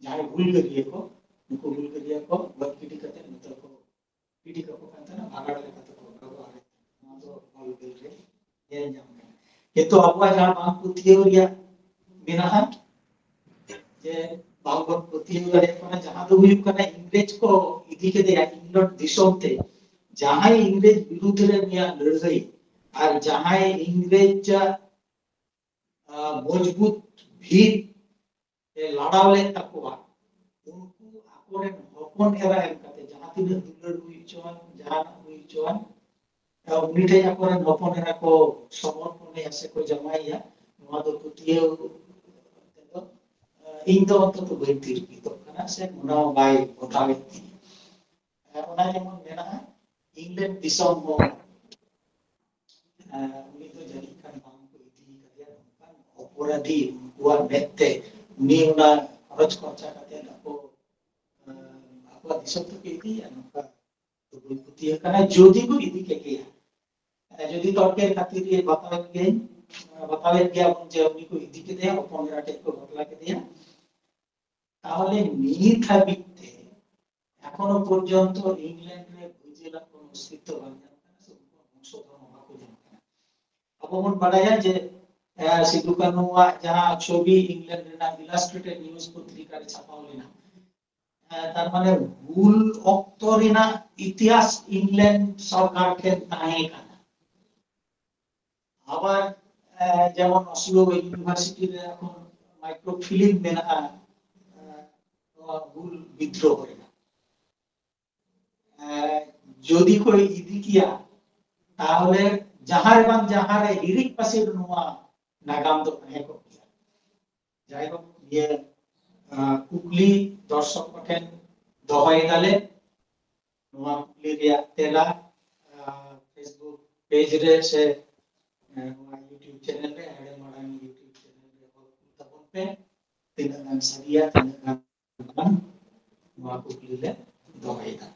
ᱡᱟᱦᱟᱸᱭ ᱦᱩᱞᱜᱟᱹᱨᱤᱭᱟᱹ ᱠᱚ, ᱱᱩᱠᱩ ᱦᱩᱞᱜᱟᱹᱨᱤᱭᱟᱹ ᱠᱚ ᱜᱚᱡ ᱜᱤᱰᱤ ᱠᱟᱛᱮ ᱱᱚᱛᱮ ᱠᱚ ᱜᱤᱰᱤ ᱠᱟᱠᱚ ᱠᱟᱱ ᱛᱟᱦᱮᱱᱟ, ᱵᱷᱟᱜᱟᱲ ᱞᱮᱠᱟ ᱛᱮᱠᱚ ᱵᱮᱵᱚᱦᱟᱨᱮᱫ ᱛᱟᱦᱮᱱᱟ᱾ ᱱᱚᱣᱟ ᱫᱚ ᱚᱞ ᱵᱤᱞ ᱨᱮ ᱧᱮᱞ ᱧᱟᱢ ᱠᱟᱱᱟ᱾ ᱠᱤᱱᱛᱩ ᱟᱵᱚᱣᱟᱜ ᱡᱟᱦᱟᱸ ᱵᱟᱝ ᱯᱟᱹᱛᱭᱟᱹᱣ ᱨᱮᱭᱟᱜ ᱢᱮᱱᱟᱜᱼᱟ, ᱡᱮ ᱵᱟᱝᱵᱚᱱ ᱯᱟᱹᱛᱭᱟᱹᱣ ᱫᱟᱲᱮᱭᱟᱜ ᱠᱟᱱᱟ, ᱡᱟᱦᱟᱸ ᱫᱚ ᱦᱩᱭᱩᱜ ᱠᱟᱱᱟ ᱤᱝᱨᱮᱡᱽ ᱠᱚ ᱤᱫᱤ ᱠᱮᱫᱮᱭᱟ ᱤᱝᱞᱚᱱᱰ ᱫᱤᱥᱚᱢ ᱛᱮ᱾ ᱡᱟᱦᱟᱸᱭ ᱤᱝᱨᱮᱡᱽ ᱵᱤᱨᱩᱫᱷ ᱨᱮ ᱩᱱᱤᱭᱟᱜ ᱞᱟᱹᱲᱦᱟᱹᱭ ᱟᱨ ᱡᱟᱦᱟᱸᱭ ᱤᱝᱨᱮᱡᱽ ᱟᱜ, ᱟᱜ, ᱢᱚᱡᱽᱵᱩᱛ ᱵᱷᱤᱛ ᱮ ᱞᱟᱲᱟᱣ ᱞᱮᱫ ᱛᱟᱠᱚᱣᱟ, ᱩᱱᱠᱩ ᱟᱠᱚᱨᱮᱱ ᱦᱚᱯᱚᱱ ᱮᱨᱟ ᱮᱢ ᱠᱟᱛᱮ, ᱡᱟᱦᱟᱸ ᱛᱤᱱᱟᱹᱜ ᱫᱩᱞᱟᱹᱲ ᱦᱩᱭ ᱦᱚᱪᱚᱣᱟᱱ, ᱡᱟᱦᱟᱱᱟᱜ ᱦᱩᱭ ᱦᱚᱪᱚᱣᱟᱱ, ᱩᱱᱤ ᱴᱷᱮᱱ ᱟᱠᱚᱨᱮᱱ ᱦᱚᱯᱚᱱ ᱮᱨᱟ ᱠᱚ ᱥᱚᱢᱚᱨᱯᱚᱱᱮᱭᱟ ᱥᱮᱠᱚ ᱡᱟᱶᱟᱭᱮᱭᱟ, ᱱᱚᱣᱟ ᱫᱚ ᱯᱟᱹᱛᱭᱟᱹᱣ ᱛᱮᱫᱚ ᱤᱧ ᱫᱚ ᱚᱱᱛᱚᱛᱚ ᱵᱟᱹᱧ ᱛᱤᱨᱯᱤᱛᱚᱜ ᱠᱟᱱᱟ ᱥᱮ ᱢᱚᱱᱮ ᱦᱚᱸ ᱵᱟᱭ ᱵᱚᱫᱷᱟᱣᱮᱫ ᱛᱤᱧᱟᱹ᱾ ᱚᱱᱟ ᱡᱮᱢᱚᱱ ᱢᱮᱱᱟᱜᱼᱟ, ᱤᱝᱞᱮᱱᱰ ᱫᱤᱥᱚᱢ ᱦᱚᱸ ᱩᱱᱤ ᱫᱚ ᱡᱟᱹᱱᱤᱡ ᱠᱷᱟᱱ ᱵᱟᱝ ᱠᱚ ᱤᱫᱤ ᱠᱟᱫᱮᱭᱟ, ᱱᱚᱝᱠᱟᱱ ᱚᱯᱚᱨᱟᱫᱷᱤ ᱩᱱᱠᱩᱣᱟᱜ ᱢᱮᱫ ᱛᱮ ᱩᱱᱤ ᱚᱱᱟ ᱠᱷᱚᱨᱚᱪ ᱠᱷᱚᱨᱪᱟ ᱠᱟᱛᱮ ᱟᱠᱚ ᱟᱠᱚᱣᱟᱜ ᱫᱤᱥᱚᱢ ᱛᱮᱠᱚ ᱤᱫᱤᱭᱟ, ᱱᱚᱝᱠᱟ ᱫᱚ ᱵᱟᱹᱧ ᱯᱟᱹᱛᱭᱟᱹᱣ ᱠᱟᱱᱟ᱾ ᱡᱩᱫᱤ ᱠᱚ ᱤᱫᱤ ᱠᱮᱫᱮᱭᱟ, ᱡᱩᱫᱤ ᱛᱚᱨᱠᱮᱨ ᱠᱷᱟᱹᱛᱤᱨ ᱜᱮ ᱵᱟᱛᱟᱣᱮᱫ ᱜᱮᱭᱟᱹᱧ, ᱵᱟᱛᱟᱣᱮᱫ ᱜᱮᱭᱟ ᱵᱚᱱ ᱡᱮ ᱩᱱᱤ ᱠᱚ ᱤᱫᱤ ᱠᱮᱫᱮᱭᱟ, ᱦᱚᱯᱚᱱ ᱮᱨᱟ ᱴᱷᱮᱡ ᱠᱚ ᱵᱟᱯᱞᱟ ᱠᱮᱫᱮᱭᱟ, ᱛᱟᱦᱚᱞᱮ ᱱᱤᱛ ᱦᱟᱹᱵᱤᱡ ᱛᱮ ᱮᱠᱷᱚᱱᱳ ᱯᱚᱨᱡᱚᱱᱛᱚ ᱤᱝᱞᱮᱱᱰ ᱨᱮ ᱵᱟᱹᱡᱟᱹᱞᱟᱜ ᱠᱳᱱᱳ ᱚᱥᱛᱤᱛᱛᱚ ᱵᱟᱝ ᱧᱟᱢ ᱠᱟᱱᱟ ᱥᱮ ᱩᱱᱠᱩᱣᱟᱜ ᱵᱚᱝᱥᱚ ᱫᱷᱚᱨᱚᱢ ᱦᱚᱸ ᱵᱟᱠᱚ ᱧᱟᱢ ᱠᱟᱱᱟ᱾ ᱟᱵᱚ ᱵᱚᱱ ᱵᱟᱰᱟᱭᱟ ᱡᱮ, ᱮ, ᱥᱤᱫᱩ ᱠᱟᱹᱱᱦᱩᱣᱟᱜ ᱡᱟᱦᱟᱸ ᱪᱷᱚᱵᱤ ᱤᱝᱞᱮᱱᱰ ᱨᱮᱱᱟᱜ ᱤᱞᱟᱥᱴᱨᱮᱴᱮᱰ ᱱᱤᱭᱩᱡ ᱯᱚᱛᱨᱤᱠᱟ ᱨᱮ ᱪᱷᱟᱯᱟᱣ ᱞᱮᱱᱟ, ᱛᱟᱨ ᱢᱟᱱᱮ ᱦᱩᱞ ᱚᱠᱛᱚ ᱨᱮᱱᱟᱜ ᱤᱛᱤᱦᱟᱥ ᱤᱝᱞᱮᱱᱰ ᱥᱚᱨᱠᱟᱨ ᱴᱷᱮᱱ ᱛᱟᱦᱮᱸ ᱠᱟᱱᱟ᱾ ᱟᱵᱟᱨ ᱡᱮᱢᱚᱱ ᱚᱥᱞᱳ ᱤᱭᱩᱱᱤᱵᱷᱟᱨᱥᱤᱴᱤ ᱨᱮ ᱮᱠᱷᱚᱱ ᱢᱟᱭᱠᱨᱳ ᱯᱷᱤᱞᱢ ᱢᱮᱱᱟᱜᱼᱟ ᱱᱚᱣᱟ ᱦᱩᱞ ᱵᱤᱫᱽᱨᱳᱦᱚ ᱨᱮᱱᱟᱜ᱾ ᱡᱩᱫᱤ ᱠᱚ ᱤᱫᱤ ᱠᱮᱭᱟ, ᱛᱟᱦᱚᱞᱮ ᱡᱟᱦᱟᱸ ᱨᱮ ᱵᱟᱝ ᱡᱟᱦᱟᱸ ᱨᱮ ᱦᱤᱨᱤᱡ ᱯᱟᱹᱥᱤᱨ ᱱᱚᱣᱟ ᱱᱟᱜᱟᱢ ᱫᱚ ᱛᱟᱦᱮᱸ ᱠᱚᱜ ᱜᱮᱭᱟ᱾ ᱡᱟᱭᱦᱳᱠ, ᱱᱤᱭᱟᱹ ᱠᱩᱠᱞᱤ ᱫᱚᱨᱥᱚᱠ ᱠᱚᱴᱷᱮᱱ ᱫᱚᱦᱚᱭ ᱫᱟᱞᱮ᱾ ᱱᱚᱣᱟ ᱠᱩᱠᱞᱤ ᱨᱮᱭᱟᱜ ᱛᱮᱞᱟ Facebook ᱯᱮᱡᱽ ᱨᱮ ᱥᱮ ᱱᱚᱣᱟ YouTube ᱪᱮᱱᱮᱞ ᱨᱮ, ᱟᱹᱰᱤ ᱢᱟᱨᱟᱝ YouTube ᱪᱮᱱᱮᱞ ᱨᱮ ᱚᱞ ᱛᱟᱵᱚᱱ ᱯᱮ᱾ ᱛᱤᱱᱟᱹᱜ ᱜᱟᱱ ᱥᱟᱹᱨᱤᱭᱟ, ᱛᱤᱱᱟᱹᱜ ᱜᱟᱱ ᱱᱚᱣᱟ ᱠᱩᱠᱞᱤ ᱞᱮ ᱫᱚᱦᱚᱭᱮᱫᱟ᱾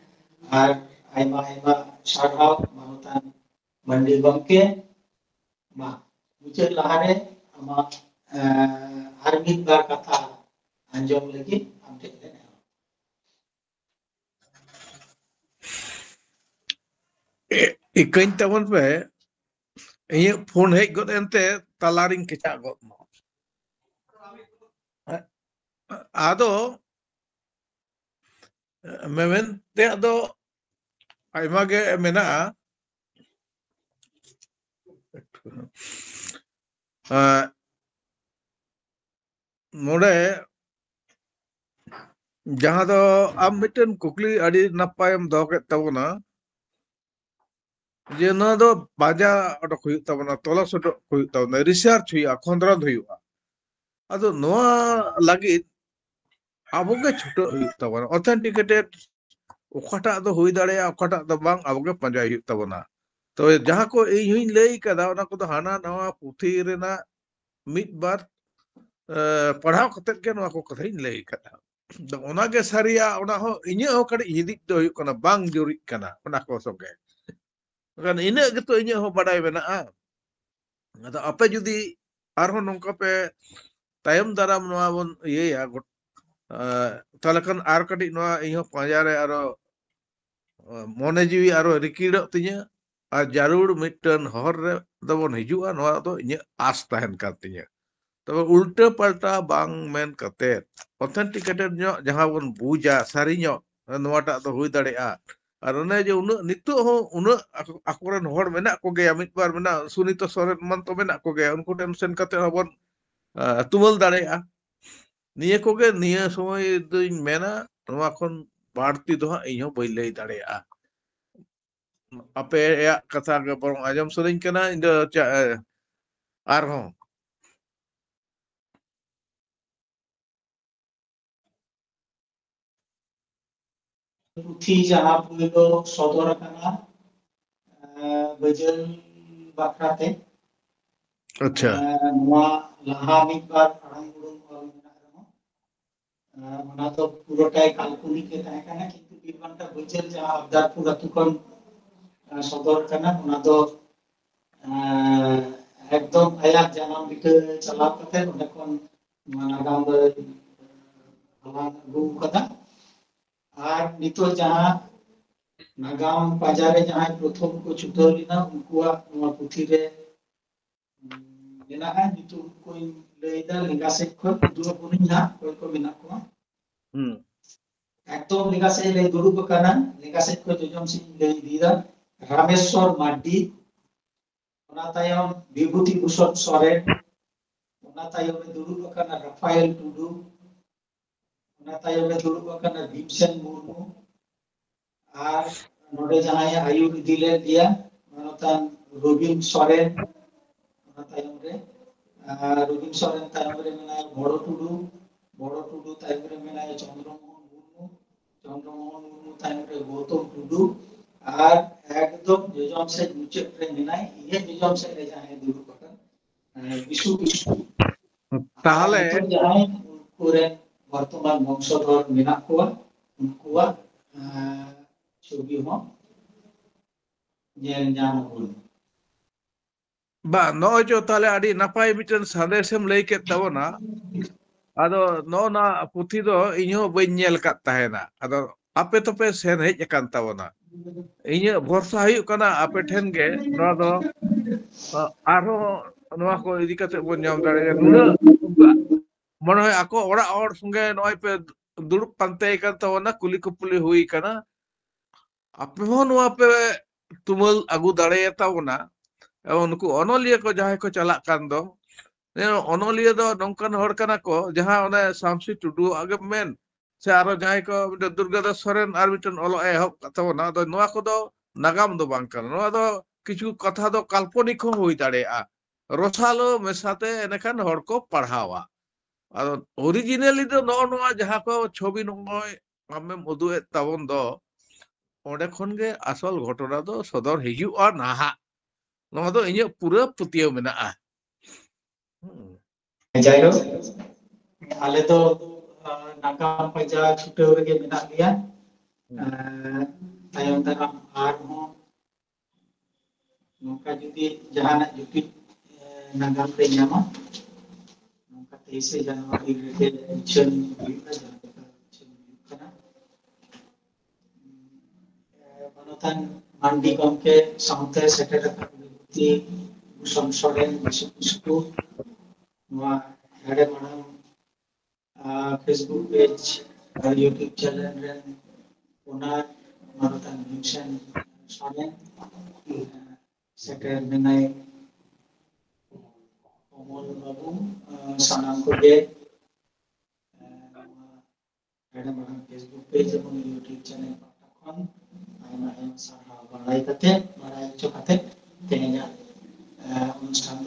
ᱟᱨ ᱟᱭᱢᱟ ᱟᱭᱢᱟ ᱥᱟᱨᱦᱟᱣ ᱢᱟᱱᱚᱛᱟᱱ ᱢᱟᱱᱰᱤ ᱜᱚᱢᱠᱮ᱾ ᱢᱟ, ᱢᱩᱪᱟᱹᱫ ᱞᱟᱦᱟᱨᱮ ᱟᱢᱟᱜ ᱟᱨ ᱢᱤᱫ ᱵᱟᱨ ᱠᱟᱛᱷᱟ ᱟᱸᱡᱚᱢ ᱞᱟᱹᱜᱤᱫ ᱟᱢ ᱴᱷᱮᱱ ᱞᱮ ᱱᱮᱦᱚᱨ᱾ ᱤᱠᱟᱹᱧ ᱛᱟᱵᱚᱱ ᱯᱮ, ᱤᱧᱟᱹᱜ ᱯᱷᱳᱱ ᱦᱮᱡ ᱜᱚᱫ ᱮᱱᱛᱮ ᱛᱟᱞᱟᱨᱤᱧ ᱠᱮᱪᱟᱜ ᱜᱚᱫ ᱱᱟ᱾ ᱟᱫᱚ ᱢᱮᱢᱮᱱ ᱛᱮᱭᱟᱜ ᱫᱚ ᱟᱭᱢᱟ ᱜᱮ ᱢᱮᱱᱟᱜᱼᱟ᱾ ᱱᱚᱰᱮ ᱡᱟᱦᱟᱸ ᱫᱚ ᱟᱢ ᱢᱤᱫᱴᱮᱱ ᱠᱩᱠᱞᱤ ᱟᱹᱰᱤ ᱱᱟᱯᱟᱭᱮᱢ ᱫᱚᱦᱚ ᱠᱮᱫ ᱛᱟᱵᱚᱱᱟ, ᱡᱮ ᱱᱚᱣᱟ ᱫᱚ ᱯᱟᱸᱡᱟ ᱚᱰᱚᱠ ᱦᱩᱭᱩᱜ ᱛᱟᱵᱚᱱᱟ, ᱛᱚᱞᱟᱥ ᱚᱰᱚᱠ ᱦᱩᱭᱩᱜ ᱛᱟᱵᱚᱱᱟ, ᱨᱤᱥᱟᱨᱪ ᱦᱩᱭᱩᱜᱼᱟ, ᱠᱷᱚᱸᱫᱽᱨᱚᱸᱫᱽ ᱦᱩᱭᱩᱜᱼᱟ᱾ ᱟᱫᱚ ᱱᱚᱣᱟ ᱞᱟᱹᱜᱤᱫ ᱟᱵᱚᱜᱮ ᱪᱷᱩᱴᱟᱹᱜ ᱦᱩᱭᱩᱜ ᱛᱟᱵᱚᱱᱟ᱾ ᱚᱛᱷᱮᱱᱴᱤᱠᱮᱴᱮᱰ ᱚᱠᱟᱴᱟᱜ ᱫᱚ ᱦᱩᱭ ᱫᱟᱲᱮᱭᱟᱜᱼᱟ, ᱚᱠᱟᱴᱟᱜ ᱫᱚ ᱵᱟᱝ, ᱟᱵᱚᱜᱮ ᱯᱟᱸᱡᱟᱭ ᱦᱩᱭᱩᱜ ᱛᱟᱵᱚᱱᱟ᱾ ᱛᱚᱵᱮ ᱡᱟᱦᱟᱸ ᱠᱚ ᱤᱧ ᱦᱚᱧ ᱞᱟᱹᱭ ᱠᱟᱫᱟ, ᱚᱱᱟ ᱠᱚᱫᱚ ᱦᱟᱱᱟ ᱱᱟᱣᱟ ᱯᱩᱛᱷᱤ ᱨᱮᱱᱟᱜ ᱢᱤᱫ ᱵᱟᱨ ᱯᱟᱲᱦᱟᱣ ᱠᱟᱛᱮᱫ ᱜᱮ ᱱᱚᱣᱟ ᱠᱚ ᱠᱟᱛᱷᱟᱧ ᱞᱟᱹᱭ ᱠᱟᱫᱟ᱾ ᱚᱱᱟᱜᱮ ᱥᱟᱹᱨᱤᱭᱟ, ᱚᱱᱟ ᱦᱚᱸ ᱤᱧᱟᱹᱜ ᱦᱚᱸ ᱠᱟᱹᱴᱤᱡ ᱦᱤᱫᱤᱡ ᱫᱚ ᱦᱩᱭᱩᱜ ᱠᱟᱱᱟ, ᱵᱟᱝ ᱡᱩᱨᱤᱜ ᱠᱟᱱᱟ ᱚᱱᱟ ᱠᱚ ᱥᱚᱸᱜᱮ᱾ ᱢᱮᱱᱠᱷᱟᱱ ᱤᱱᱟᱹᱜ ᱜᱮᱛᱚ ᱤᱧᱟᱹᱜ ᱦᱚᱸ ᱵᱟᱰᱟᱭ ᱢᱮᱱᱟᱜᱼᱟ᱾ ᱟᱫᱚ ᱟᱯᱮ ᱡᱩᱫᱤ ᱟᱨᱦᱚᱸ ᱱᱚᱝᱠᱟ ᱯᱮ ᱛᱟᱭᱚᱢ ᱫᱟᱨᱟᱢ ᱱᱚᱣᱟ ᱵᱚᱱ ᱤᱭᱟᱹᱭᱟ, ᱛᱟᱦᱚᱞᱮ ᱠᱷᱟᱱ ᱟᱨ ᱠᱟᱹᱴᱤᱡ ᱱᱚᱣᱟ ᱤᱧ ᱦᱚᱸ ᱯᱟᱸᱡᱟ ᱨᱮ ᱟᱨᱚ ᱢᱚᱱᱮ ᱡᱤᱣᱤ ᱟᱨᱚ ᱨᱤᱠᱤᱲᱚᱜ ᱛᱤᱧᱟᱹ ᱟᱨ ᱡᱟᱹᱨᱩᱲ ᱢᱤᱫᱴᱟᱹᱱ ᱦᱚᱨ ᱨᱮ ᱫᱚᱵᱚᱱ ᱦᱤᱡᱩᱜᱼᱟ, ᱱᱚᱣᱟ ᱫᱚ ᱤᱧᱟᱹᱜ ᱟᱥ ᱛᱟᱦᱮᱱ ᱠᱟᱱ ᱛᱤᱧᱟᱹ᱾ ᱛᱚᱵᱮ ᱩᱞᱴᱟᱹ ᱯᱟᱞᱴᱟ ᱵᱟᱝ ᱢᱮᱱ ᱠᱟᱛᱮ authenticated ᱧᱚᱜ ᱡᱟᱦᱟᱸ ᱵᱚᱱ ᱵᱩᱡᱟ, ᱥᱟᱹᱨᱤ ᱧᱚᱜ ᱱᱚᱣᱟᱴᱟᱜ ᱫᱚ ᱦᱩᱭ ᱫᱟᱲᱮᱭᱟᱜᱼᱟ᱾ ᱟᱨ ᱚᱱᱮ ᱡᱮ ᱩᱱᱟᱹᱜ ᱱᱤᱛᱚᱜ ᱦᱚᱸ ᱩᱱᱟᱹᱜ ᱟᱠᱚ-, ᱟᱠᱚᱨᱮᱱ ᱦᱚᱲ ᱢᱮᱱᱟᱜ ᱠᱚᱜᱮᱭᱟ, ᱢᱤᱫ ᱵᱟᱨ ᱢᱮᱱᱟᱜ, ᱥᱩᱱᱤᱛᱟ ᱥᱚᱨᱮᱱ ᱮᱢᱟᱱ ᱛᱚ ᱢᱮᱱᱟᱜ ᱠᱚᱜᱮᱭᱟ, ᱩᱱᱠᱩ ᱴᱷᱮᱱ ᱥᱮᱱ ᱠᱟᱛᱮ ᱦᱚᱸᱵᱚᱱ, ᱟ, ᱛᱩᱢᱟᱹᱞ ᱫᱟᱲᱮᱭᱟᱜᱼᱟ᱾ ᱱᱤᱭᱟᱹ ᱠᱚᱜᱮ ᱱᱤᱭᱟᱹ ᱥᱚᱢᱚᱭ ᱫᱚᱧ ᱢᱮᱱᱟ, ᱱᱚᱣᱟ ᱠᱷᱚᱱ ᱵᱟᱹᱲᱛᱤ ᱫᱚ ᱦᱟᱸᱜ ᱤᱧ ᱦᱚᱸ ᱵᱟᱹᱧ ᱞᱟᱹᱭ ᱫᱟᱲᱮᱭᱟᱜᱼᱟ᱾ ᱟᱯᱮᱭᱟᱜ ᱠᱟᱛᱷᱟ ᱜᱮ ᱵᱚᱨᱚᱝ ᱟᱸᱡᱚᱢ ᱥᱟᱱᱟᱧ ᱠᱟᱱᱟ, ᱤᱧ ᱫᱚ ᱪᱟ-, ᱮ, ᱟᱨᱦᱚᱸ᱾ ᱯᱩᱛᱷᱤ ᱡᱟᱦᱟᱸ ᱯᱳᱭᱞᱳ ᱥᱚᱫᱚᱨ ᱟᱠᱟᱱᱟ, ᱮ, ᱵᱟᱹᱡᱟᱹᱞ ᱵᱟᱠᱷᱨᱟ ᱛᱮ᱾ ᱟᱪᱪᱷᱟ᱾ ᱮ, ᱱᱚᱣᱟ ᱞᱟᱦᱟ ᱢᱤᱫ ᱵᱟᱨ ᱟᱲᱟᱝ ᱩᱰᱩᱝ ᱚᱞ ᱢᱮᱱᱟᱜ ᱨᱮᱦᱚᱸ, ᱮ, ᱚᱱᱟ ᱫᱚ ᱯᱩᱨᱟᱹᱴᱟᱭ ᱠᱟᱞᱯᱚᱱᱤᱠ ᱜᱮ ᱛᱟᱦᱮᱸ ᱠᱟᱱᱟ, ᱠᱤᱱᱛᱩ ᱵᱤᱨᱵᱟᱱᱴᱟ ᱵᱟᱹᱡᱟᱹᱞ ᱡᱟᱦᱟᱸ ᱟᱵᱫᱟᱨᱯᱩᱨ ᱟᱹᱛᱩ ᱠᱷᱚᱱ, ᱮ, ᱥᱚᱫᱚᱨ ᱠᱟᱱᱟ, ᱚᱱᱟ ᱫᱚ, ᱮ, ᱮᱠᱫᱚᱢ ᱟᱭᱟᱜ ᱡᱟᱱᱟᱢ ᱵᱷᱤᱴᱟᱹ ᱪᱟᱞᱟᱣ ᱠᱟᱛᱮ ᱚᱸᱰᱮ ᱠᱷᱚᱱ ᱱᱚᱣᱟ ᱱᱟᱜᱟᱢ ᱫᱚᱭ ᱦᱟᱞᱟᱝ ᱟᱹᱜᱩ ᱟᱠᱟᱫᱟ᱾ ᱟᱨ ᱱᱤᱛᱚᱜ ᱡᱟᱦᱟᱸ ᱱᱟᱜᱟᱢ ᱯᱟᱸᱡᱟ ᱨᱮ ᱡᱟᱦᱟᱸᱭ ᱯᱨᱚᱛᱷᱚᱢ ᱠᱚ ᱪᱷᱩᱴᱟᱹᱣ ᱞᱮᱱᱟ, ᱩᱱᱠᱩᱣᱟᱜ ᱱᱚᱣᱟ ᱯᱩᱛᱷᱤ ᱨᱮ, ᱩᱸ, ᱢᱮᱱᱟᱜᱼᱟ᱾ ᱧᱩᱛᱩᱢ ᱠᱚᱧ ᱞᱟᱹᱭᱫᱟ, ᱞᱮᱸᱜᱟ ᱥᱮᱫ ᱠᱷᱚᱱ ᱩᱫᱩᱜ ᱟᱵᱚᱱᱟᱹᱧ ᱦᱟᱸᱜ ᱚᱠᱚᱭ ᱠᱚ ᱢᱮᱱᱟᱜ ᱠᱚᱣᱟ᱾ ᱦᱩᱸ᱾ ᱮᱠᱫᱚᱢ ᱞᱮᱸᱜᱟ ᱥᱮᱫ ᱞᱮ ᱫᱩᱲᱩᱵ ᱟᱠᱟᱱᱟ, ᱞᱮᱸᱜᱟ ᱥᱮᱫ ᱠᱷᱚᱱ ᱡᱚᱡᱚᱢ ᱥᱮᱫ ᱤᱧ ᱞᱟᱹᱭ ᱤᱫᱤᱭᱮᱫᱟ᱾ ᱨᱟᱢᱮᱥᱣᱚᱨ ᱢᱟᱨᱰᱤ, ᱚᱱᱟ ᱛᱟᱭᱚᱢ ᱵᱤᱵᱷᱩᱛᱤ ᱵᱷᱩᱥᱚᱱ ᱥᱚᱨᱮᱱ, ᱚᱱᱟ ᱛᱟᱭᱚᱢ ᱨᱮ ᱫᱩᱲᱩᱵ ᱟᱠᱟᱱᱟ ᱨᱟᱯᱷᱟᱭᱮᱞ ᱴᱩᱰᱩ, ᱚᱱᱟ ᱛᱟᱭᱚᱢ ᱨᱮ ᱫᱩᱲᱩᱵ ᱟᱠᱟᱱᱟ ᱵᱷᱤᱢᱥᱮᱱ ᱢᱩᱨᱢᱩ, ᱟᱨ ᱱᱚᱰᱮ ᱡᱟᱦᱟᱸᱭ ᱟᱹᱭᱩᱨ ᱤᱫᱤ ᱞᱮᱫ ᱜᱮᱭᱟ, ᱢᱟᱱᱚᱛᱟᱱ ᱨᱚᱵᱤᱱ ᱥᱚᱨᱮᱱ, ᱚᱱᱟ ᱛᱟᱭᱚᱢ ᱨᱮ, ᱟᱨ ᱨᱚᱵᱤᱱ ᱥᱚᱨᱮᱱ ᱛᱟᱭᱚᱢ ᱨᱮ ᱢᱮᱱᱟᱭᱟ ᱵᱚᱲᱚ ᱴᱩᱰᱩ, ᱵᱚᱲᱚ ᱴᱩᱰᱩ ᱛᱟᱭᱚᱢ ᱨᱮ ᱢᱮᱱᱟᱭᱟ ᱪᱚᱱᱫᱨᱚ ᱢᱳᱦᱚᱱ ᱢᱩᱨᱢᱩ, ᱪᱚᱱᱫᱨᱚ ᱢᱳᱦᱚᱱ ᱢᱩᱨᱢᱩ ᱛᱟᱭᱚᱢ ᱨᱮ ᱜᱳᱣᱛᱚᱢ ᱴᱩᱰᱩ, ᱟᱨ ᱮᱠᱫᱚᱢ ᱡᱚᱡᱚᱢ ᱥᱮᱫ ᱢᱩᱪᱟᱹᱫ ᱨᱮ ᱢᱮᱱᱟᱭ, ᱤᱧᱟᱹᱜ ᱡᱚᱡᱚᱢ ᱥᱮᱫ ᱨᱮ ᱡᱟᱦᱟᱸᱭ ᱫᱩᱲᱩᱵ ᱟᱠᱟᱱ, ᱮᱸ, ᱵᱤᱥᱩ ᱠᱤᱥᱠᱩ᱾ ᱛᱟᱦᱚᱞᱮ ᱟᱨ ᱱᱤᱛᱚᱜ ᱡᱟᱦᱟᱸᱭ ᱩᱱᱠᱩ ᱨᱮᱱ ᱵᱚᱨᱛᱚᱢᱟᱱ ᱵᱚᱝᱥᱚᱫᱷᱚᱨ ᱢᱮᱱᱟᱜ ᱠᱚᱣᱟ, ᱩᱱᱠᱩᱣᱟᱜ, ᱮᱸ, ᱪᱷᱚᱵᱤ ᱦᱚᱸ ᱧᱮᱞ ᱧᱟᱢ ᱟᱵᱚᱱ᱾ ᱵᱟᱝ, ᱱᱚᱜᱼᱚᱭ ᱪᱚ ᱛᱟᱦᱚᱞᱮ ᱟᱹᱰᱤ ᱱᱟᱯᱟᱭ ᱢᱤᱫᱴᱮᱱ ᱥᱟᱸᱫᱮᱥᱮᱢ ᱞᱟᱹᱭ ᱠᱮᱫ ᱛᱟᱵᱚᱱᱟ᱾ ᱟᱫᱚ ᱱᱚᱜᱼᱚ ᱱᱟ ᱯᱩᱛᱷᱤ ᱫᱚ ᱤᱧ ᱦᱚᱸ ᱵᱟᱹᱧ ᱧᱮᱞ ᱟᱠᱟᱫ ᱛᱟᱦᱮᱱᱟ᱾ ᱟᱫᱚ ᱟᱯᱮ ᱛᱚᱯᱮ ᱥᱮᱱ ᱦᱮᱡ ᱟᱠᱟᱱ ᱛᱟᱵᱚᱱᱟ᱾ ᱤᱧᱟᱹᱜ ᱵᱷᱚᱨᱥᱟ ᱦᱩᱭᱩᱜ ᱠᱟᱱᱟ ᱟᱯᱮ ᱴᱷᱮᱱ ᱜᱮ ᱱᱚᱣᱟ ᱫᱚ, ᱟ, ᱟᱨᱦᱚᱸ ᱱᱚᱣᱟ ᱠᱚ ᱤᱫᱤ ᱠᱟᱛᱮ ᱵᱚᱱ ᱧᱟᱢ ᱫᱟᱲᱮᱭᱟᱜᱼᱟ᱾ ᱱᱩᱱᱟᱹᱜ ᱩᱱᱠᱩᱣᱟᱜ ᱢᱚᱱᱮ ᱦᱚᱭ ᱟᱠᱚ ᱚᱲᱟᱜ ᱦᱚᱲ ᱥᱚᱸᱜᱮ ᱱᱚᱜᱼᱚᱭ ᱯᱮ ᱫᱩᱲᱩᱵ ᱯᱟᱱᱛᱮ ᱠᱟᱱ ᱛᱟᱵᱚᱱᱟ, ᱠᱩᱞᱤ ᱠᱩᱯᱞᱤ ᱦᱩᱭ ᱠᱟᱱᱟ, ᱟᱯᱮ ᱦᱚᱸ ᱱᱚᱣᱟ ᱯᱮ ᱛᱩᱢᱟᱹᱞ ᱟᱹᱜᱩ ᱫᱟᱲᱮᱭᱟᱛᱟ ᱵᱚᱱᱟ᱾ ᱮᱵᱚᱝ ᱱᱩᱠᱩ ᱚᱱᱚᱞᱤᱭᱟᱹ ᱠᱚ ᱡᱟᱦᱟᱸᱭ ᱠᱚ ᱪᱟᱞᱟᱜ ᱠᱟᱱ ᱫᱚ, ᱚᱱᱚᱞᱤᱭᱟᱹ ᱫᱚ ᱱᱚᱝᱠᱟᱱ ᱦᱚᱲ ᱠᱟᱱᱟ ᱠᱚ, ᱡᱟᱦᱟᱸ ᱚᱱᱮ ᱥᱟᱢᱥᱤ ᱴᱩᱰᱩᱣᱟᱜ ᱜᱮᱢ ᱢᱮᱱ, ᱥᱮ ᱟᱨᱚ ᱡᱟᱦᱟᱸᱭ ᱠᱚ ᱢᱤᱫᱴᱮᱱ ᱫᱩᱨᱜᱟᱫᱟᱥ ᱥᱚᱨᱮᱱ ᱟᱨ ᱢᱤᱫᱴᱮᱱ ᱚᱞᱚᱜ ᱮ ᱮᱦᱚᱵ ᱠᱟᱜ ᱛᱟᱵᱚᱱᱟ᱾ ᱟᱫᱚ ᱱᱚᱣᱟ ᱠᱚᱫᱚ ᱱᱟᱜᱟᱢ ᱫᱚ ᱵᱟᱝ ᱠᱟᱱᱟ, ᱱᱚᱣᱟ ᱫᱚ ᱠᱤᱪᱷᱩ ᱠᱟᱛᱷᱟ ᱫᱚ ᱠᱟᱞᱯᱚᱱᱤᱠ ᱦᱚᱸ ᱦᱩᱭ ᱫᱟᱲᱮᱭᱟᱜᱼᱟ, ᱨᱚᱥᱟᱞᱳ ᱢᱮᱥᱟᱛᱮ ᱮᱱᱮᱠᱷᱟᱱ ᱦᱚᱲ ᱠᱚ ᱯᱟᱲᱦᱟᱣᱟ᱾ ᱟᱫᱚ ᱚᱨᱤᱡᱤᱱᱟᱞᱤ ᱫᱚ ᱱᱚᱜᱼᱚ ᱱᱚᱣᱟ ᱡᱟᱦᱟᱸ ᱠᱚ ᱪᱷᱚᱵᱤ ᱱᱚᱜᱼᱚᱭ ᱟᱢᱮᱢ ᱩᱫᱩᱜ ᱮᱫ ᱛᱟᱵᱚᱱ ᱫᱚ, ᱚᱸᱰᱮ ᱠᱷᱚᱱ ᱜᱮ ᱟᱥᱚᱞ ᱜᱷᱚᱴᱚᱱᱟ ᱫᱚ ᱥᱚᱫᱚᱨ ᱦᱤᱡᱩᱜᱼᱟ ᱱᱟᱦᱟᱜ᱾ ᱱᱚᱣᱟ ᱫᱚ ᱤᱧᱟᱹᱜ ᱯᱩᱨᱟᱹ ᱯᱟᱹᱛᱭᱟᱹᱣ ᱢᱮᱱᱟᱜᱼᱟ᱾ ᱦᱩᱸ᱾ ᱡᱟᱭᱦᱳᱠ, ᱟᱞᱮ ᱫᱚ, ᱟᱸ, ᱱᱟᱜᱟᱢ ᱯᱟᱸᱡᱟ ᱪᱷᱩᱴᱟᱹᱣ ᱨᱮᱜᱮ ᱢᱮᱱᱟᱜ ᱞᱮᱭᱟ᱾ ᱦᱩᱸ᱾ ᱟᱸ, ᱛᱟᱭᱚᱢ ᱫᱟᱨᱟᱢ ᱟᱨᱦᱚᱸ ᱱᱚᱝᱠᱟ ᱡᱩᱫᱤ ᱡᱟᱦᱟᱱᱟᱜ ᱡᱩᱴᱤ, ᱮ, ᱱᱟᱜᱟᱢ ᱞᱮ ᱧᱟᱢᱟ, ᱱᱚᱝᱠᱟ ᱛᱮᱭᱤᱥᱮ ᱡᱟᱱᱩᱣᱟᱨᱤ ᱨᱮᱜᱮ ᱩᱪᱷᱟᱹᱱ ᱦᱩᱭᱩᱜᱼᱟ, ᱡᱟᱦᱟᱸ ᱞᱮᱠᱟ ᱩᱪᱷᱟᱹᱱ ᱦᱩᱭᱩᱜ ᱠᱟᱱᱟ᱾ ᱮ, ᱢᱟᱱᱚᱛᱟᱱ ᱢᱟᱱᱰᱤ ᱜᱚᱢᱠᱮ ᱥᱟᱶᱛᱮ ᱥᱮᱴᱮᱨ ᱟᱠᱟᱱ ᱵᱤᱵᱷᱩᱛᱤ ᱵᱷᱩᱥᱚᱱ ᱥᱚᱨᱮᱱ, ᱵᱤᱥᱱᱩ ᱠᱤᱥᱠᱩ, ᱱᱚᱣᱟ ᱦᱮᱲᱮ ᱢᱟᱲᱟᱝ ᱟᱨ Facebook page ᱟᱨ YouTube channel ᱨᱮᱱ owner ᱢᱟᱱᱚᱛᱟᱱ ᱵᱷᱤᱢᱥᱮᱱ ᱥᱚᱨᱮᱱ, ᱥᱮᱴᱮᱨ ᱢᱮᱱᱟᱭ ᱠᱚᱢᱚᱞ ᱵᱟᱹᱵᱩ, ᱥᱟᱱᱟᱢ ᱠᱚᱜᱮ ᱱᱚᱣᱟ ᱦᱮᱲᱮ ᱢᱟᱲᱟᱝ Facebook page ᱮᱵᱚᱝ YouTube channel ᱯᱟᱦᱴᱟ ᱠᱷᱚᱱ ᱟᱭᱢᱟ ᱟᱭᱢᱟ ᱥᱟᱨᱦᱟᱣ ᱵᱟᱲᱟᱭ ᱠᱟᱛᱮ, ᱵᱟᱲᱟᱭ ᱦᱚᱪᱚ ᱠᱟᱛᱮ ᱛᱮᱦᱮᱧᱟᱜ, ᱮ, ᱚᱱᱩᱥᱴᱷᱟᱱ